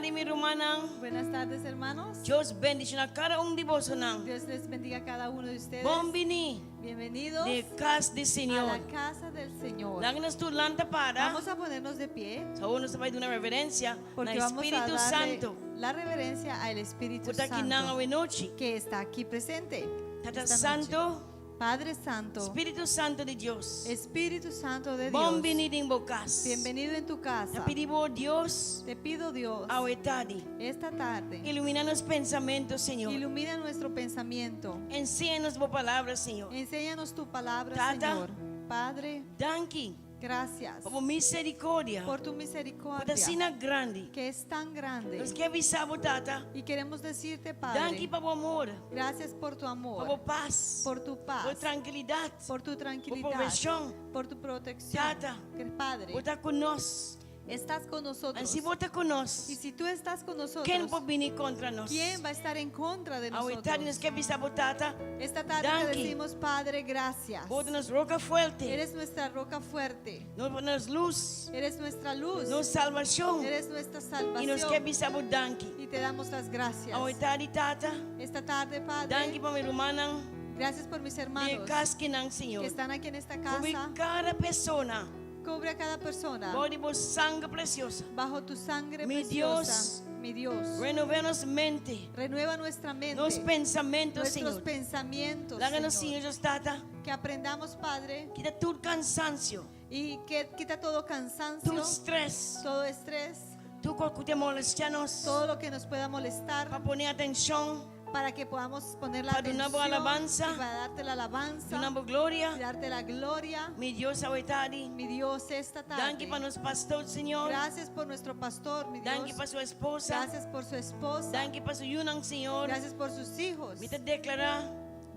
tardi, mi rumannan. Buenas tardes, hermanos. Dios bendishoná kada un di bosonan. Dios les bendiga a cada uno de ustedes. Bon biní Bienvenidos na kas di a Señor. la casa del Señor. Laga nos tur lanta para. Vamos a ponernos de pie Awor nos ta bai duna reverensia na porque vamos a Spiritu darle Santu. la reverencia al Espíritu Ku ta akinan Santo awe nochi. que está aquí presente. Tata esta noche. Santu, Padre Santo, Spiritu Santu di Dios. Espíritu Santo de Bon Dios, biní den bo kas. bienvenido en tu casa. Ta pidi bo Dios Te pido, Dios, awe tardi. esta tarde, Iluminá nos pensamentu, Señor. ilumina nuestro pensamiento. Enseña nos bo palabra, Señor. Enséñanos tu palabra, Tata. Señor. Padre, Danki gracias pa bo miserikordia. por tu Ku ta misericordia asina grandi. que es tan grande. Nos ke bisa bo, Tata. Y queremos decirte, Danki Padre, pa bo amor, gracias por tu pa amor, bo pas, por tu pa paz, trankilidat, por tu pa tranquilidad, protekshon. por tu protección. Tata. Que, Padre, Bo ta ku nos. estás con nosotros. I si bo ta ku nos, Y si tú estás con nosotros, ken por bini kontra nos? ¿quién va a estar en contra de Awe tardi nosotros? nos ke bisa bo, Tata. Esta tarde te Danki. decimos, Padre, gracias. Bo ta nos roka fuerte. Eres nuestra roca fuerte. Nos nos lus, Eres nuestra luz. nos salbashon. Eres nuestra I nos ke salvación. bisa bo danki. Y te damos las gracias. Awe tardi, Tata. Esta tarde, Danki Padre, pa mi rumannan. gracias por mis Den hermanos kas akinan, Señor. que están aquí en esta Kubri casa. kada persona. Cubre a cada persona Bou di bo sanger presioso. bajo tu sangre Mi preciosa. Dios. Mi Dios. Renobá nos mente. Renueva nuestra mente. Nos pensamentu, nuestros Señor. pensamientos. Laga nos, Señor. Señor, Dios, Tata. Que aprendamos, Padre, Kita tur kansansio. y que quita todo cansancio, Tur stress. todo estrés, Tur kos ku ta molestiá nos. todo lo que nos pueda molestar, Pa pone atenshon. para que podamos poner la Pa duna atención bo alabansa. y para darte la alabanza Duna bo y gloria. darte la gloria. Mi Dios, awe tardi. Mi Dios, esta tarde. Danki pa nos pastor, Señor. Gracias por nuestro pastor, mi Danki Dios. pa su esposa. Gracias por su esposa. Danki pa su yunan, Señor. Gracias por sus hijos. Mi ta deklará.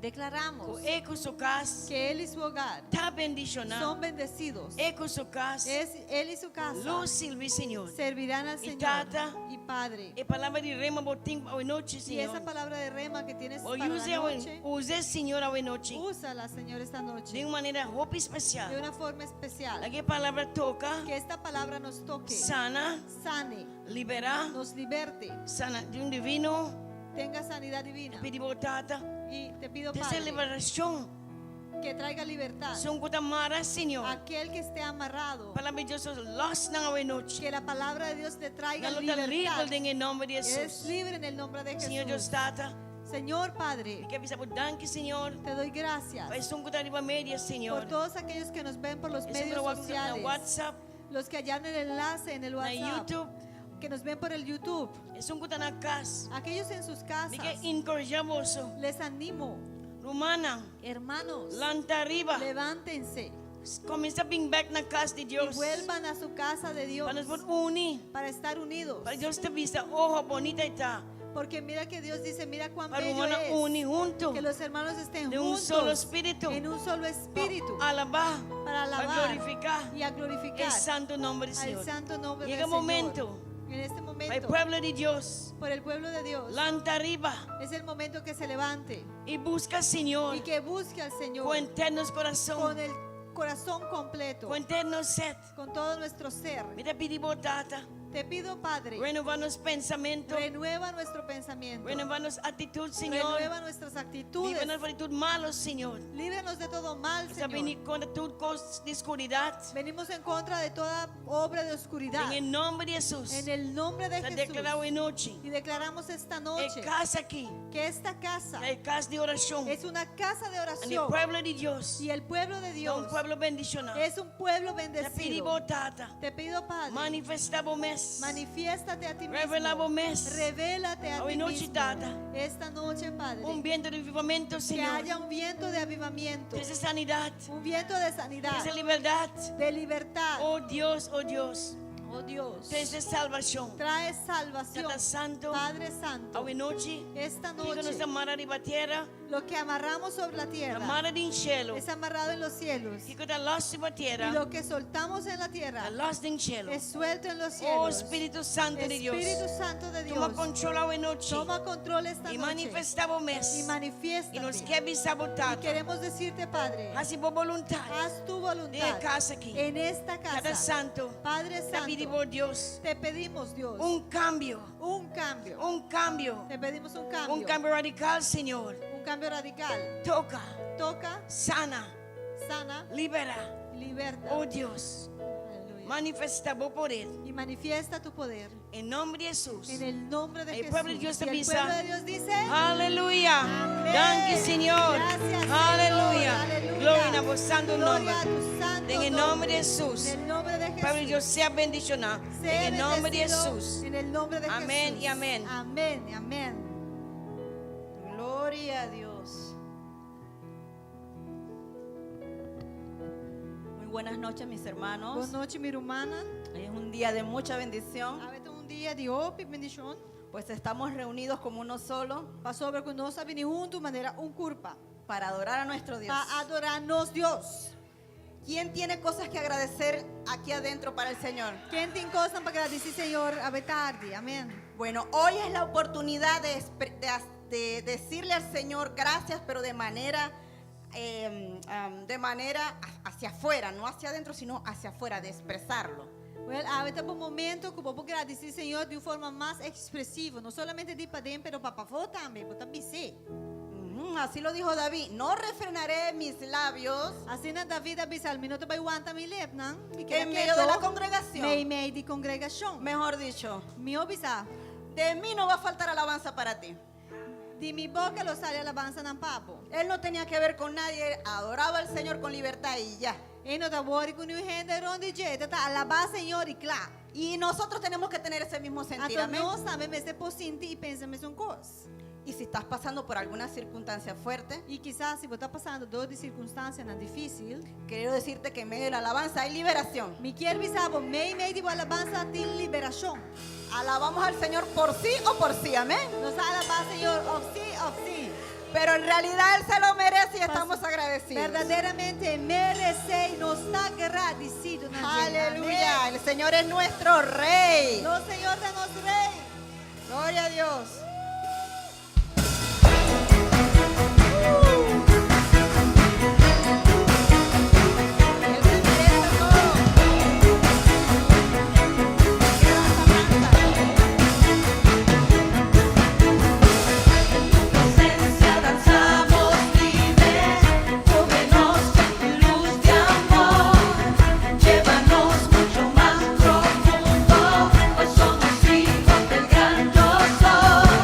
Declaramos Ku e ku su kas. que él y su hogar Ta bendishoná. son bendecidos. E ku su kas. Es él y su casa Lo sirbi, Señor. servirán al Y Señor Tata. y Padre. E palabra di rema bo tin awe nochi, Y Señor. esa palabra de rema que tienes O para la use, noche, use Señor awe nochi. úsala, Señor, esta noche Di un manera hopi spesial. de una forma especial. Laga e palabra toka. Que esta palabra nos toque, Sana. sane, Liberá. nos liberte, Sanashon divino. tenga sanidad divina. Pidi bo Tata. Y te pido, Trese Padre, liberashon. que traiga libertad. Esun ku ta mará, Señor. Aquel que esté amarrado, Palabra di Dios lòs nan awe nochi. que la palabra de Dios le traiga Nan lo ta libertad. liber den nòmber di Eres Hesus. libre en el nombre de Señor Dios Jesús. Tata. Señor Padre, Mi ke bisa bo danki, Señor. te doy gracias Pa esun ku ta riba media, Señor. por todos aquellos que nos ven por los Esun medios ku na sociales, WhatsApp, los que hallan el enlace en el na WhatsApp, YouTube. que nos ven por el YouTube, Esun ku ta na kas. aquellos en sus Mi casas. ke enkurashá boso. Les animo, Rumannan, hermanos, lanta ariba. levántense Kuminsá bin bèk na kas di y Dios. vuelvan a su casa de Dios Pa nos por uni. para estar unidos. Pa Dios ta bisa, oh, bunita ta. Porque mira que Dios dice, mira cuán Pa bello rumannan es uni huntu. que los hermanos estén Di un solo juntos spiritu. en un solo espíritu Alabá. para Pa alabar glorifiká y a glorificar e santu nòmber di al Señor. santo nombre Yega del e momento. Señor. En este Pa e momento, pueblo di Dios. por el pueblo de Dios, Lanta ariba. es el momento que se levante I buska Señor. y que busque al Señor Ku henter nos kurason. con el corazón completo, Ku henter nos ser. con todo nuestro ser. Mi ta pidi bo Tata. Te pido, Padre, Renobá nos pensamentu. renueva nuestro pensamiento, Renobá nos aktitut, Señor. renueva nuestras actitudes, Libra nos di tur malu, Señor. líbranos de todo mal, Está Señor. bini kontra tur kos di skuridat. Venimos en contra de toda obra de oscuridad. Den nòmber di Hesus. En el nombre de Ta Jesús. deklará awe nochi. Y declaramos esta E noche kas aki. que esta casa E kas di orashon. es una casa de E oración. pueblo di Dios. Y el pueblo de E un Dios pueblo bendishoná. es un pueblo Ta pidi bendecido. bo Tata. Te pido, Padre, Manifestá bo mes. manifiéstate a ti mismo. Revelá bo mes. Revélate a Awe ti nochi, mismo. Tata. Esta noche, Padre, Un bientu di avivamentu, que Señor. haya un viento de avivamiento, Trese sanidat. un viento de sanidad, Trese libertat. de libertad. Oh Dios, oh Dios. Oh Dios, Trese salbashon. trae salvación. Tata Santu. Padre Santo, Awe nochi. esta Kiko noche nos ta mará riba tera. Lo que amarramos sobre la Ta tierra mara den shelu. es amarrado en los cielos. Kiko ta lòs riba Y tera, lo que soltamos en la ta tierra lòs den shelu. es suelto en los Oh cielos. Spiritu Santu di Dios, Espíritu Santo de tuma Dios, kontrol awe nochi toma control esta i noche manifestá bo mes. y I nos manifiéstate. ke bisa bo Y Tata, queremos decirte, Padre, hasi bo boluntat haz tu den e voluntad kas aki. en esta Tata casa. Santu, Padre ta pidi Santo, bo Dios te pedimos, Dios, un kambio, un cambio. un kambio, Te pedimos un cambio. un kambio radikal, Señor. Un cambio radical. Toka, Toca, sana, sana, liberá. liberta. Oh Dios, Aleluya. manifestá bo poder. Y manifiesta tu poder. Den nòmber di Hesus. En el nombre de El Jesús. pueblo de Dios Y el avisa. pueblo de Dios dice, Aleluya. Amén. Danki, Señor. Gracias, Señor. Aleluya. Aleluya. Gloria na bo santu Gloria nòmber. a tu santo Den nòmber di Hesus. En el nombre de Padre Jesús. Dios sea bendishoná. Sea Den nòmber di bendecido Hesus. En el nombre de Amén Jesús. y amén. Amén y amén. Gloria a Dios. Muy buenas noches, mis hermanos. Bon nochi, mi rumannan. Hoy es un día de mucha bendición, Awe ta un dia di hopi bendishon. pues estamos reunidos como uno solo Pasobra ku nos a bini huntu manera un kurpa. para adorar a nuestro Dios. Pa adorá nos Dios. ¿Quién tiene cosas que agradecer aquí adentro para el Señor? Ken tin kos pa gradisí Señor awe tardi. Amèn. Bueno, hoy es la oportunidad de decirle al Señor gracias, pero de manera hacia afuera, no hacia adentro, sino hacia afuera, de expresarlo. Well, awe ta un momento ku bo por gradisí Señor di un forma mas ekspresivo, no solamente di paden, pero pa pafó tambe, bo ta bis'é. Ujú, así lo dijo David, no refrenaré mis labios Asina David a bisa, mi no ta bai wanta mi lepnan, en medio de la congregación. Meimei di kongregashon. Mejor dicho, Mihó bisá, de mí no va a faltar alabanza para ti. Di mi boka lo sali alabansanan pa bo. Él no tenía que ver con nadie, adoraba al Señor con libertad y ya. E no ta wòri ku ningun hende rònt di dje, e ta alabá Señor i kla. Y nosotros tenemos que tener ese mismo sentir, Anto amén. nos tambe mester por sinti i pensa mesun kos. Y si estás pasando por alguna circunstancia fuerte, I kisas si bo ta pasando dor di sirkunstansianan difísil, quiero decirte que en medio de la alabanza hay liberación. Mi ke bisa bo, meimei di bo alabansa tin liberashon. Alabamos al Señor por sí o por sí, amén. Nos ta alabá Señor, òf sí, òf sí. Pero en realidad Él se lo merece y estamos agradecidos. Berdaderamente meresé i nos ta gradisido. Aleluya. El Señor es nuestro Rey. Nos Señor ta nos Rei. Gloria a Dios. Él se merece todo. Quiero esa danza. Presencia danzamos libres, cúbrenos con tu luz de amor, llévanos mucho más profundo, hoy somos hijos del gran yo soy.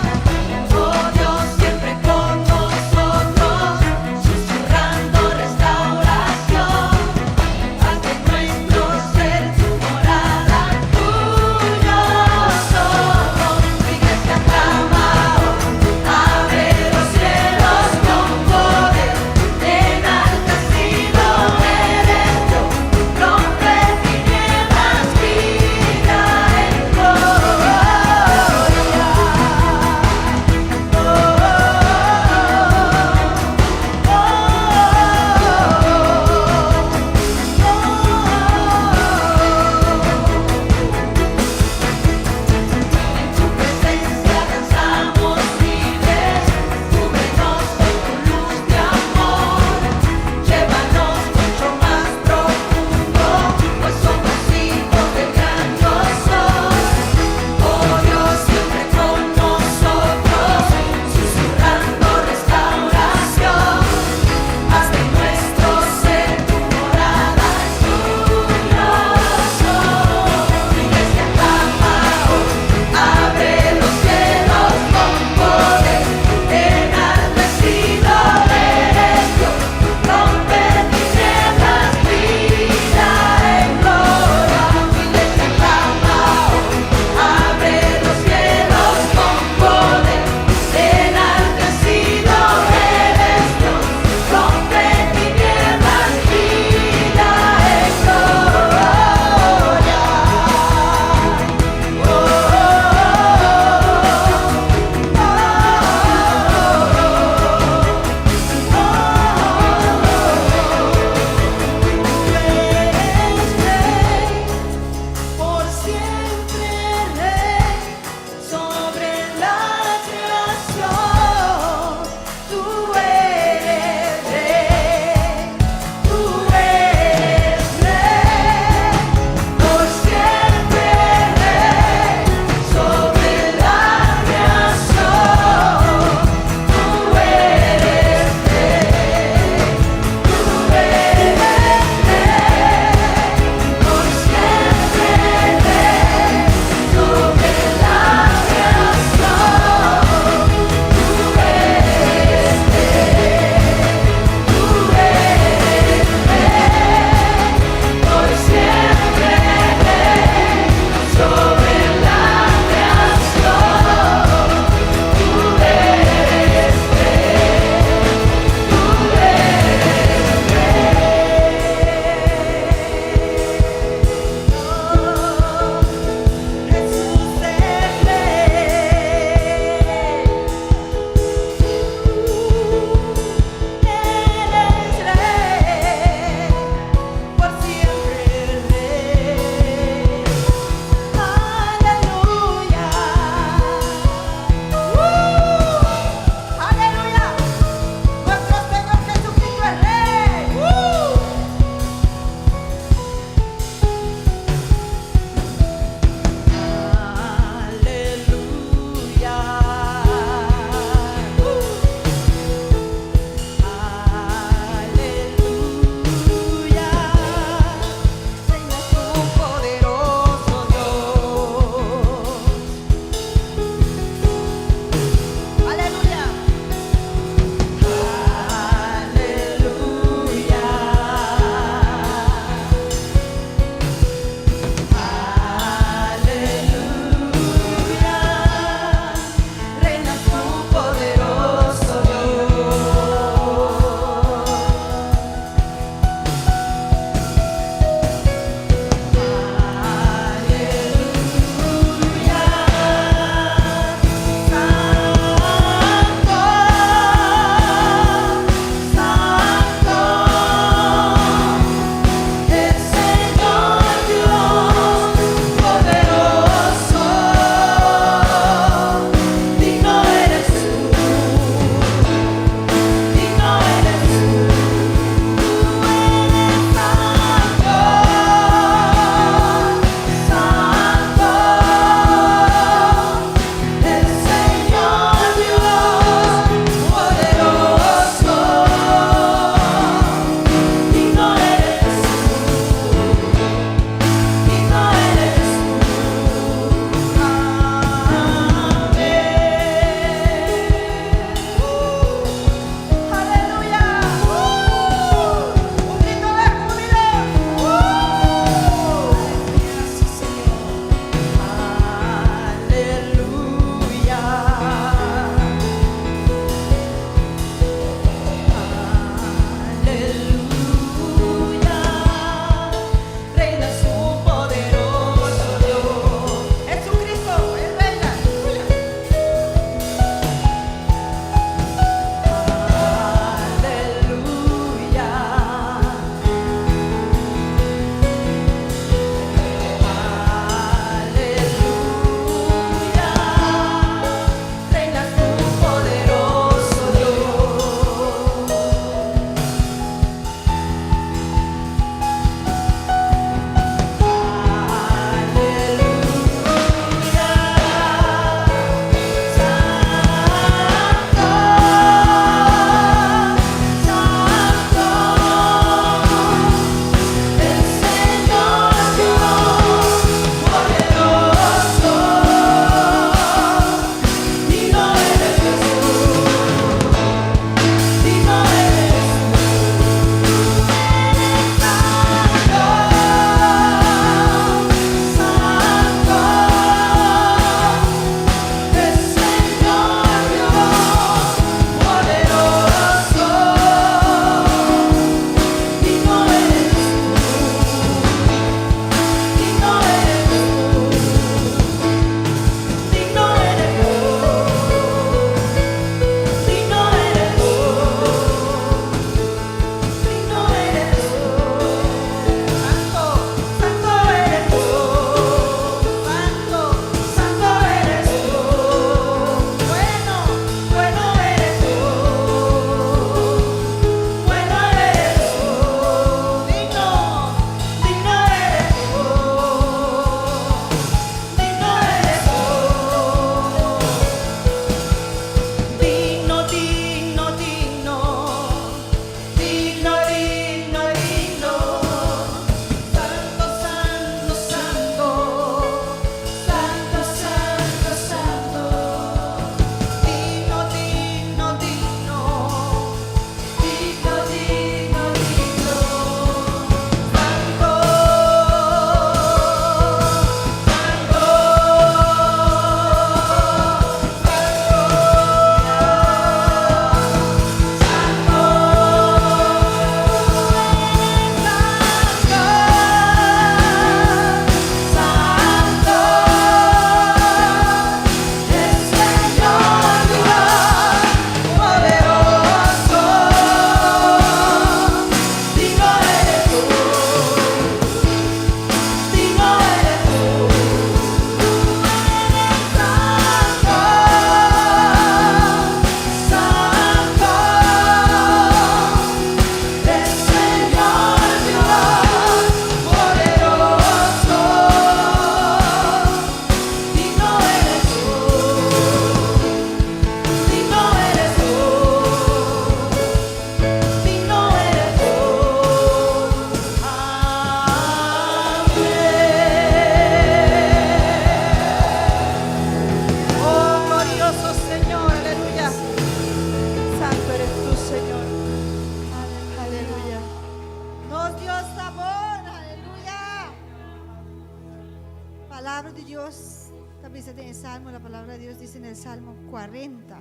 Dios ta bisa den Salmo, la palabra de Dios dice en el Salmo 40.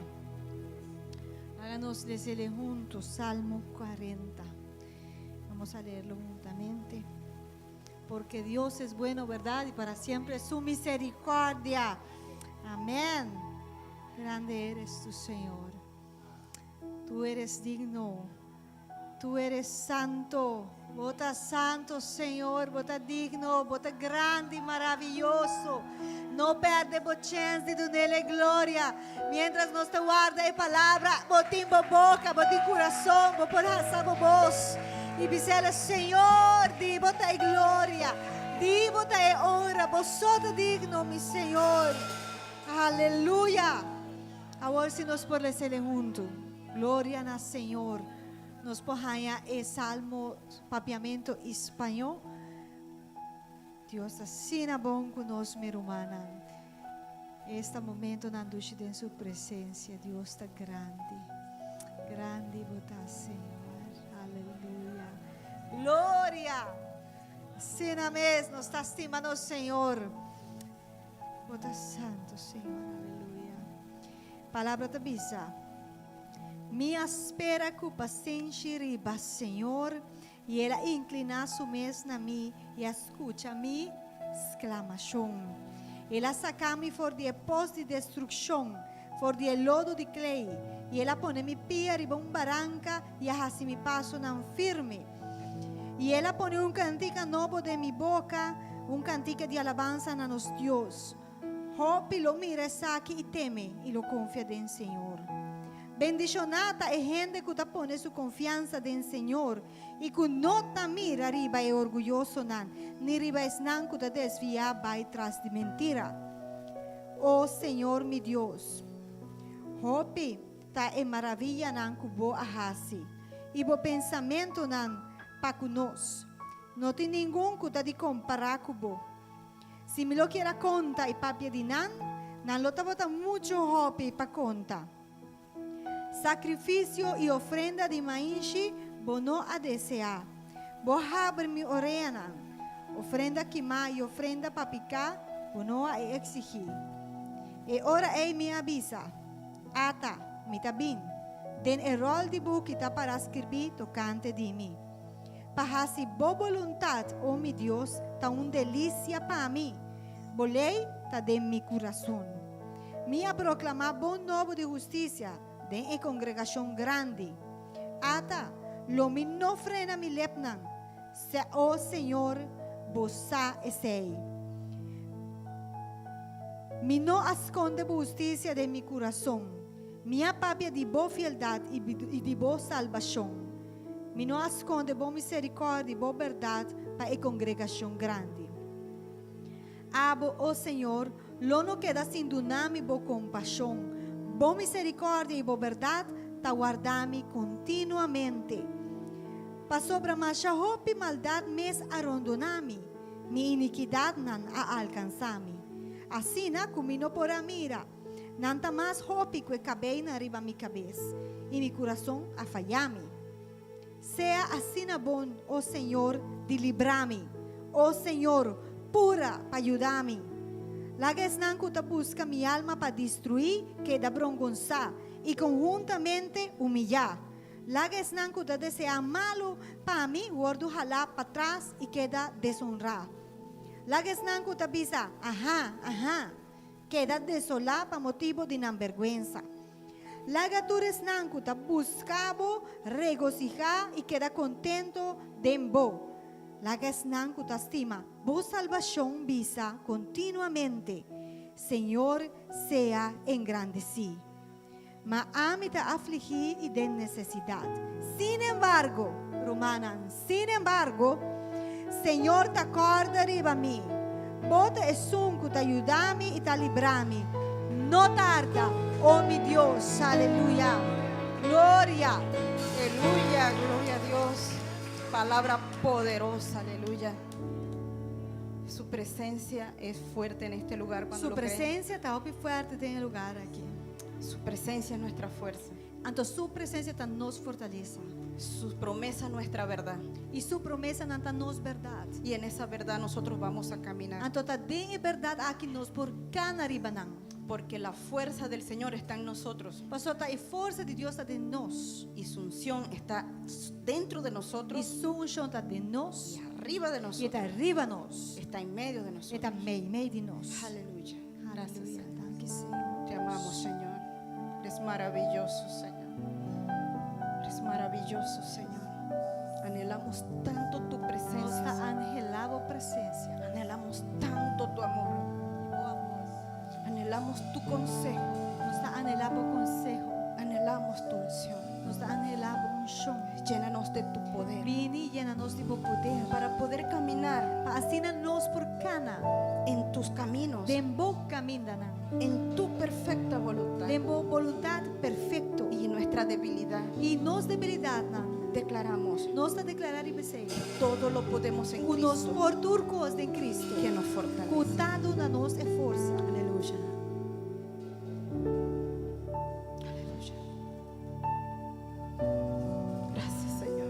Háganos les'é huntu, Salmo 40. Vamos a leerlo juntamente. Porque Dios es bueno, ¿verdad? Y para siempre es su misericordia. Amén. Grande eres tú, Señor. Tú eres digno. Tú eres santo. Bo ta santu, Señor. Bo ta digno. Bo ta grandi i maravioso. No pèrdè bo chèns di dun'É gloria. Mientras nos ta warda e palabra, bo tin bo boka, bo tin kurason, bo por halsa bo bos. I bisa, Señor, di bo ta e gloria. Di bo ta e honra. Bo so ta digno, mi Señor. Aleluya. Awor si nos por les'é huntu. Gloria na Señor. Nos por haña e Salmo papiamentu i spañó. Dios asina bon ku nos, mi rumannan. E momentunan dushi den su presensia. Dios ta grandi. Grandi bo ta, Señor. Aleluya. Gloria. Asina mes, nos ta stima Señor. Bo ta santu, Señor. Aleluya. Palabra ta bisa. Mi a spera ku pasenshi riba Señor i El a inkliná su mes na mi i a skucha mi sklamashon. El a saka mi for di pos di destrukshon, for di lodo di klei, i El a pone mi pia riba un baranka i a hasi mi pasonan firme. I El a pone un kantika nobo den mi boka, un kantika di alabansa na nos Dios. Hopi lo mira esaki i teme i lo konfia den Señor. Bendishoná ta e hende ku ta pone su konfiansa den Señor i ku no ta mira riba e orguyosonan, ni riba esnan ku ta desviá bai tras di mentira. O Señor mi Dios, hopi ta e maravianan ku bo a hasi, i bo pensamentunan pa ku nos. No tin ningun ku ta di kompará ku bo. Si mi lo kier a konta i papia di nan, nan lo tabata muchu hopi pa konta. Sakrifisio i ofrenda di mainshi bo no a deseá. Bo a habri mi oreanan. Ofrenda kimá i ofrenda pa piká bo no a eksigí. E ora ei mi a bisa, Ata, mi ta bin. Den e ròl di buki ta pará skirbí tokante di mi. Pa hasi bo boluntat, o mi Dios, ta un delisia pa mi. Bo lei ta den mi kurason. Mi a proklamá bon nobo di hustisia den e kongregashon grandi. Ata, lo mi no frena mi lepnan. Se, o Señor, bo sa esei. Mi no a skonde bo hustisia den mi kurason. Mi a papia di bo fieldat i di bo salbashon. Mi no a skonde bo miserikòrdia i bo bèrdat pa e kongregashon grandi. Abo, o Señor, lo no keda sin duna mi bo kompashon. Bo miserikòrdia i bo bèrdat ta warda mi kontinuamente. Pasobra masha hopi maldat mes a rondoná mi, mi inikidatnan a alkansá mi. Asina ku mi no por a mira, nan ta mas hopi ku e kabeinan riba mi kabes, i mi kurason a faya mi. Sea asina bon, o Señor, di libra mi. O Señor, pura pa yuda mi. Laga esnan ku ta buska mi alma pa destruí keda brongonsá i konhuntamente humiyá. Laga esnan ku ta deseá malu pa mi wòrdu halá patras i keda deshonrá. Laga esnan ku ta bisa, Aha, aha, keda desolá pa motibu di nan bèrgwensa. Laga tur esnan ku ta buska bo regosihá i keda kontentu den bo. Laga esnan ku ta stima bo salbashon bisa kontinuamente, Señor sea engrandesí. Ma ami ta afligí i den nesesidat. Sin embargo, rumannan, sin embargo, Señor ta kòrda riba mi. Bo ta esun ku ta yuda mi i ta libra mi. No tarda, o mi Dios. Aleluya. Gloria. Aleluya, gloria a Dios. Palabra poderosa, aleluya. Su presencia es fuerte en este lugar cuando Su lo creen. presensia ta hopi fuerte den e lugá aki. Su presencia es nuestra fuerza. Anto su presensia ta nos fortalesa. Su promesa nuestra verdad. I su promesanan ta nos bèrdat. Y en esa verdad nosotros vamos a caminar. Anto ta den e bèrdat aki nos por kana riba nan. Porque la fuerza del Señor está en nosotros. Pasobra ta e forsa di Dios ta den nos. Y su unción está dentro de I nosotros su unshon ta den nos. y arriba de I e nosotros. ta riba nos. Está en medio de E nosotros. ta meimei di nos. Aleluya. Gracias, Aleluya. Señor. Danki, Señor. Te amamos, Señor. Eres maravilloso, Señor. Eres maravilloso, Señor. Anhelamos tanto tu Nos presencia. ta Señor. anhelá bo presensia. Anhelamos tanto tu amor. Bo amor. Anhelamos tu consejo. Nos ta anhelá bo konseho. Anhelamos tu unción. Nos ta anhelá bo unshon. Llénanos de tu poder Bini yena nos di bo poder. para poder caminar Pa asina nos por kana en tus caminos, den bo kamindanan. en tu perfecta voluntad. Den bo boluntat perfekto. Y en nuestra debilidad I nos debilidatnan. declaramos: Nos ta deklará riba esei. todo lo podemos en Ku nos Cristo por tur kos den Cristo. que nos fortalece. Ku ta duna nos e forsa. Aleluya. Aleluya. Gracias, Señor.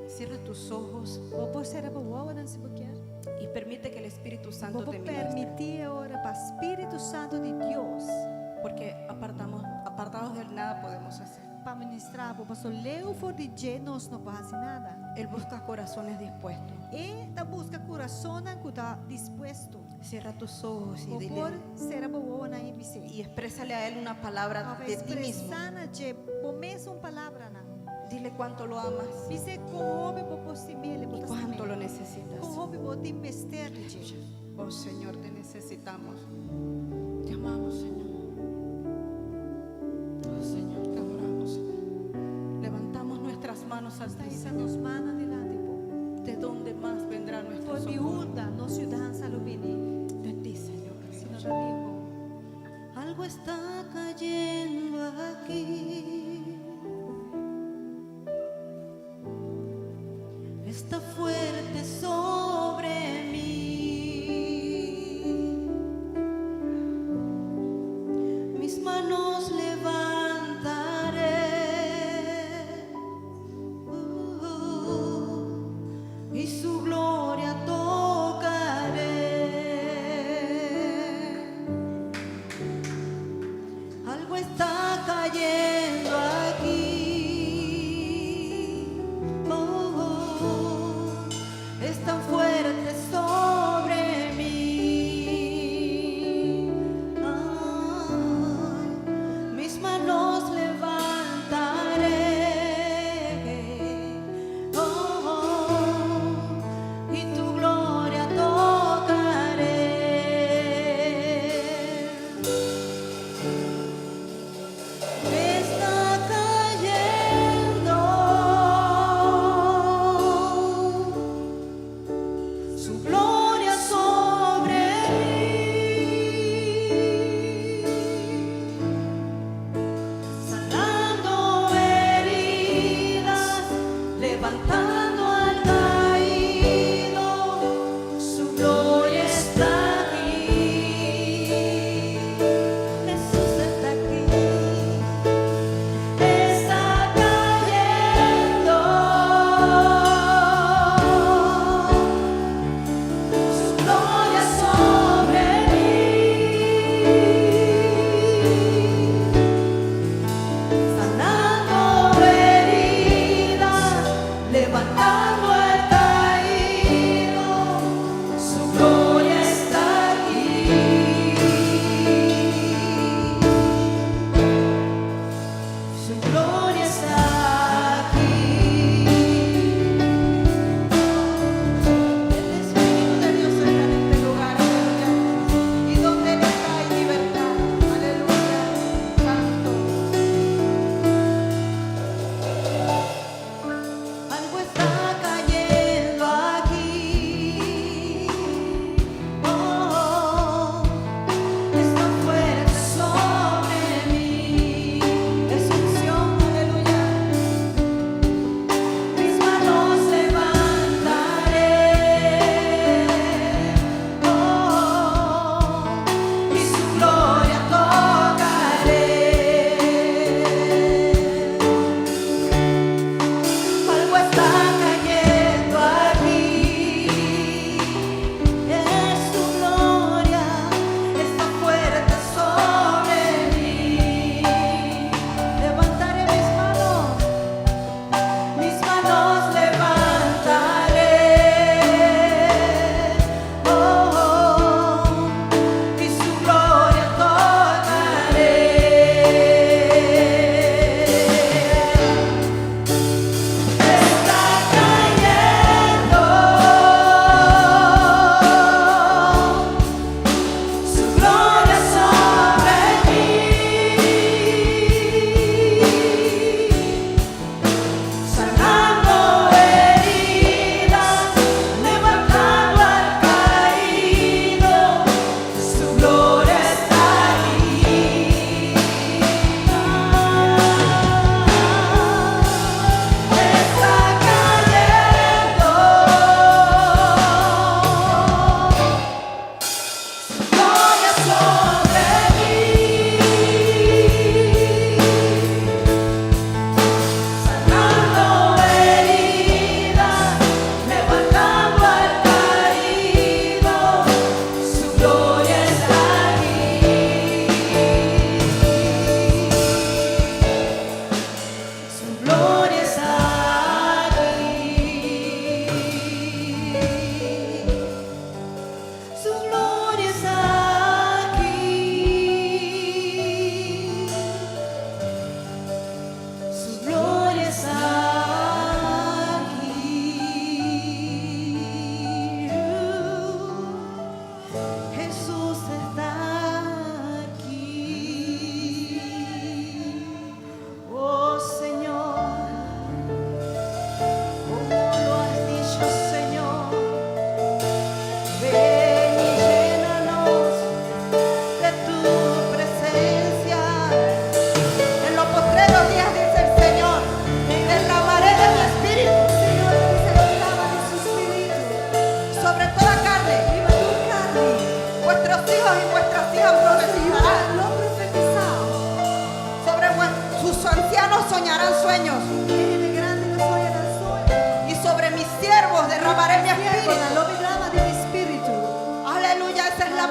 Cierra tus ojos Bo por sera bo wowonan si bo kier. y permite que el Espíritu Santo Bo por te ministre. permití awor pa Spiritu Santu di Dios Porque apartados de él nada podemos hacer. pa ministrá bo. Paso leu for di dje nos no por hasi nada. Él busca corazones dispuestos. E ta buska kurasonnan ku ta dispuesto. Cierra tus ojos y Bo dile por sera bo wowonan i bis'é. y exprésale a él una palabra de ti mismo. Ekspresá na dje bo mes un palabranan. Dile cuánto lo amas Bis'é kon hopi bo por stim'é, y bo ta cuánto lo stim'é. necesitas. Kon hopi bo tin mester di dje. Oh Señor, te necesitamos. Te amamos, Señor. Oh Señor, te adoramos, Señor. Levantamos nuestras manos al Ta ti, hisa Señor. nos mannan dilanti bo. ¿De dónde más vendrá nuestro For di socorro? unda nos yudansa lo bini. De ti, Señor. Sino ta di bo. Algo está cayendo aquí. Está fuerte sobre mí. Mis manos levantaré. Y su gloria tocaré. Algo está cayendo aquí. Oh, oh.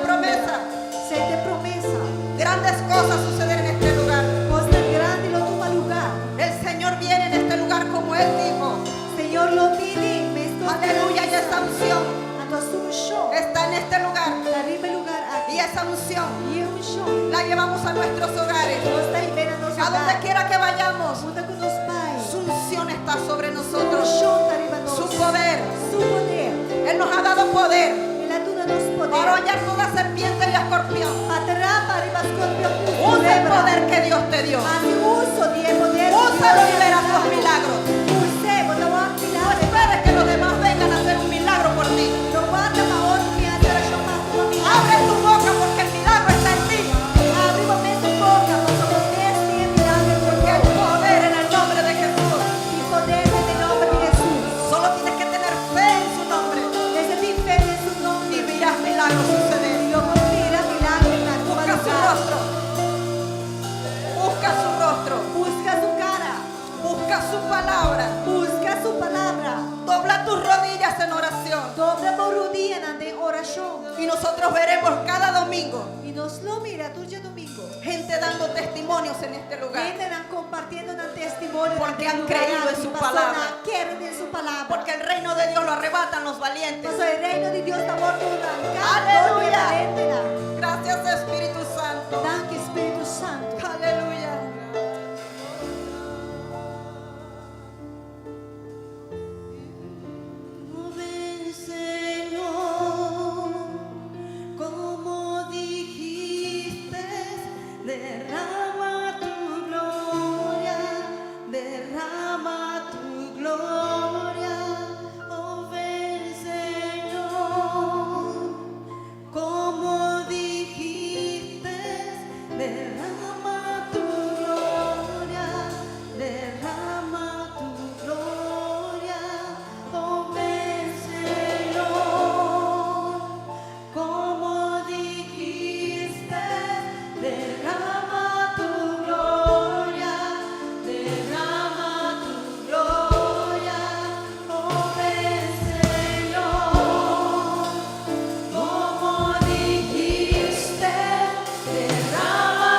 promesa. Esei ta promesa. Grandes cosas suceden en este lugar. Kosnan grandi lo tuma lugá. El Señor viene en este lugar como Él dijo. Señor lo bini, meskos. Aleluya, y esa unción Anto su unshon. está en este lugar. Ta riba e lugá aki. Y esa unción I e unshon. la llevamos a nuestros hogares. Nos ta hib'é na nos A donde hogar. quiera que vayamos, Unda ku nos bai. su unción está sobre Su nosotros. unshon ta riba nos. Su poder. Su poder. Él nos ha dado poder El a duna nos poder. para hollar toda serpiente y escorpión. Pa trapa riba skorpion. Usa el poder que Dios te dio. Hasi uso di e poder. Úsalo y verás los milagros. Us'é, bo ta wak No milager. esperes que los demás vengan a hacer un milagro por ti. No warda pa otro bin hasi orashon pa bo milager. Abre tu boca porque el milagro está en ti. Habri bo mes boka, pasobra bo mes tin e milager Porque hay poder en el nombre de Jesús. Tin poder den nòmber di Hesus. Solo tienes que tener fe en su nombre Mester tin fe den su y nòmber. verás milagros suceder. I lo bo mira milager na tuma Busca su lugá. rostro. Busca su rostro. Buska su kara. Busca su palabra. Buska su palabra. Dobla tus rodillas en oración. Dobla bo rudianan den orashon. Y nosotros veremos cada domingo I nos lo mira tur djadumingu. gente dando testimonios en este lugar. Hendenan kompartiendo nan testimonio. Porque han creído en su palabra. Kere den su palabra. Porque el reino de Dios lo arrebatan los valientes. Pasobra e reino di Dios ta wòrdu ranká. Aleluya. Aleluya. Gracias, Espíritu Santo. Danki Spiritu Santu. Aleluya. Ven, Señor, como dijiste, derrama tu gloria, derrama tu gloria. Oh, ven, Señor, como dijiste, derrama tu gloria, derrama tu gloria. Oh, ven, Señor, como dijiste, derrama tu gloria, derrama tu gloria. Oh, ven, Señor. Como dijiste, derrama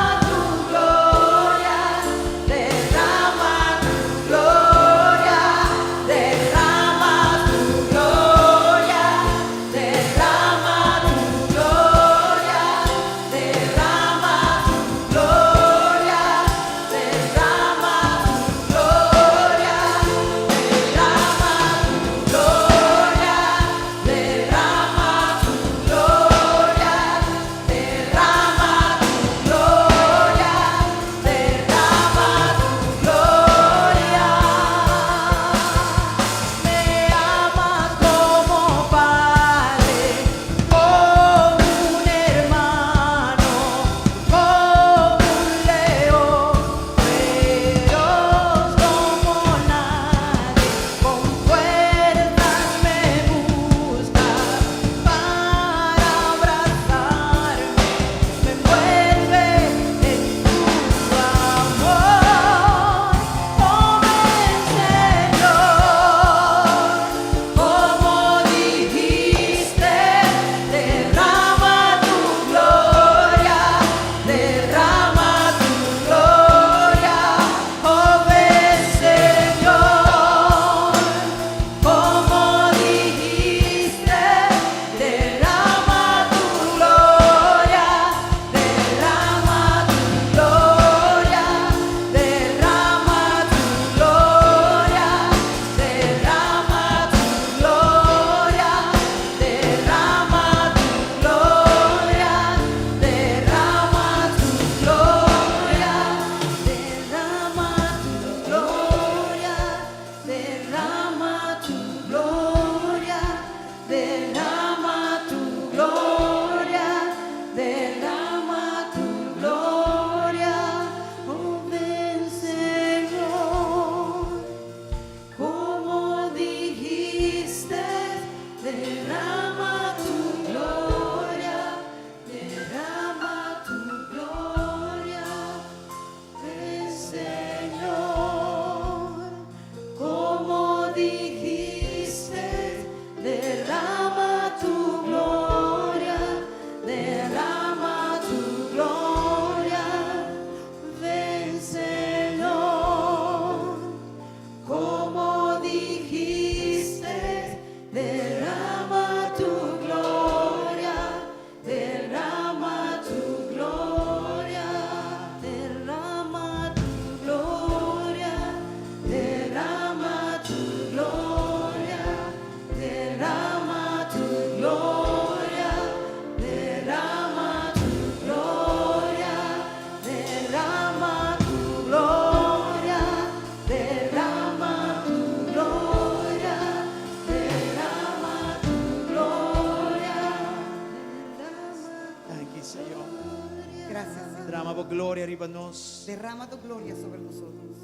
Gracias, Señor. Drama bo gloria riba nos. Derrama tu gloria sobre nosotros.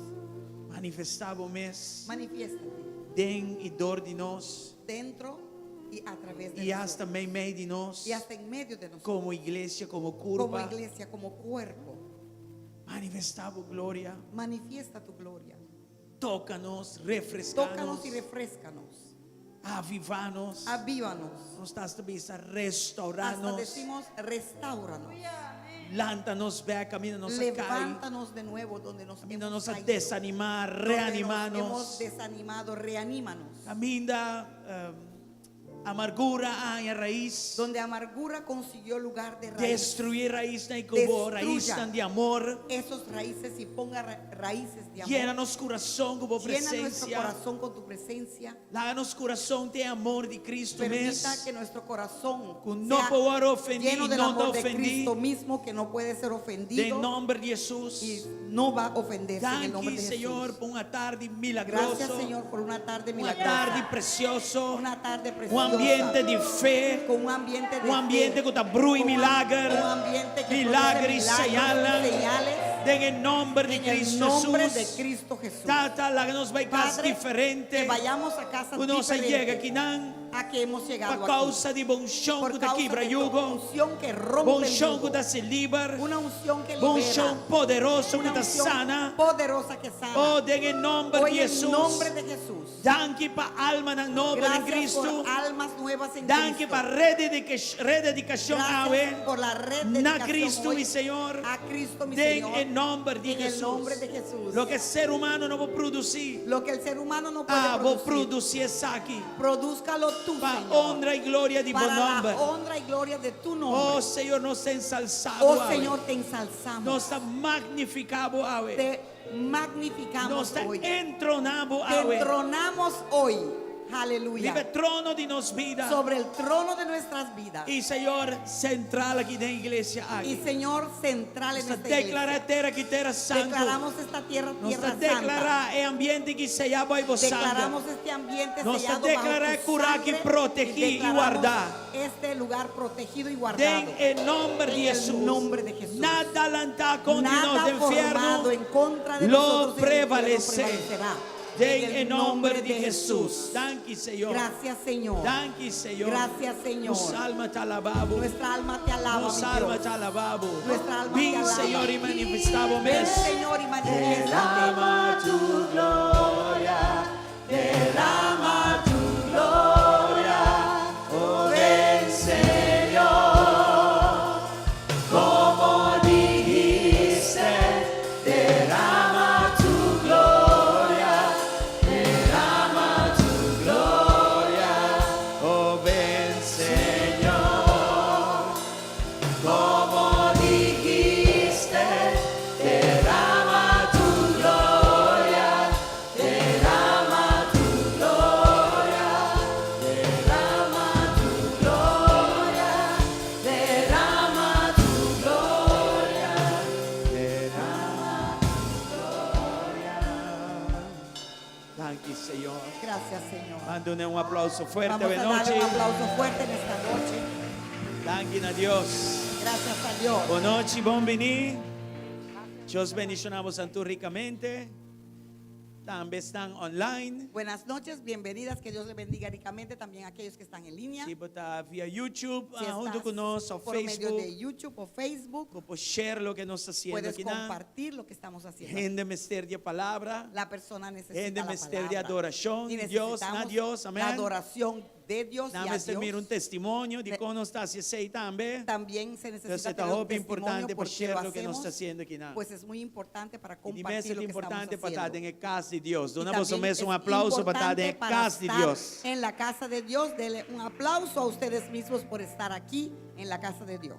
Manifestá bo mes Manifiéstate den i dor di nos dentro y a través de i asta nosotros. meimei di nos Y hasta en medio de nosotros. komo iglesia, komo Como kurpa. iglesia, como cuerpo. Manifestá bo gloria. Manifiesta tu gloria. Toka nos, refreská Tócanos nos, y refréscanos. avivá nos. Avívanos. Nos ta hasta bisa restourá Hasta nos. decimos, restauranos. Lanta nos bèk kaminda nos a kai. Levántanos de nuevo donde nos Kaminda hemos nos a caído. desanimá, Donde nos reanimá hemos nos. desanimado, reanímanos. Kaminda amargura a haña rais. Donde amargura consiguió lugar de raíz. Destruí raisnan ku bo Destruya raisnan di amor. Esos raíces y ponga raíces de amor. Yena nos kurason ku bo Llena nuestro presensia. corazón con tu presencia. Laga nos kurason tin amor di Cristo Permita mes. que nuestro corazón Ku no sea por wòrdu ofendí, lleno del no amor ta de ofendí. Cristo mismo, que no puede ser ofendido. Den nòmber di Hesus. Y no va a ofenderse en el nombre Danki, de Señor, Jesús. pa un atardi milagroso. Gracias, Señor, por una tarde Un milagrosa. atardi presioso. Una tarde preciosa. Un ambiente di fe. Con un ambiente de Un ambiente fe. ku ta brui Con un milager. Un ambiente que Milager produce i milagros, señalnan. señales. Den e nòmber di En el Cristo nombre Jesús. de Cristo Jesús. Tata, laga nos bai kas Padre, diferente. que vayamos a casa Ku nos a diferente. yega akinan. A que hemos llegado Pa aquí. kousa di bo unshon Por ku ta causa kibra de tu yugo. unción que rompe el Bo unshon yugo. ku ta hasi liber. Una unción que Bo libera. unshon poderoso Una ku ta unción sana. poderosa que sana. Oh, den e nòmber Hoy di en Hesus. nombre de Jesús. Danki pa almanan nobo den Gracias Cristo. por almas nuevas en Danki Cristo. pa rededikashon Gracias awe. por la red Na dedicación Cristo hoy. mi Señor. A Cristo mi Den Señor. e nòmber di En el Hesus. nombre de Jesús. Loke ser humano no por produsí. Lo que el ser humano no puede Abo producir. produsí esaki. Produzcalo tú, Pa Señor. honra i gloria di bo Para la nòmber. honra y gloria de tu nombre. Oh Señor, nos ta ensalsá Oh awe. Señor, te ensalzamos. Nos ta magnifiká bo awe. Te magnificamos Nos ta hoy. entroná bo Te awe. entronamos hoy. Aleluya. Riba e trono di nos bida. Sobre el trono de nuestras vidas. I Señor, sentral aki den iglesia Y aki. Señor, central en Nos esta deklará iglesia. tera aki tera santu. Declaramos esta tierra, Nos tierra santa. deklará e ambiente aki seyá bou bo sanger. Declaramos este ambiente Nos sellado deklará bajo tu kurá aki sangre protegí y i declaramos wardá. Este lugar protegido y guardado. Den e nòmber di En el Hesus. nombre de Jesús. Nada lantá kontra nos Nada den formado infierno en contra de lo nosotros en el infierno prevalesé. prevalecerá. Den En e el nòmber di Hesus. Danki, Señor. Gracias, Señor. Danki, Señor. Gracias, Señor. Nos alma ta alabá bo. Nuestra alma te alaba, Nos mi alma Dios. ta alabá bo. Nuestra alma te Bin, alaba. Señor, i manifestá bo Ven, mes. Señor, y manifiéstate. Derrama tu gloria, derrama tu gloria, oh ven Señor, como dijiste, derrama tu gloria, derrama tu gloria, oh ven Señor, como dijiste, derrama tu gloria, derrama tu gloria, derrama tu gloria, derrama tu gloria, derrama tu gloria. Danki, Señor. Gracias, Señor. Ban duna un aplouso fuerte Vamos a darle nochi. un aplauso fuerte en esta noche. Danki na Dios. Gracias a Dios. Bon nochi, bon bini. Dios bendishoná boso rikamente. Tambe esnan online. Buenas noches, bienvenidas, que Dios le bendiga ricamente también a aquellos que están en línea. Si bo ta via YouTube, Si ah, huntu estás ku nos, òf por medio Facebook, de YouTube o Facebook, bo por share loke nos ta hasiendo puedes aki. compartir lo que estamos haciendo. Hende mester di palabra. La persona necesita Hende la mester di palabra. adorashon Y di Dios, na necesitamos Dios, amèn. La adoración de Dios y Nan a mester mira un Dios. testimonio di Ne- kon nos ta hasi esei tambe. También se necesita Entonces, tener un hopi testimonio importante pa porque share lo loke nos hacemos, ta hasiendo aki nan. Pues es muy importante para I di compartir mes lo que estamos importante pa ta haciendo. den e kas di Dios. Y Duna boso también mes un es aplauso pa ta den importante e para kas di estar Dios. En la casa de Dios, dele un aplauso a ustedes mismos por estar aquí en la casa de Dios.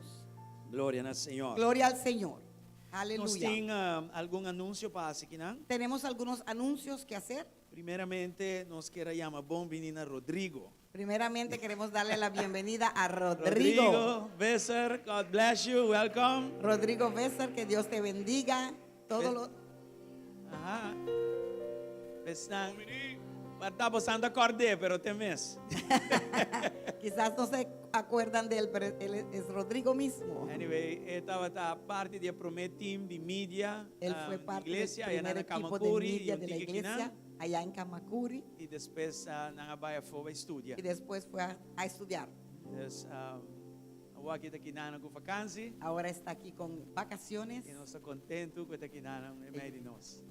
Gloria na Señor. Gloria al Señor. Nos Aleluya. tin ah, algun anunsio pa hasi aki nan? Tenemos algunos anuncios que hacer. Primeramente, nos ke yama bon bini na Rodrigo. Primeramente queremos darle la bienvenida a Rodrigo. Rodrigo Besser, God bless you, welcome. Rodrigo Besser, que Dios te bendiga. Todo lo, Aha. Besnan. Por ta boso n' ta kòrd'é, pero t'e mes. Quizás no se acuerdan de él, pero él es Rodrigo mismo. Anyway, e tabata parti di e promé team di media Él fue di parte del iglesia, ei primer na equipo de Camacuri, media de la iglesia allá en Camacuri i despues nan a bai afó bai studia. Y después fue a estudiar. Dus, awor aki ta akinan ku vakansi. Ahora está aquí con vacaciones. I nos ta kontentu ku e ta akinan meimei di nos.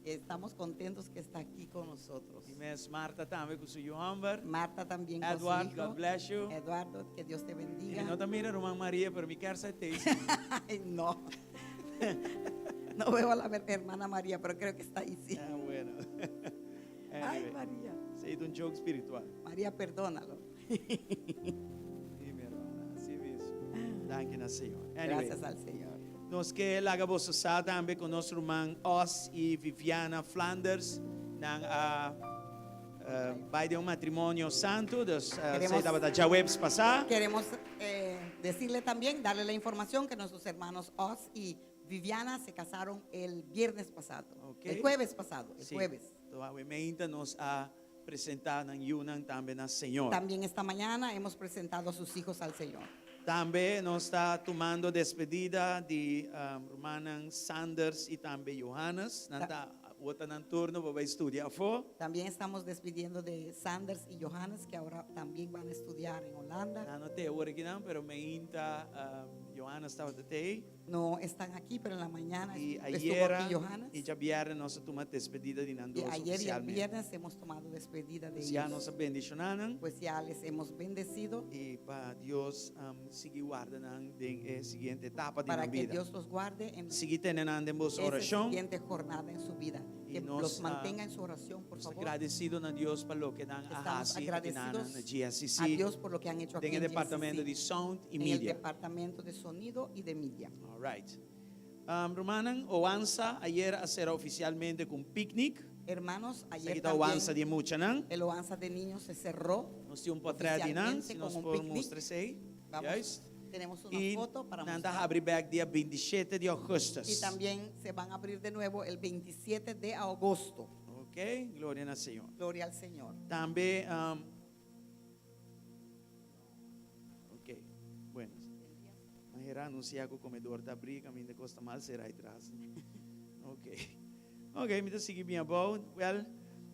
Estamos contentos que está aquí con nosotros. I mes Marta tambe ku su yu hòmber. Marta también con Edward, su hijo. God bless you. Eduardo, que Dios te I bendiga. mi no ta mira ruman Maria, pero mi ke sa t'ei. Ay, no. No veo a la hermana María, pero creo que está ahí, sí. Ah, bueno. Ay, Anyway, María. esei ta un joke spiritual. María, perdónalo. I mi ruman, asina mes. Danki na Señor. Anyway, Gracias al Señor. Nos ke laga boso sa tambe ku nos ruman Os i Viviana Flanders nan a bai den un matrimonio santu, dus Queremos- esei tabata djaweps pasá. Queremos decirle también, darle la información que nuestros hermanos Oz y Viviana se casaron el viernes pasado. Ok. El jueves pasado, el Sí. jueves. Anto awe mainta nos a presentá nan yunan tambe na Señor. También esta mañana hemos presentado a sus hijos al Señor. Tambe nos ta tumando despedida di rumannan Sanders i tambe Johannes. Nan ta awor ta nan turno pa bai studia afó. También estamos despidiendo de Sanders y Johannes, que ahora también van a estudiar en Holanda. Nan no t'ei awor akinan, pero mainta Johannes tabata t'ei. No están aquí, pero en la mañana I estuvo ayer aquí Johannes. i djabièrnè nos a tuma despedida di nan Y dos ayer y el oficialmente. viernes hemos tomado despedida de Ya ellos. nos a bendishoná nan. Pues ya les hemos bendecido. I pa Dios sigui warda nan den e siguiente etapa di Para nan que bida. Dios los guarde en Sigui tene nan den boso esa orashon. siguiente jornada en su vida. Y Que nos, los mantenga en su oración, por nos favor. agradesido na Dios pa loke nan a Estamos hasi aki nan agradecidos na GSCC. a Dios por lo que han hecho aquí Den e en departamento GSCC, di sound i en el media. departamento de sonido y de media. All right. Rumannan, Oansa ayera a sera oficialmente ku un picnic. Hermanos, ayer Esaki ta Oansa también di muchanan. el Oansa de niños se cerró Nos tin un portret di nan, oficialmente si nos con un por picnic. mustra esei. Vamos, Juist. tenemos una I foto para nan ta mostrar. habri bèk dia 27 di ougùstùs. Y también se van a abrir de nuevo el 27 de agosto. Ok, gloria na Señor. Gloria al Señor. Tambe, ok, bueno. Manera anunsiá ku komedor ta abrí, kaminda kos ta mal será atras. Ok. Ok, mi ta sigui bin abou. Well,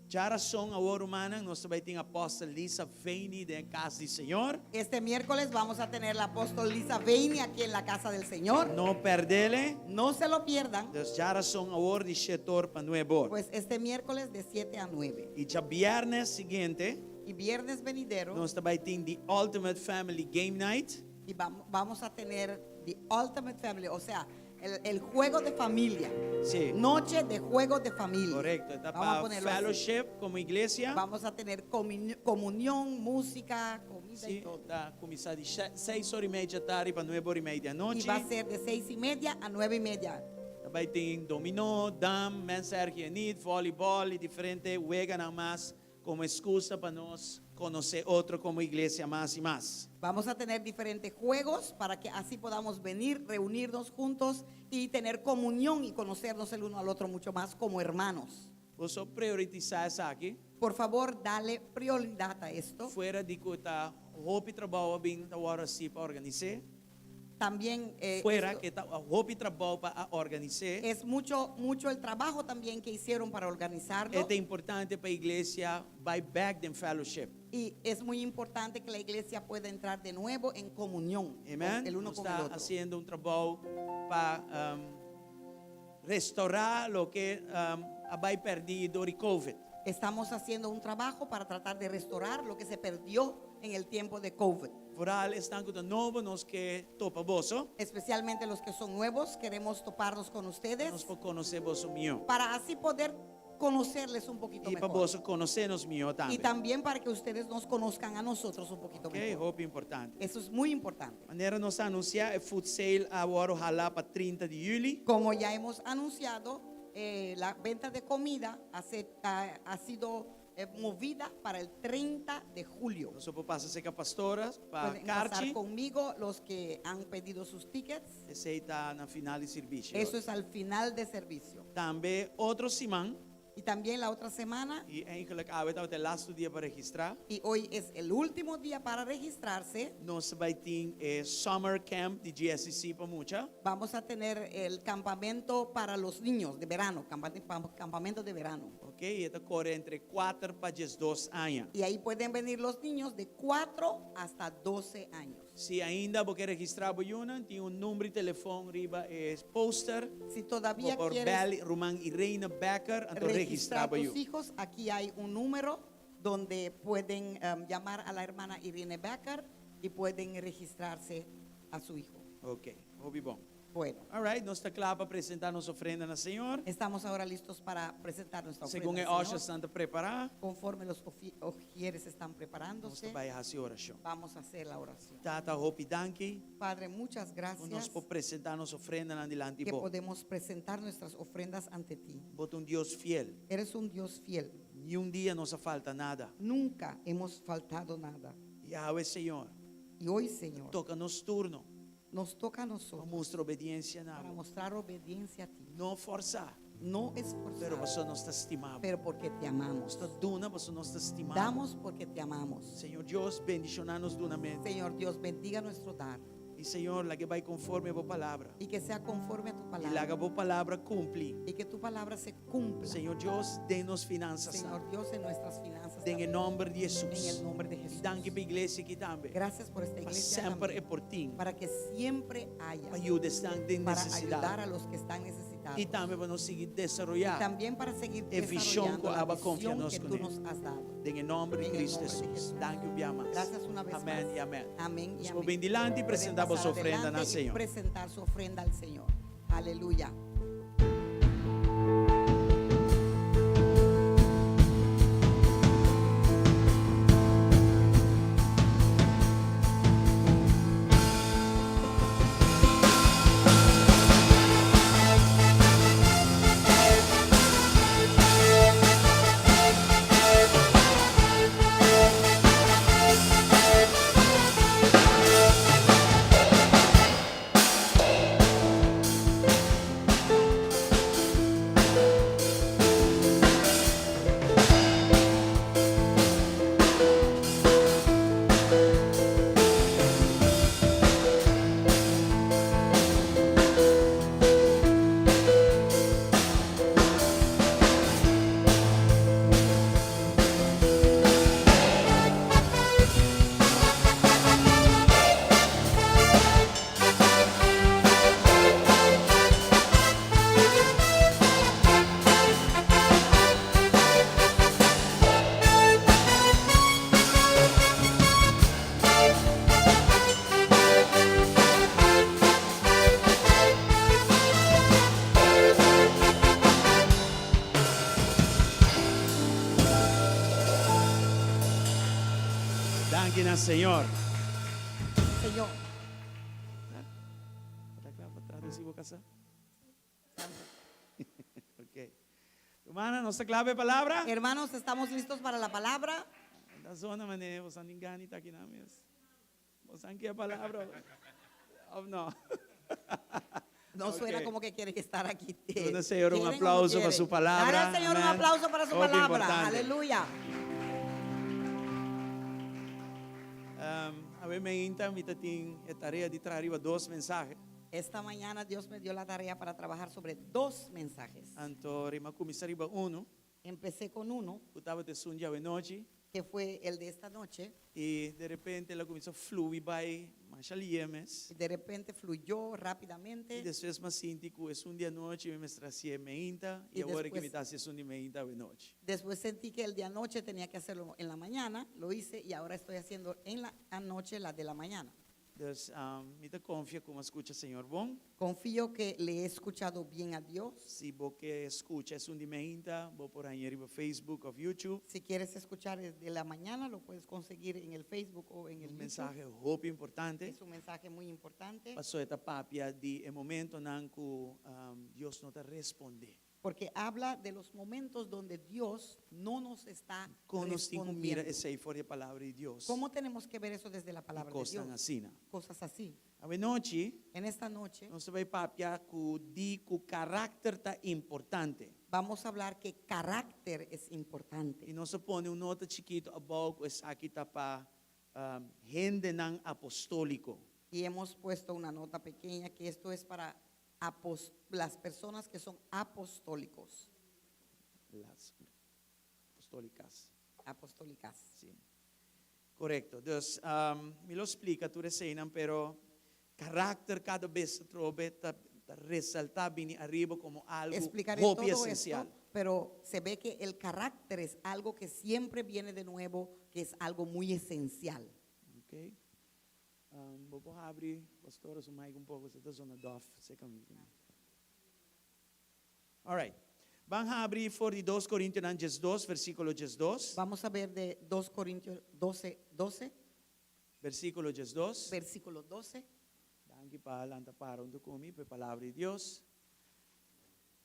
djarason awor rumannan, nos ta bai tin apòstel Lisa Veini den kas di Señor. Este miércoles vamos a tener la apóstol Lisa Veini aquí en la casa del Señor. No pèrd'é. No se lo pierdan. Dus djarason awor di shet'or pa nueb'or. Pues este miércoles de 7 a 9. I djabièrnè siguiente, Y viernes venidero. nos ta bai tin The Ultimate Family Game Night. Y vamos a tener The Ultimate Family, o sea, el juego de familia. Sí. Noche de juego de familia. Korekto. Ta Vamos a pa ponerlo así. fellowship komo iglesia. Vamos a tener comunión, música, comida y Sí, todo. ta kuminsá di 6 or i mei di atardi pa 9 or i mei di Y anochi. va a ser de 6:30 a 9:30. Ta bai tin dominó, dam, mens erger je niet, voleibol i diferente weganan mas komo ekskusa pa nos konosé otro komo iglesia mas i mas. Vamos a tener diferentes juegos para que así podamos venir, reunirnos juntos y tener comunión y conocernos el uno al otro mucho más como hermanos. Boso priorisá esaki. Por favor, dale prioridad a esto. Fuera di ku ta hopi trabou bin ta wòrdu hasí pa organis'é. También, Fuera esto ku ta hopi trabou pa organis'é. es mucho, mucho el trabajo también que hicieron para organizarlo. Ta importante pa e iglesia bai back den fellowship. Y es muy importante que la iglesia pueda entrar de nuevo en comunión con Amen. el uno Nos con el ta otro. hasiendo un trabou pa restourá loke a bai pèrdí dor di COVID. Estamos haciendo un trabajo para tratar de restaurar lo que se perdió en el tiempo de COVID. Vooral esnan ku ta nobo nos ke topa boso. Especialmente los que son nuevos, queremos toparnos con ustedes. Nos por konosé boso mihó. Para así poder conocerles un poquito I pa mejor. boso konosé nos mihó tambe. Y también para que ustedes nos conozcan a nosotros un poquito Ok, mejor. hopi importante. Eso es muy importante. Manera nos a anunsiá, e food sale a wòrdu halá pa 30 di yüli. Como ya hemos anunciado, la venta de comida ha sido movida para el 30 de julio. Boso por pasa serka pastora pa Pueden pasar karchi. conmigo los que han pedido sus tickets. Esei ta na final di servisio. Eso es al final de servicio. Tambe otro siman. Y también la otra semana. I eigenlijk awe tabata e lastu dia pa registrá. Y hoy es el último día para registrarse. Nos ta bai tin e Summer Camp di GSCC pa mucha. Vamos a tener el campamento para los niños de verano, campamento de verano. Ok, i e ta kore entre kuater pa diesdos aña. Y ahí pueden venir los niños de 4 hasta 12 años. Si ainda bo ke registrá bo yunan, tin un number di telefòn riba e poster. Si todavía Bo por quieres bel ruman Irene Becker anto registrá registrar bo yu. tus hijos, aquí hay un número donde pueden llamar a la hermana Irene Becker y pueden registrarse a su hijo. Ok, hopi bon. Bueno. All right, nos ta kla pa presentá nos ofrenda na Señor. Estamos ahora listos para presentar nuestra ofrenda Segun e al Señor. ushersnan ta prepará. Conforme los ujieres están Nos preparándose. ta bai hasi orashon. Vamos a hacer la oración. Tata, hopi danki. Padre, muchas Ku gracias. nos por presentá nos ofrendanan dilanti Que bo. podemos presentar nuestras ofrendas ante ti. Bo ta un Dios fiel. Eres un Dios fiel. Niun dia nos a falta nada. Nunca hemos faltado nada. I awe, Señor. Y hoy, Señor. Toka nos turno. Nos toca a Pa nosotros. mustra obediencia na Para bo. mostrar obediencia a ti. No forsá. No esforzado. Pero pasobra nos ta stima bo. Pero porque te amamos. Nos ta duna pasobra nos ta stima bo. Damos porque te amamos. Señor Dios, bendiciona nos dunamento. Señor Dios, bendiga nuestro dar. I Señor, laga e bai konforme bo palabra. Y que sea conforme a tu I palabra. laga bo palabra kumpli. Y que tu palabra se cumpla. Señor Dios, den nos finanzas. Señor Dios, en nuestras finanzas. Den e también. nomber di Hesus. En el nombre de Jesús. I danki pa e iglesia aki tambe. Gracias por esta Pa iglesia semper también. e por tin. Para que siempre haya. Pa yuda esnan den Para necesidad. ayudar a los que están necesitados. I tambe pa nos sigui desaroyá. Y también para seguir E vision desarrollando ku la abo a konfia visión nos que ku tú ne. nos has dado. Den e nomber di En el Cristo nombre de Hesus. Jesús. Danki un bia mas. Gracias una vez Amén más. y amén. Amén y Nos amén. por bin dilanti y Pueden presentá pasar boso ofrenda adelante na y Señor. presentar su ofrenda al Señor. Aleluya. Danki na Señor. Señor. Ta kla pa traduci bo casa? Ok. Hermana, nos ta kla pa e palabra? Hermanos, estamos listos para la palabra? Ta zona manera bo san ingani ta aki nan mes. Bo san ke palabra of no? No suena Ok. como que quieren estar aquí. Duna Señor un ¿Quieren o no aplauso pa quieren? su palabra. Dale al Señor un Amén. aplauso para su Hopi palabra. importante. Aleluya. Awe meinta mi ta tin e tarea di traha riba dos mensahe. Esta mañana Dios me dio la tarea para trabajar sobre dos mensajes. Anto rima kuminsá riba uno. Empecé con uno. Ku tabata esun djawe nochi. Que fue el de esta noche. I de repente el a kuminsá flui bai masha lié mes. Y de repente fluyó rápidamente. I despues mi a sinti ku esun di anochi mi mester hasié meinta i Y awor ke mi después ta hasi esun di meinta awe nochi. Después sentí que el de anoche tenía que hacerlo en la mañana, lo hice y ahora estoy haciendo en la anoche la de la mañana. Dus mi ta konfia ku mi a skucha Señor bon. Confío que le he escuchado bien a Dios. Si bo ke skucha esun di meinta, bo por haña riba Facebook òf YouTube. Si quieres escuchar el de la mañana, lo puedes conseguir en el Facebook o en el Un YouTube. mensahe hopi importante. Es un mensaje muy importante. Pasobra e ta papia di e momentonan ku Dios no ta respondé. Porque habla de los momentos donde Dios no nos está Kon nos tin ku mira respondiendo. esei for di e palabra di Dios? ¿Cómo tenemos que ver eso desde la I palabra de kosnan Dios? asina. Cosas así. Awe nochi, En esta noche nos ta bai papia ku di ku karakter ta importante. vamos a hablar que carácter es importante. I nos a pone un nota chikitu abou ku esaki ta pa hendenan apostóliko. Y hemos puesto una nota pequeña que esto es para las personas que son apostólicos. Las apostólicas. Apostólicas. Sí. Korekto. Dus, mi lo splika tur eseinan, pero karakter kada bes atrobe ta ta resaltá bini ariba komo algu Explicaré hopi todo esensial. esto, pero se ve que el carácter es algo que siempre viene de nuevo, que es algo muy esencial. Ok. Um, bo por habri, pastora, su mic un poco, se ta zona dof, se kami. All right. Ban habri for di 2 Corintionan 12, versículo 12. Vamos a ver de 2 Corintios 12, 12, Versículo 12. versículo 12. Danki pa lanta para huntu ku mi pa e Palabra di Dios.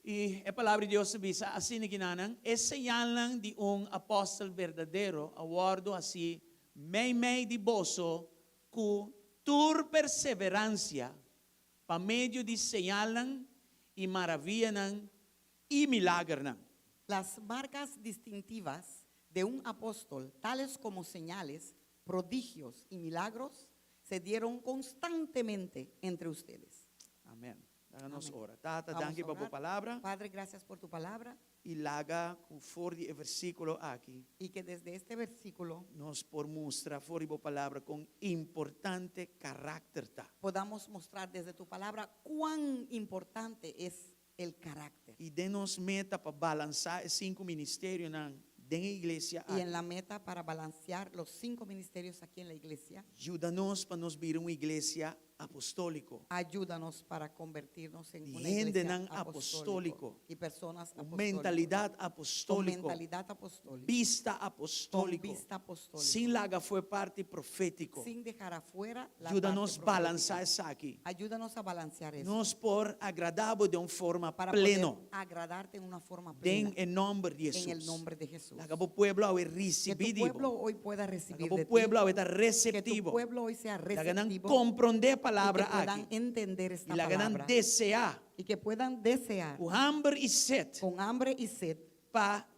I e Palabra di Dios ta bisa asina kinanan, E señalnan di un apòstel berdadero a wòrdu hasí meimei di boso ku tur perseveransia pa medio di señalnan i maravianan i milagernan. Las marcas distintivas de un apóstol, tales como señales, prodigios y milagros, se dieron constantemente entre ustedes. Amén. Laga nos Amén. ora. Tata, Vamos danki a pa bo orar. palabra. Padre, gracias por tu palabra. I laga ku for di e versíkulo aki Y que desde este versículo nos por mustra for di bo palabra kon importante karakter ta. podamos mostrar desde tu palabra cuán importante es el carácter. I den nos meta pa balansá e sinku ministerionan den e iglesia Y en aki. la meta para balancear los cinco ministerios aquí en la iglesia, Yuda nos pa nos bira un iglesia apostóliko. Ayúdanos para convertirnos en Di una iglesia hendenan apostólico apostóliko. y personas Ku apostólicas. mentalidat Con apostóliko. mentalidad apostólica. Bista Con apostóliko. vista apostólica. Sin laga fo'i parti profétiko. Sin dejar afuera la Yuda parte nos profética. balansá esaki. Ayúdanos a balancear eso. Nos por agradá bo den un forma para pleno. poder agradarte en una forma plena. Den e nòmber di En el Hesus. nombre de Jesús. Laga bo pueblo awe Que risibí tu di bo. pueblo hoy pueda Laga recibir bo de ti. pueblo awe ta Que tu receptivo. pueblo hoy sea Laga nan receptivo. komprondé Y que palabra puedan aki. entender esta I laga nan palabra. deseá Y que puedan desear ku hamber i set con hambre y sed pa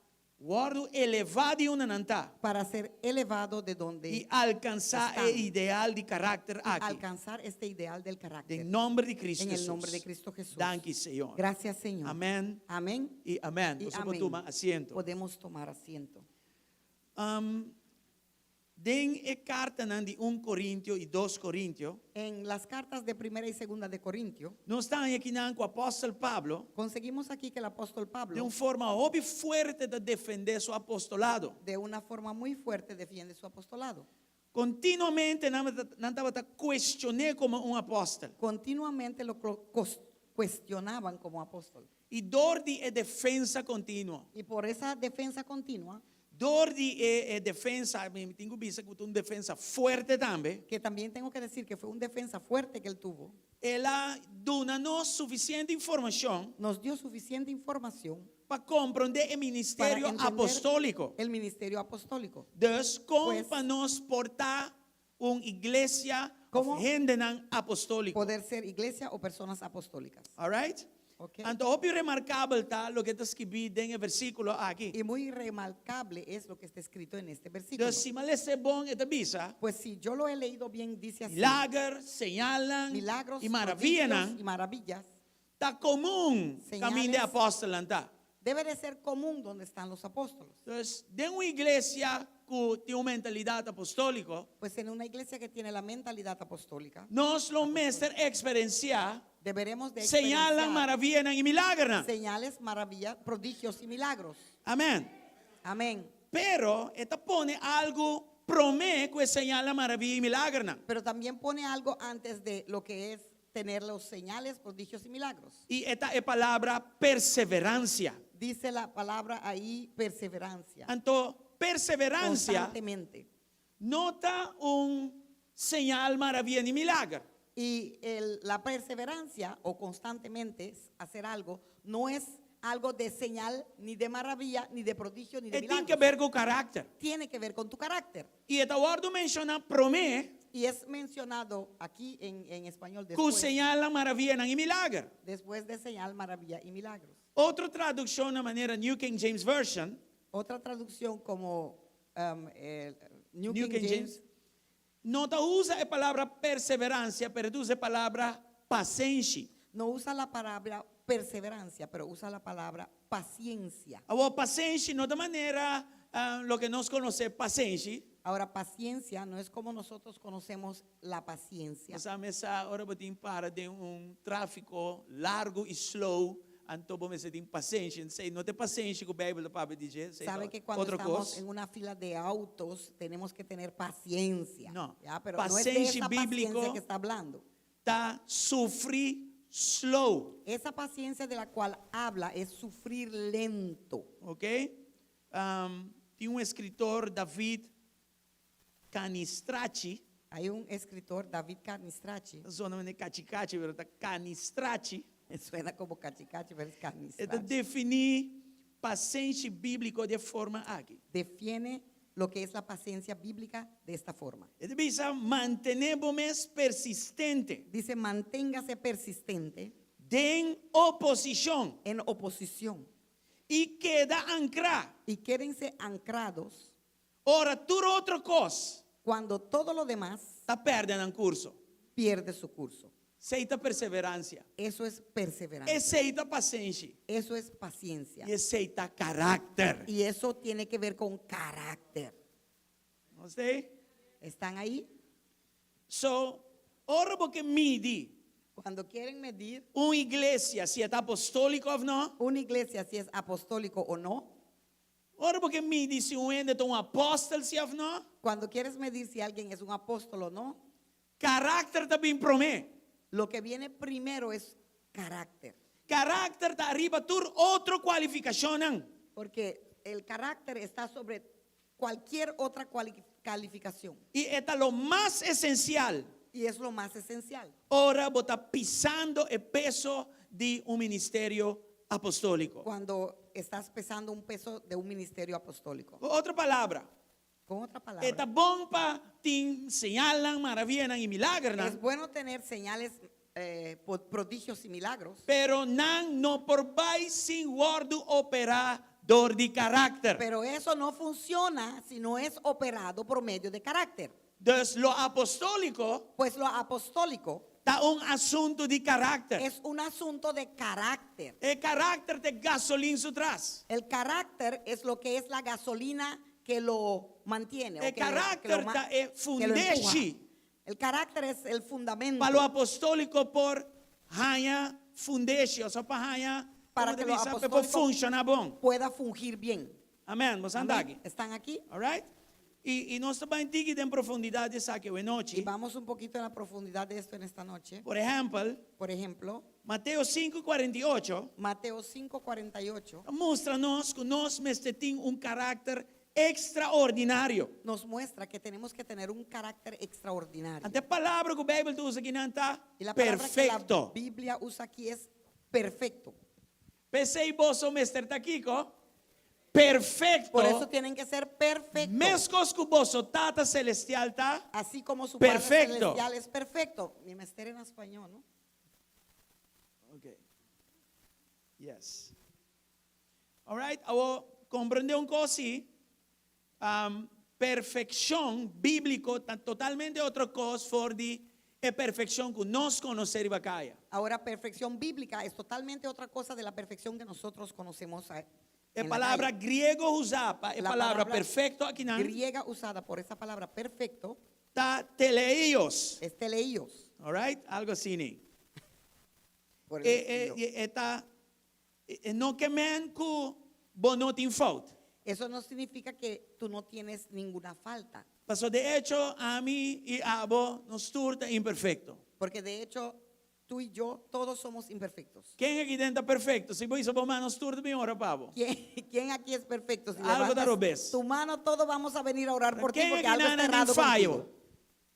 wòrdu elevá di unda nan ta para ser elevado de donde i alkansá están. e ideal di karakter aki. Alcanzar este ideal del carácter. Den nòmber di Cristo En el Hesus. nombre de Cristo Jesús. Danki, Señor. Gracias, Señor. Amén. Amén. I amén. Y Boso por amén. tuma asiento. Podemos tomar asiento. Um, den e kartanan di un Korintio i dos Korintio, En las cartas de primera y segunda de Corintio, nos ta haña akinan ku apòstel Pablo conseguimos aquí que el apóstol Pablo den un forma hopi fuerte ta defendé su apostolado. de una forma muy fuerte defiende su apostolado. Kontinuamente nan tabata kuestion'é komo un apòstel. Continuamente lo cuestionaban como apóstol. I dor di e defensa kontinuo. Y por esa defensa continua, Dor di e e defensa, mi tin ku bisa ku ta un defensa fuerte tambe. Que también tengo que decir que fue un defensa fuerte que él tuvo. El a duna nos suficiente informashon Nos dio suficiente información pa komprondé e para ministerio entender apostóliko. el ministerio apostólico. Dus kon Pues, pa nos por ta un iglesia òf ¿Cómo hendenan apostóliko? Poder ser iglesia o personas apostólicas. All right? Ok. Anto hopi remarkabel ta loke ta skibí den e versíkulo aki. Y muy remarcable es lo que está escrito en este versículo. Dus si m'a les'é bon e ta bisa, Pues si yo lo he leído bien, dice así. Milager, señalnan Milagros, i maravianan prodigios y maravillas. ta komun Señales kaminda e apòstelnan ta. Debe de ser común donde están los apóstoles. Dus den un iglesia ku tin un mentalidat apostóliko, Pues en una iglesia que tiene la mentalidad apostólica, nos lo mester eksperensiá deberemos de señalnan, experienciar maravianan i milagernan. señales, maravillas, prodigios y milagros. Amén. Amén. Pero e ta pone algu promé ku e señalnan, maravia i milagernan. Pero también pone algo antes de lo que es tener los señales, prodigios y milagros. I e ta e palabra perseveransia. Dice la palabra ahí perseverancia. Anto perseveransia Constantemente. no ta un señal, maravia ni milager. Y la perseverancia o constantemente hacer algo no es algo de señal, ni de maravilla, ni de prodigio, ni de E tin milagro. ku ber ku karakter. Tiene que ver con tu carácter. I e ta wòrdu menshoná promé Y es mencionado aquí en español ku después, señal, maravia i milager. después de señal, maravilla y milagros. Otro tradukshon na manera New King James Version, Otra traducción como el New, New King King James, James, no ta usa e palabra perseveransia, pero usa e palabra pasenshi. No usa la palabra perseverancia, pero usa la palabra paciencia. Awor pasenshi no ta manera loke nos konosé pasenshi. Ahora, paciencia no es como nosotros conocemos la paciencia. Bo sa ora bo tin para den un tráfiko largu i slow, anto bo mester tin pasenshi. Esei no ta pasenshi ku Beibel ta papia di dje, Sabe que cuando otro estamos kos. En una fila de autos tenemos que tener paciencia. No. ¿Ya? Pero no es de Pasenshi esa bíbliko paciencia que está hablando. Ta sufri slow. Esa paciencia de la cual habla es sufrir lento. Ok? Tin un eskritor, David Canistrachi. Hay un escritor, David Canistrachi. Zona manera cachicachi, pero ta Canistrachi. Suena como cachicachi, pero es E ta Canistrachi. definí pasenshi bíbliko di e forma aki. Define lo que es la paciencia bíblica de esta forma. E ta bisa mantené bo mes persistente. Dice, manténgase persistente Den oposishon. En oposición. I keda ankrá. Y quédense anclados Ora tur otro kos cuando todo lo demás ta pèrdè nan kurso. Pierde su curso. Esei ta perseveransia. Eso es perseverancia. Esei ta pasenshi. Eso es paciencia. I esei ta karakter. Y eso tiene que ver con carácter. Nos t'ei? ¿Están ahí? So, ora bo ke midi Cuando quieren medir un iglesia si ta apostóliko òf no, una iglesia si es apostólico o no, ora bo ke midi si un hende ta un apòstel si òf no, cuando quieres medir si alguien es un apóstol o no, karakter ta bin promé. Lo que viene primero es carácter. Karakter ta ariba tur otro kualifikashonnan. Porque el carácter está sobre cualquier otra calificación. I e ta lo mas esensial. Y es lo más esencial. Ora bo ta pisando e peso di un ministerio apostóliko. Cuando estás pesando un peso de un ministerio apostólico. Ku otro palabra, Con otra palabra. E ta bon pa tin señalnan, maravianan i milagernan. Es bueno tener señales, prodigios y milagros. Pero nan no por bai sin wòrdu operá dor di karakter. Pero eso no funciona si no es operado por medio de carácter. Dus lo apostóliko Pues lo apostólico ta un asuntu di karakter. Es un asunto de carácter. E karakter ta e gasolin su tras. El carácter es lo que es la gasolina que lo mantiene. O El que lo, que lo carácter ma- ta e que lo empuja. fundeshi. El carácter es el fundamento. Pa lo apostóliko por haña fundeshi, osea pa haña, Para komo que te lo bisa, pa por apostólico funshoná bon. pueda fungir bien. Amèn. Boso Amén. aki. ¿Están aquí? All right? I nos ta bai tiki den profundidat di esaki awe nochi. Y vamos un poquito en la profundidad de esto en esta noche. Por ehèmpel, Por ejemplo, Mateo 5:48 Mateo 5:48 mustra nos ku nos mester tin un karakter ekstraordinario. Nos muestra que tenemos que tener un carácter extraordinario. Anto e palabra ku Beibel ta usa akinan ta Y la palabra que la perfekto. Biblia usa aquí es perfecto. P'esei boso mester ta kiko? Perfekto. Por eso tienen que ser perfectos. Meskos ku boso Tata Selestial ta Así como su Padre perfekto. Celestial es perfecto. Mi mester en español, ¿no? Ok. Yes. All right. Awor komprondé un kos si. Perfekshon bíbliko ta totalmente otro kos for di e perfekshon ku nos konosé riba kaya. Ahora, perfección bíblica es totalmente otra cosa de la perfección que nosotros conocemos E en la palabra calle. griego usá pa e La palabra palabra perfekto akinan griega usada por esa palabra perfecto ta teleios. es teleios. All right? Algu asina. Por el E, e, estilo. e, e ta, e, e no ke men ku bo no tin fout. Eso no significa que tú no tienes ninguna falta. Paso de echo, ami i abo nos tur ta imperfekto. Porque de hecho, tú y yo, todos somos imperfectos. Ken aki den ta perfekto? Si bo hisa bo man, nos tur ta bin ora pa bo. ¿Quién, quién aquí es perfecto? Si Algo ta levantas robes. tu mano, todos vamos a venir a orar por ti ¿Quién porque aquí algo está nana tin errado fallo? contigo.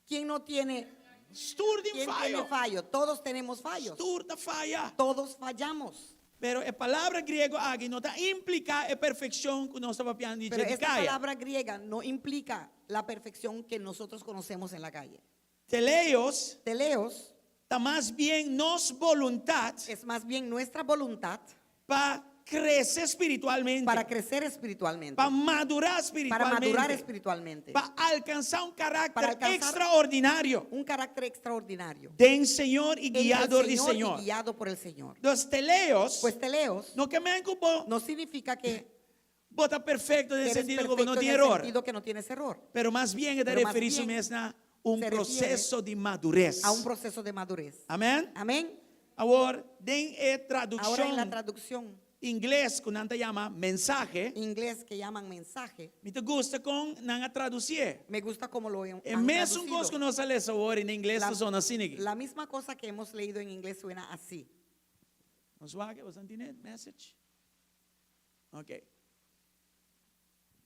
¿Quién no tiene? Nos tur tin ¿Quién fallo. tiene fallo? Todos tenemos fallos. Nos tur ta faya. Todos fallamos. Pero e palabra griego aki no ta impliká e perfekshon ku nos ta papiando di Pero dje di esta kaya. palabra griega no implica la perfección que nosotros conocemos en la calle. Teleios Teleos ta mas bien nos boluntat es más bien nuestra voluntad pa krese spiritualmente, para crecer espiritualmente, pa madurá para madurar spiritualmente, espiritualmente, pa alkansá un Para karakter alcanzar ekstraordinario un carácter extraordinario. den Señor i En el guiá dor di Señor Señor. y guiado por el Señor. Dus teleos Pues teleos no ke men ku bo no significa que bo ta perfekto den eres sentido ku bo no perfecto tin en el eror, sentido que no tienes error, pero mas bien e ta Pero mas referí su bien mes na un se refiere proseso di madures. a un proceso de madurez. Amèn? Amén. Awor, den e Ahora en la tradukshon traducción ingles ku nan ta yama mensahe, inglés que llaman mensaje, mi ta gusta kon nan a tradusié. me gusta cómo lo han E mesun kos ku traducido. nos a lesa awor en ingles ta sona asina aki. La misma cosa que hemos leído en inglés suena así. Nos wak, boso tin e message? Ok.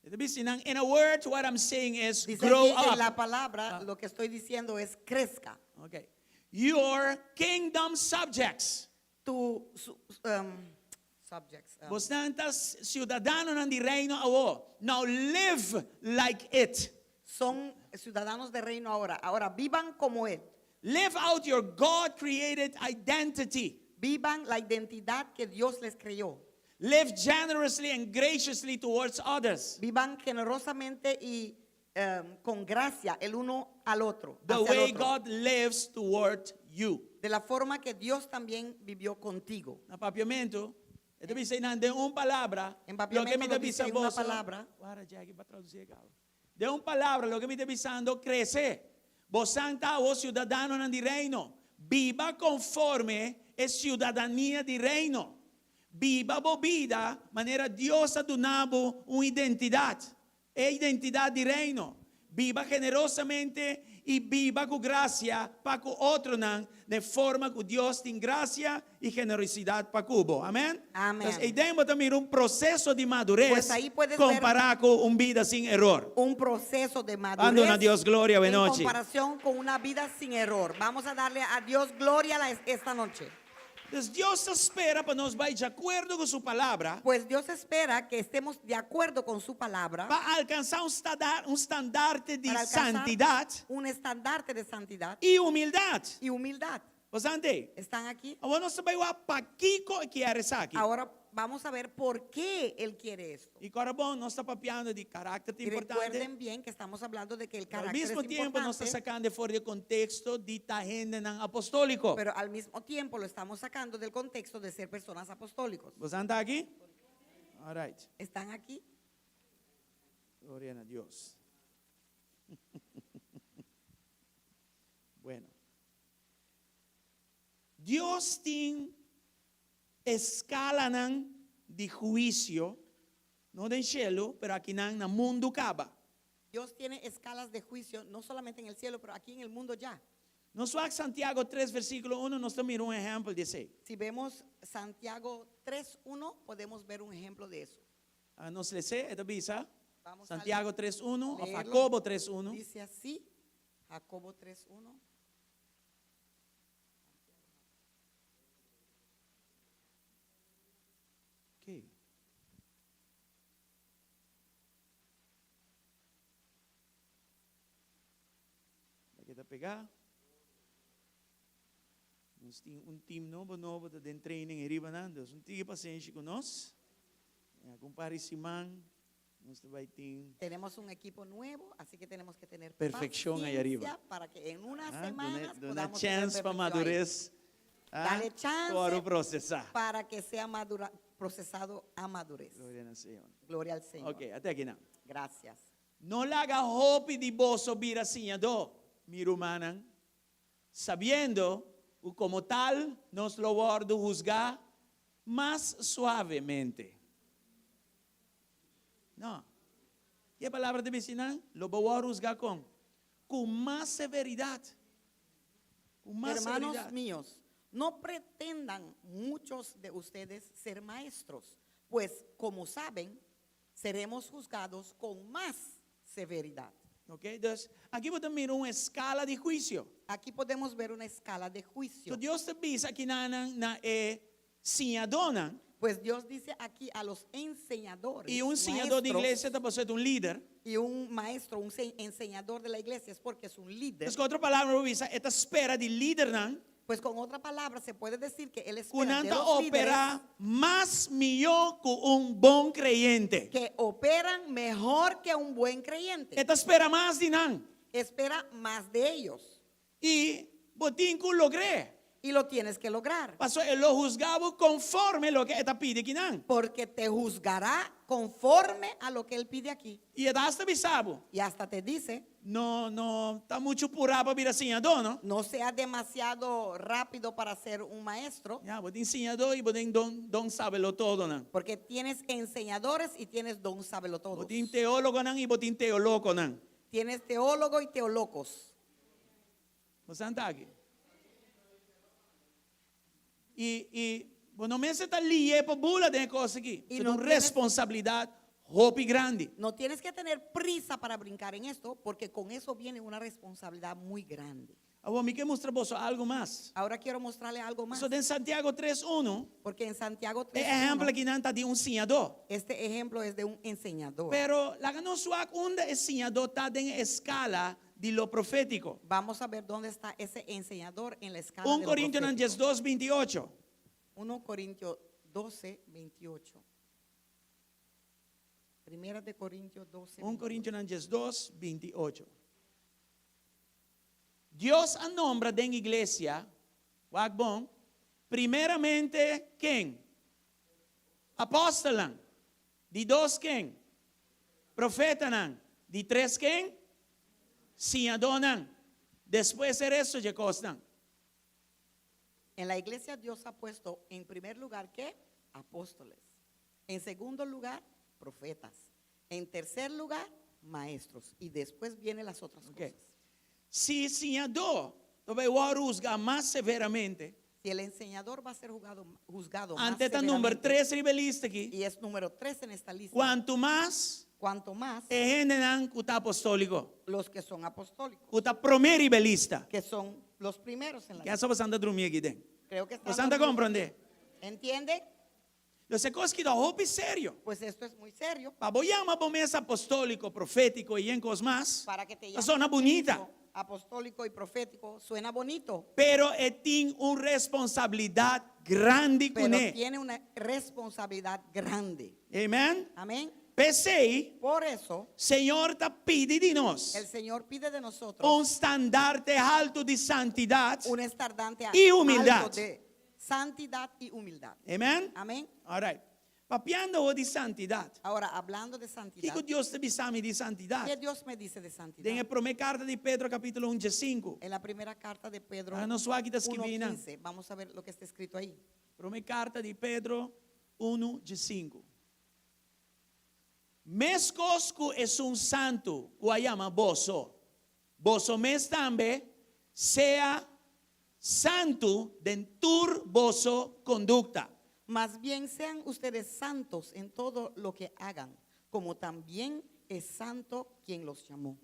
E ta bisa nan, in a word, what I'm saying is Dice grow aquí en up. la palabra, lo que estoy diciendo es crezca. Ok. Your kingdom subjects. Tu su- subjects. Bosnan ta ciudadanonan di reino awo. Now live like it. Son ciudadanos de reino ahora. Ahora vivan como él. Live out your God-created identity. Vivan la identidad que Dios les creó. Live generously and graciously towards others. Vivan generosamente y con gracia el uno al otro. The hacia el way otro. God lives toward you. De la forma que Dios también vivió contigo. Na papiamento, e ta bisa einan den un palabra, En loke papiamento mi ta lo dice bisa en una boso. palabra. Guarda, Jackie, pa traduci caba. Den un palabra, loke mi ta bisando, crece. Bosan ta awor ciudadanonan di reino. Biba conforme e ciudadania di reino. Biba bo bida manera Dios a duna bo un identidad. E identidad di reino. Biba generosamente i biba ku grasia pa ku otronan den forma ku Dios tin grasia i generosidat pa ku bo. Amen? Amen. Entonces, eiden bo ta mira un proseso di madures Pues ahí puedes ver kompará ku un bida sin eror. un proceso de Ban duna madurez Dios gloria en awenochi. comparación con una vida sin error. Vamos a darle a Dios gloria la, esta noche. Entonces, Dios ta spera pa nos bai di akuerdo ku su palabra. Pues Dios espera que estemos de acuerdo con su palabra. Pa alkansá un un standarte di Para alcanzar santidat un estandarte de santidad i humildat. y humildad. Boso ante? ¿Están aquí? Awor nos ta bai wak pakiko e kier esaki. Ahora vamos a ver por qué él quiere esto. I kòrda bon, nos ta papiando di karakter ta Y importante. recuerden bien que estamos hablando de que el Pero al carácter mismo es tiempo nos ta importante, sacando for di contexto di ta hendenan apostólico. pero al mismo tiempo lo estamos sacando del contexto de ser personas apostólicos. Boso ta aki? All right. ¿Están aquí? Gloria na Dios. Bueno. Dios tin eskalanan di huisio, no den shelu, pero akinan na mundu kaba. Dios tiene escalas de juicio, no solamente en el cielo, pero aquí en el mundo ya. Nos wak Santiago 3, versíkulo 1, nos ta mira un ehèmpel di esei. Si vemos Santiago 3.1, podemos ver un ejemplo de eso. Ah, nos les'é, e ta bisa. Vamos a Santiago 3.1, o leerlo. Jacobo 3.1. Dice así, Jacobo 3.1. Ok. Aki ta pegá. Nos tin un team nobo nobo ta den training ariba nan, dus un tiki pasenshi ku nos. En algun par di siman nos ta bai tin Tenemos un equipo nuevo, así que tenemos que tener perfección ahí arriba. paciencia para que en unas Ah, semanas duna podamos tener chance pa perfección ahí. madurez. Ah, Dale chance Oro procesá. para que sea madura, procesado a madurez. Gloria na Señor. Gloria al Señor. Ok, ata aki nan. Gracias. No laga hopi di boso bira siñadó, mi rumannan, sabiendo ku komo tal nos lo wòrdu husgá mas suavemente. No. Ki e palabra ta bisa nan? Lo bo wòrdu husgá kon? Ku mas severidat. Ku mas Hermanos severidat. míos, no pretendan muchos de ustedes ser maestros, pues como saben, seremos juzgados con más severidad. Ok, dus aki bo ta mira un eskala di huisio. Aquí podemos ver una escala de juicio. So Dios ta bisa aki na na e siñadónan. Pues Dios dice aquí a los enseñadores. I un siñadó di maestros, iglesia ta pasobra e ta un lider. Y un maestro, un enseñador de la iglesia es porque es un líder. Pues ku otro palabra, bo por bisa, e ta spera di lidernan Pues con otra palabra se puede decir que él ku espera nan de ta los líderes operá mas mihó ku un bon kreyente. que operan mejor que un buen creyente. E ta spera mas di nan. Espera más de ellos. I bo tin ku logr'é. Y lo tienes que lograr. Paso e lo husga bo konforme loke e ta pidi akinan. Porque te juzgará conforme a lo que él pide aquí. I e ta hasta bisa bo. Y hasta te dice. No, no ta muchu purá pa bira siñadó, no? No sea demasiado rápido para ser un maestro. Ya, bo tin siñadó i bo tin don, don sabelotodonan. Porque tienes enseñadores y tienes don sabelotodos. Bo tin teólogonan i bo tin teolokonan. Tienes teólogo y teolocos. Bo sa ta aki. I, i bo no mester ta lié pa bula den e kos aki. I Ta no un tienes- responsabilidat hopi grandi. No tienes que tener prisa para brincar en esto, porque con eso viene una responsabilidad muy grande. Awor mi ke mustra boso algu mas. Ahora quiero mostrarle algo más. So den Santiago 3, 1, Porque en Santiago e 3, ehèmpel akinan ta di un siñadó. este ejemplo es de un enseñador. Pero laga nos wak unda e siñadó ta den e eskala di lo profétiko. Vamos a ver dónde está ese enseñador en la escala 1 de lo Corintionan profético. 12, 28. 1 Corintios 12, 28. Primera de Corintios 12. 1 Corintionan 12, 28. Dios a nombra den iglesia, wak bon, primeramente ken? Apòstelnan. Di dos ken? Profetanan. Di tres ken? Siñadónan. Despues e resto dje kosnan. En la iglesia Dios ha puesto en primer lugar ¿qué? Apóstoles. En segundo lugar, profetas. En tercer lugar, maestros. Y después vienen las otras Ok. cosas. Si siñadó ta bai wòrdu husgá mas severamente, Si el enseñador va a ser juzgado, juzgado más Ante ta number severamente, tres riba e lista aki. y es número 3 en esta lista, Kuantu mas cuanto más e hendenan ku ta apostóliko, los que son apostólicos, ku ta promé riba e lista. que son los primeros en la Ke lista. asa bosan ta drumi aki den. Creo que están Bosan ta dormidos. komprondé. ¿Entiende? Los e kos ki ta hopi serio. Pues esto es muy serio. Pa bo yama bo mes apostóliko, profétiko i yen kos mas, Para que te ta llamen sona bunita. apostólico y profético, suena bonito, Pero e tin un responsabilidat grandi pero kuné. tiene una responsabilidad grande. Amen. Amén. P'esei, Por eso, Señor ta pidi di nos el Señor pide de nosotros un standarte haltu di santidat. un estandarte Y humildad. alto de santidad y humildad. Amen. Amén. All right. Papiando awor di santidat. Ahora, hablando de santidad, Kiko Dios ta bisa mi di santidat? ¿qué Dios me dice de santidad? Den e promé karta di Pedro kapítulo 1 dje 5. En la primera carta de Pedro Laga nos wak ki ta skibí nan. 1:15, vamos a ver lo que está escrito ahí. Promé karta di Pedro 1 dje 5. Meskos ku esun santu ku a yama boso, boso mes tambe sea santu den tur boso kondukta. Mas bien sean ustedes santos en todo lo que hagan, como también es santo quien los llamó.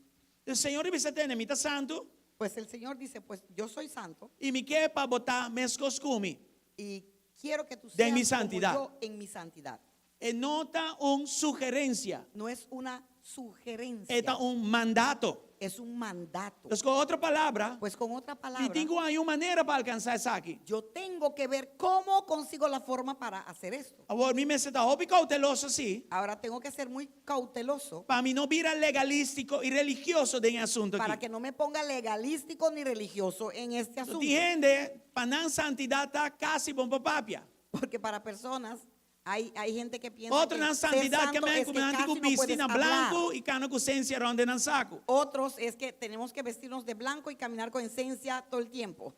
E Señor a bisa tene, mi ta santu Pues el Señor dice, pues yo soy santo i mi ke pa bo ta meskos ku mi. y quiero que tú Den mi seas como santidad. yo en mi santidad. E no ta un sugerensia, No es una sugerencia, e ta un mandato. es un mandato. Dus ku otro palabra, Pues con otra mi palabra, tin ku haña un manera pa alkansá esaki. yo tengo que ver cómo consigo la forma para hacer esto. Awor, mi mester ta hopi kouteloso sí, Ahora tengo que ser muy cauteloso pa mi no bira legalístiko i religioso den e asunto para aki. que no me ponga legalístico ni religioso en este So, asunto. tin hende, pa nan santidat ta kasi bon pa papia. Porque para personas hay, hay gente que piensa Otro que nan ser santidat ke santo men es ku que nan tin casi ku no bisti puedes na hablar. blanku i kana ku sensia rònt den nan saku. Otros es que tenemos que vestirnos de blanco y caminar con esencia todo el tiempo.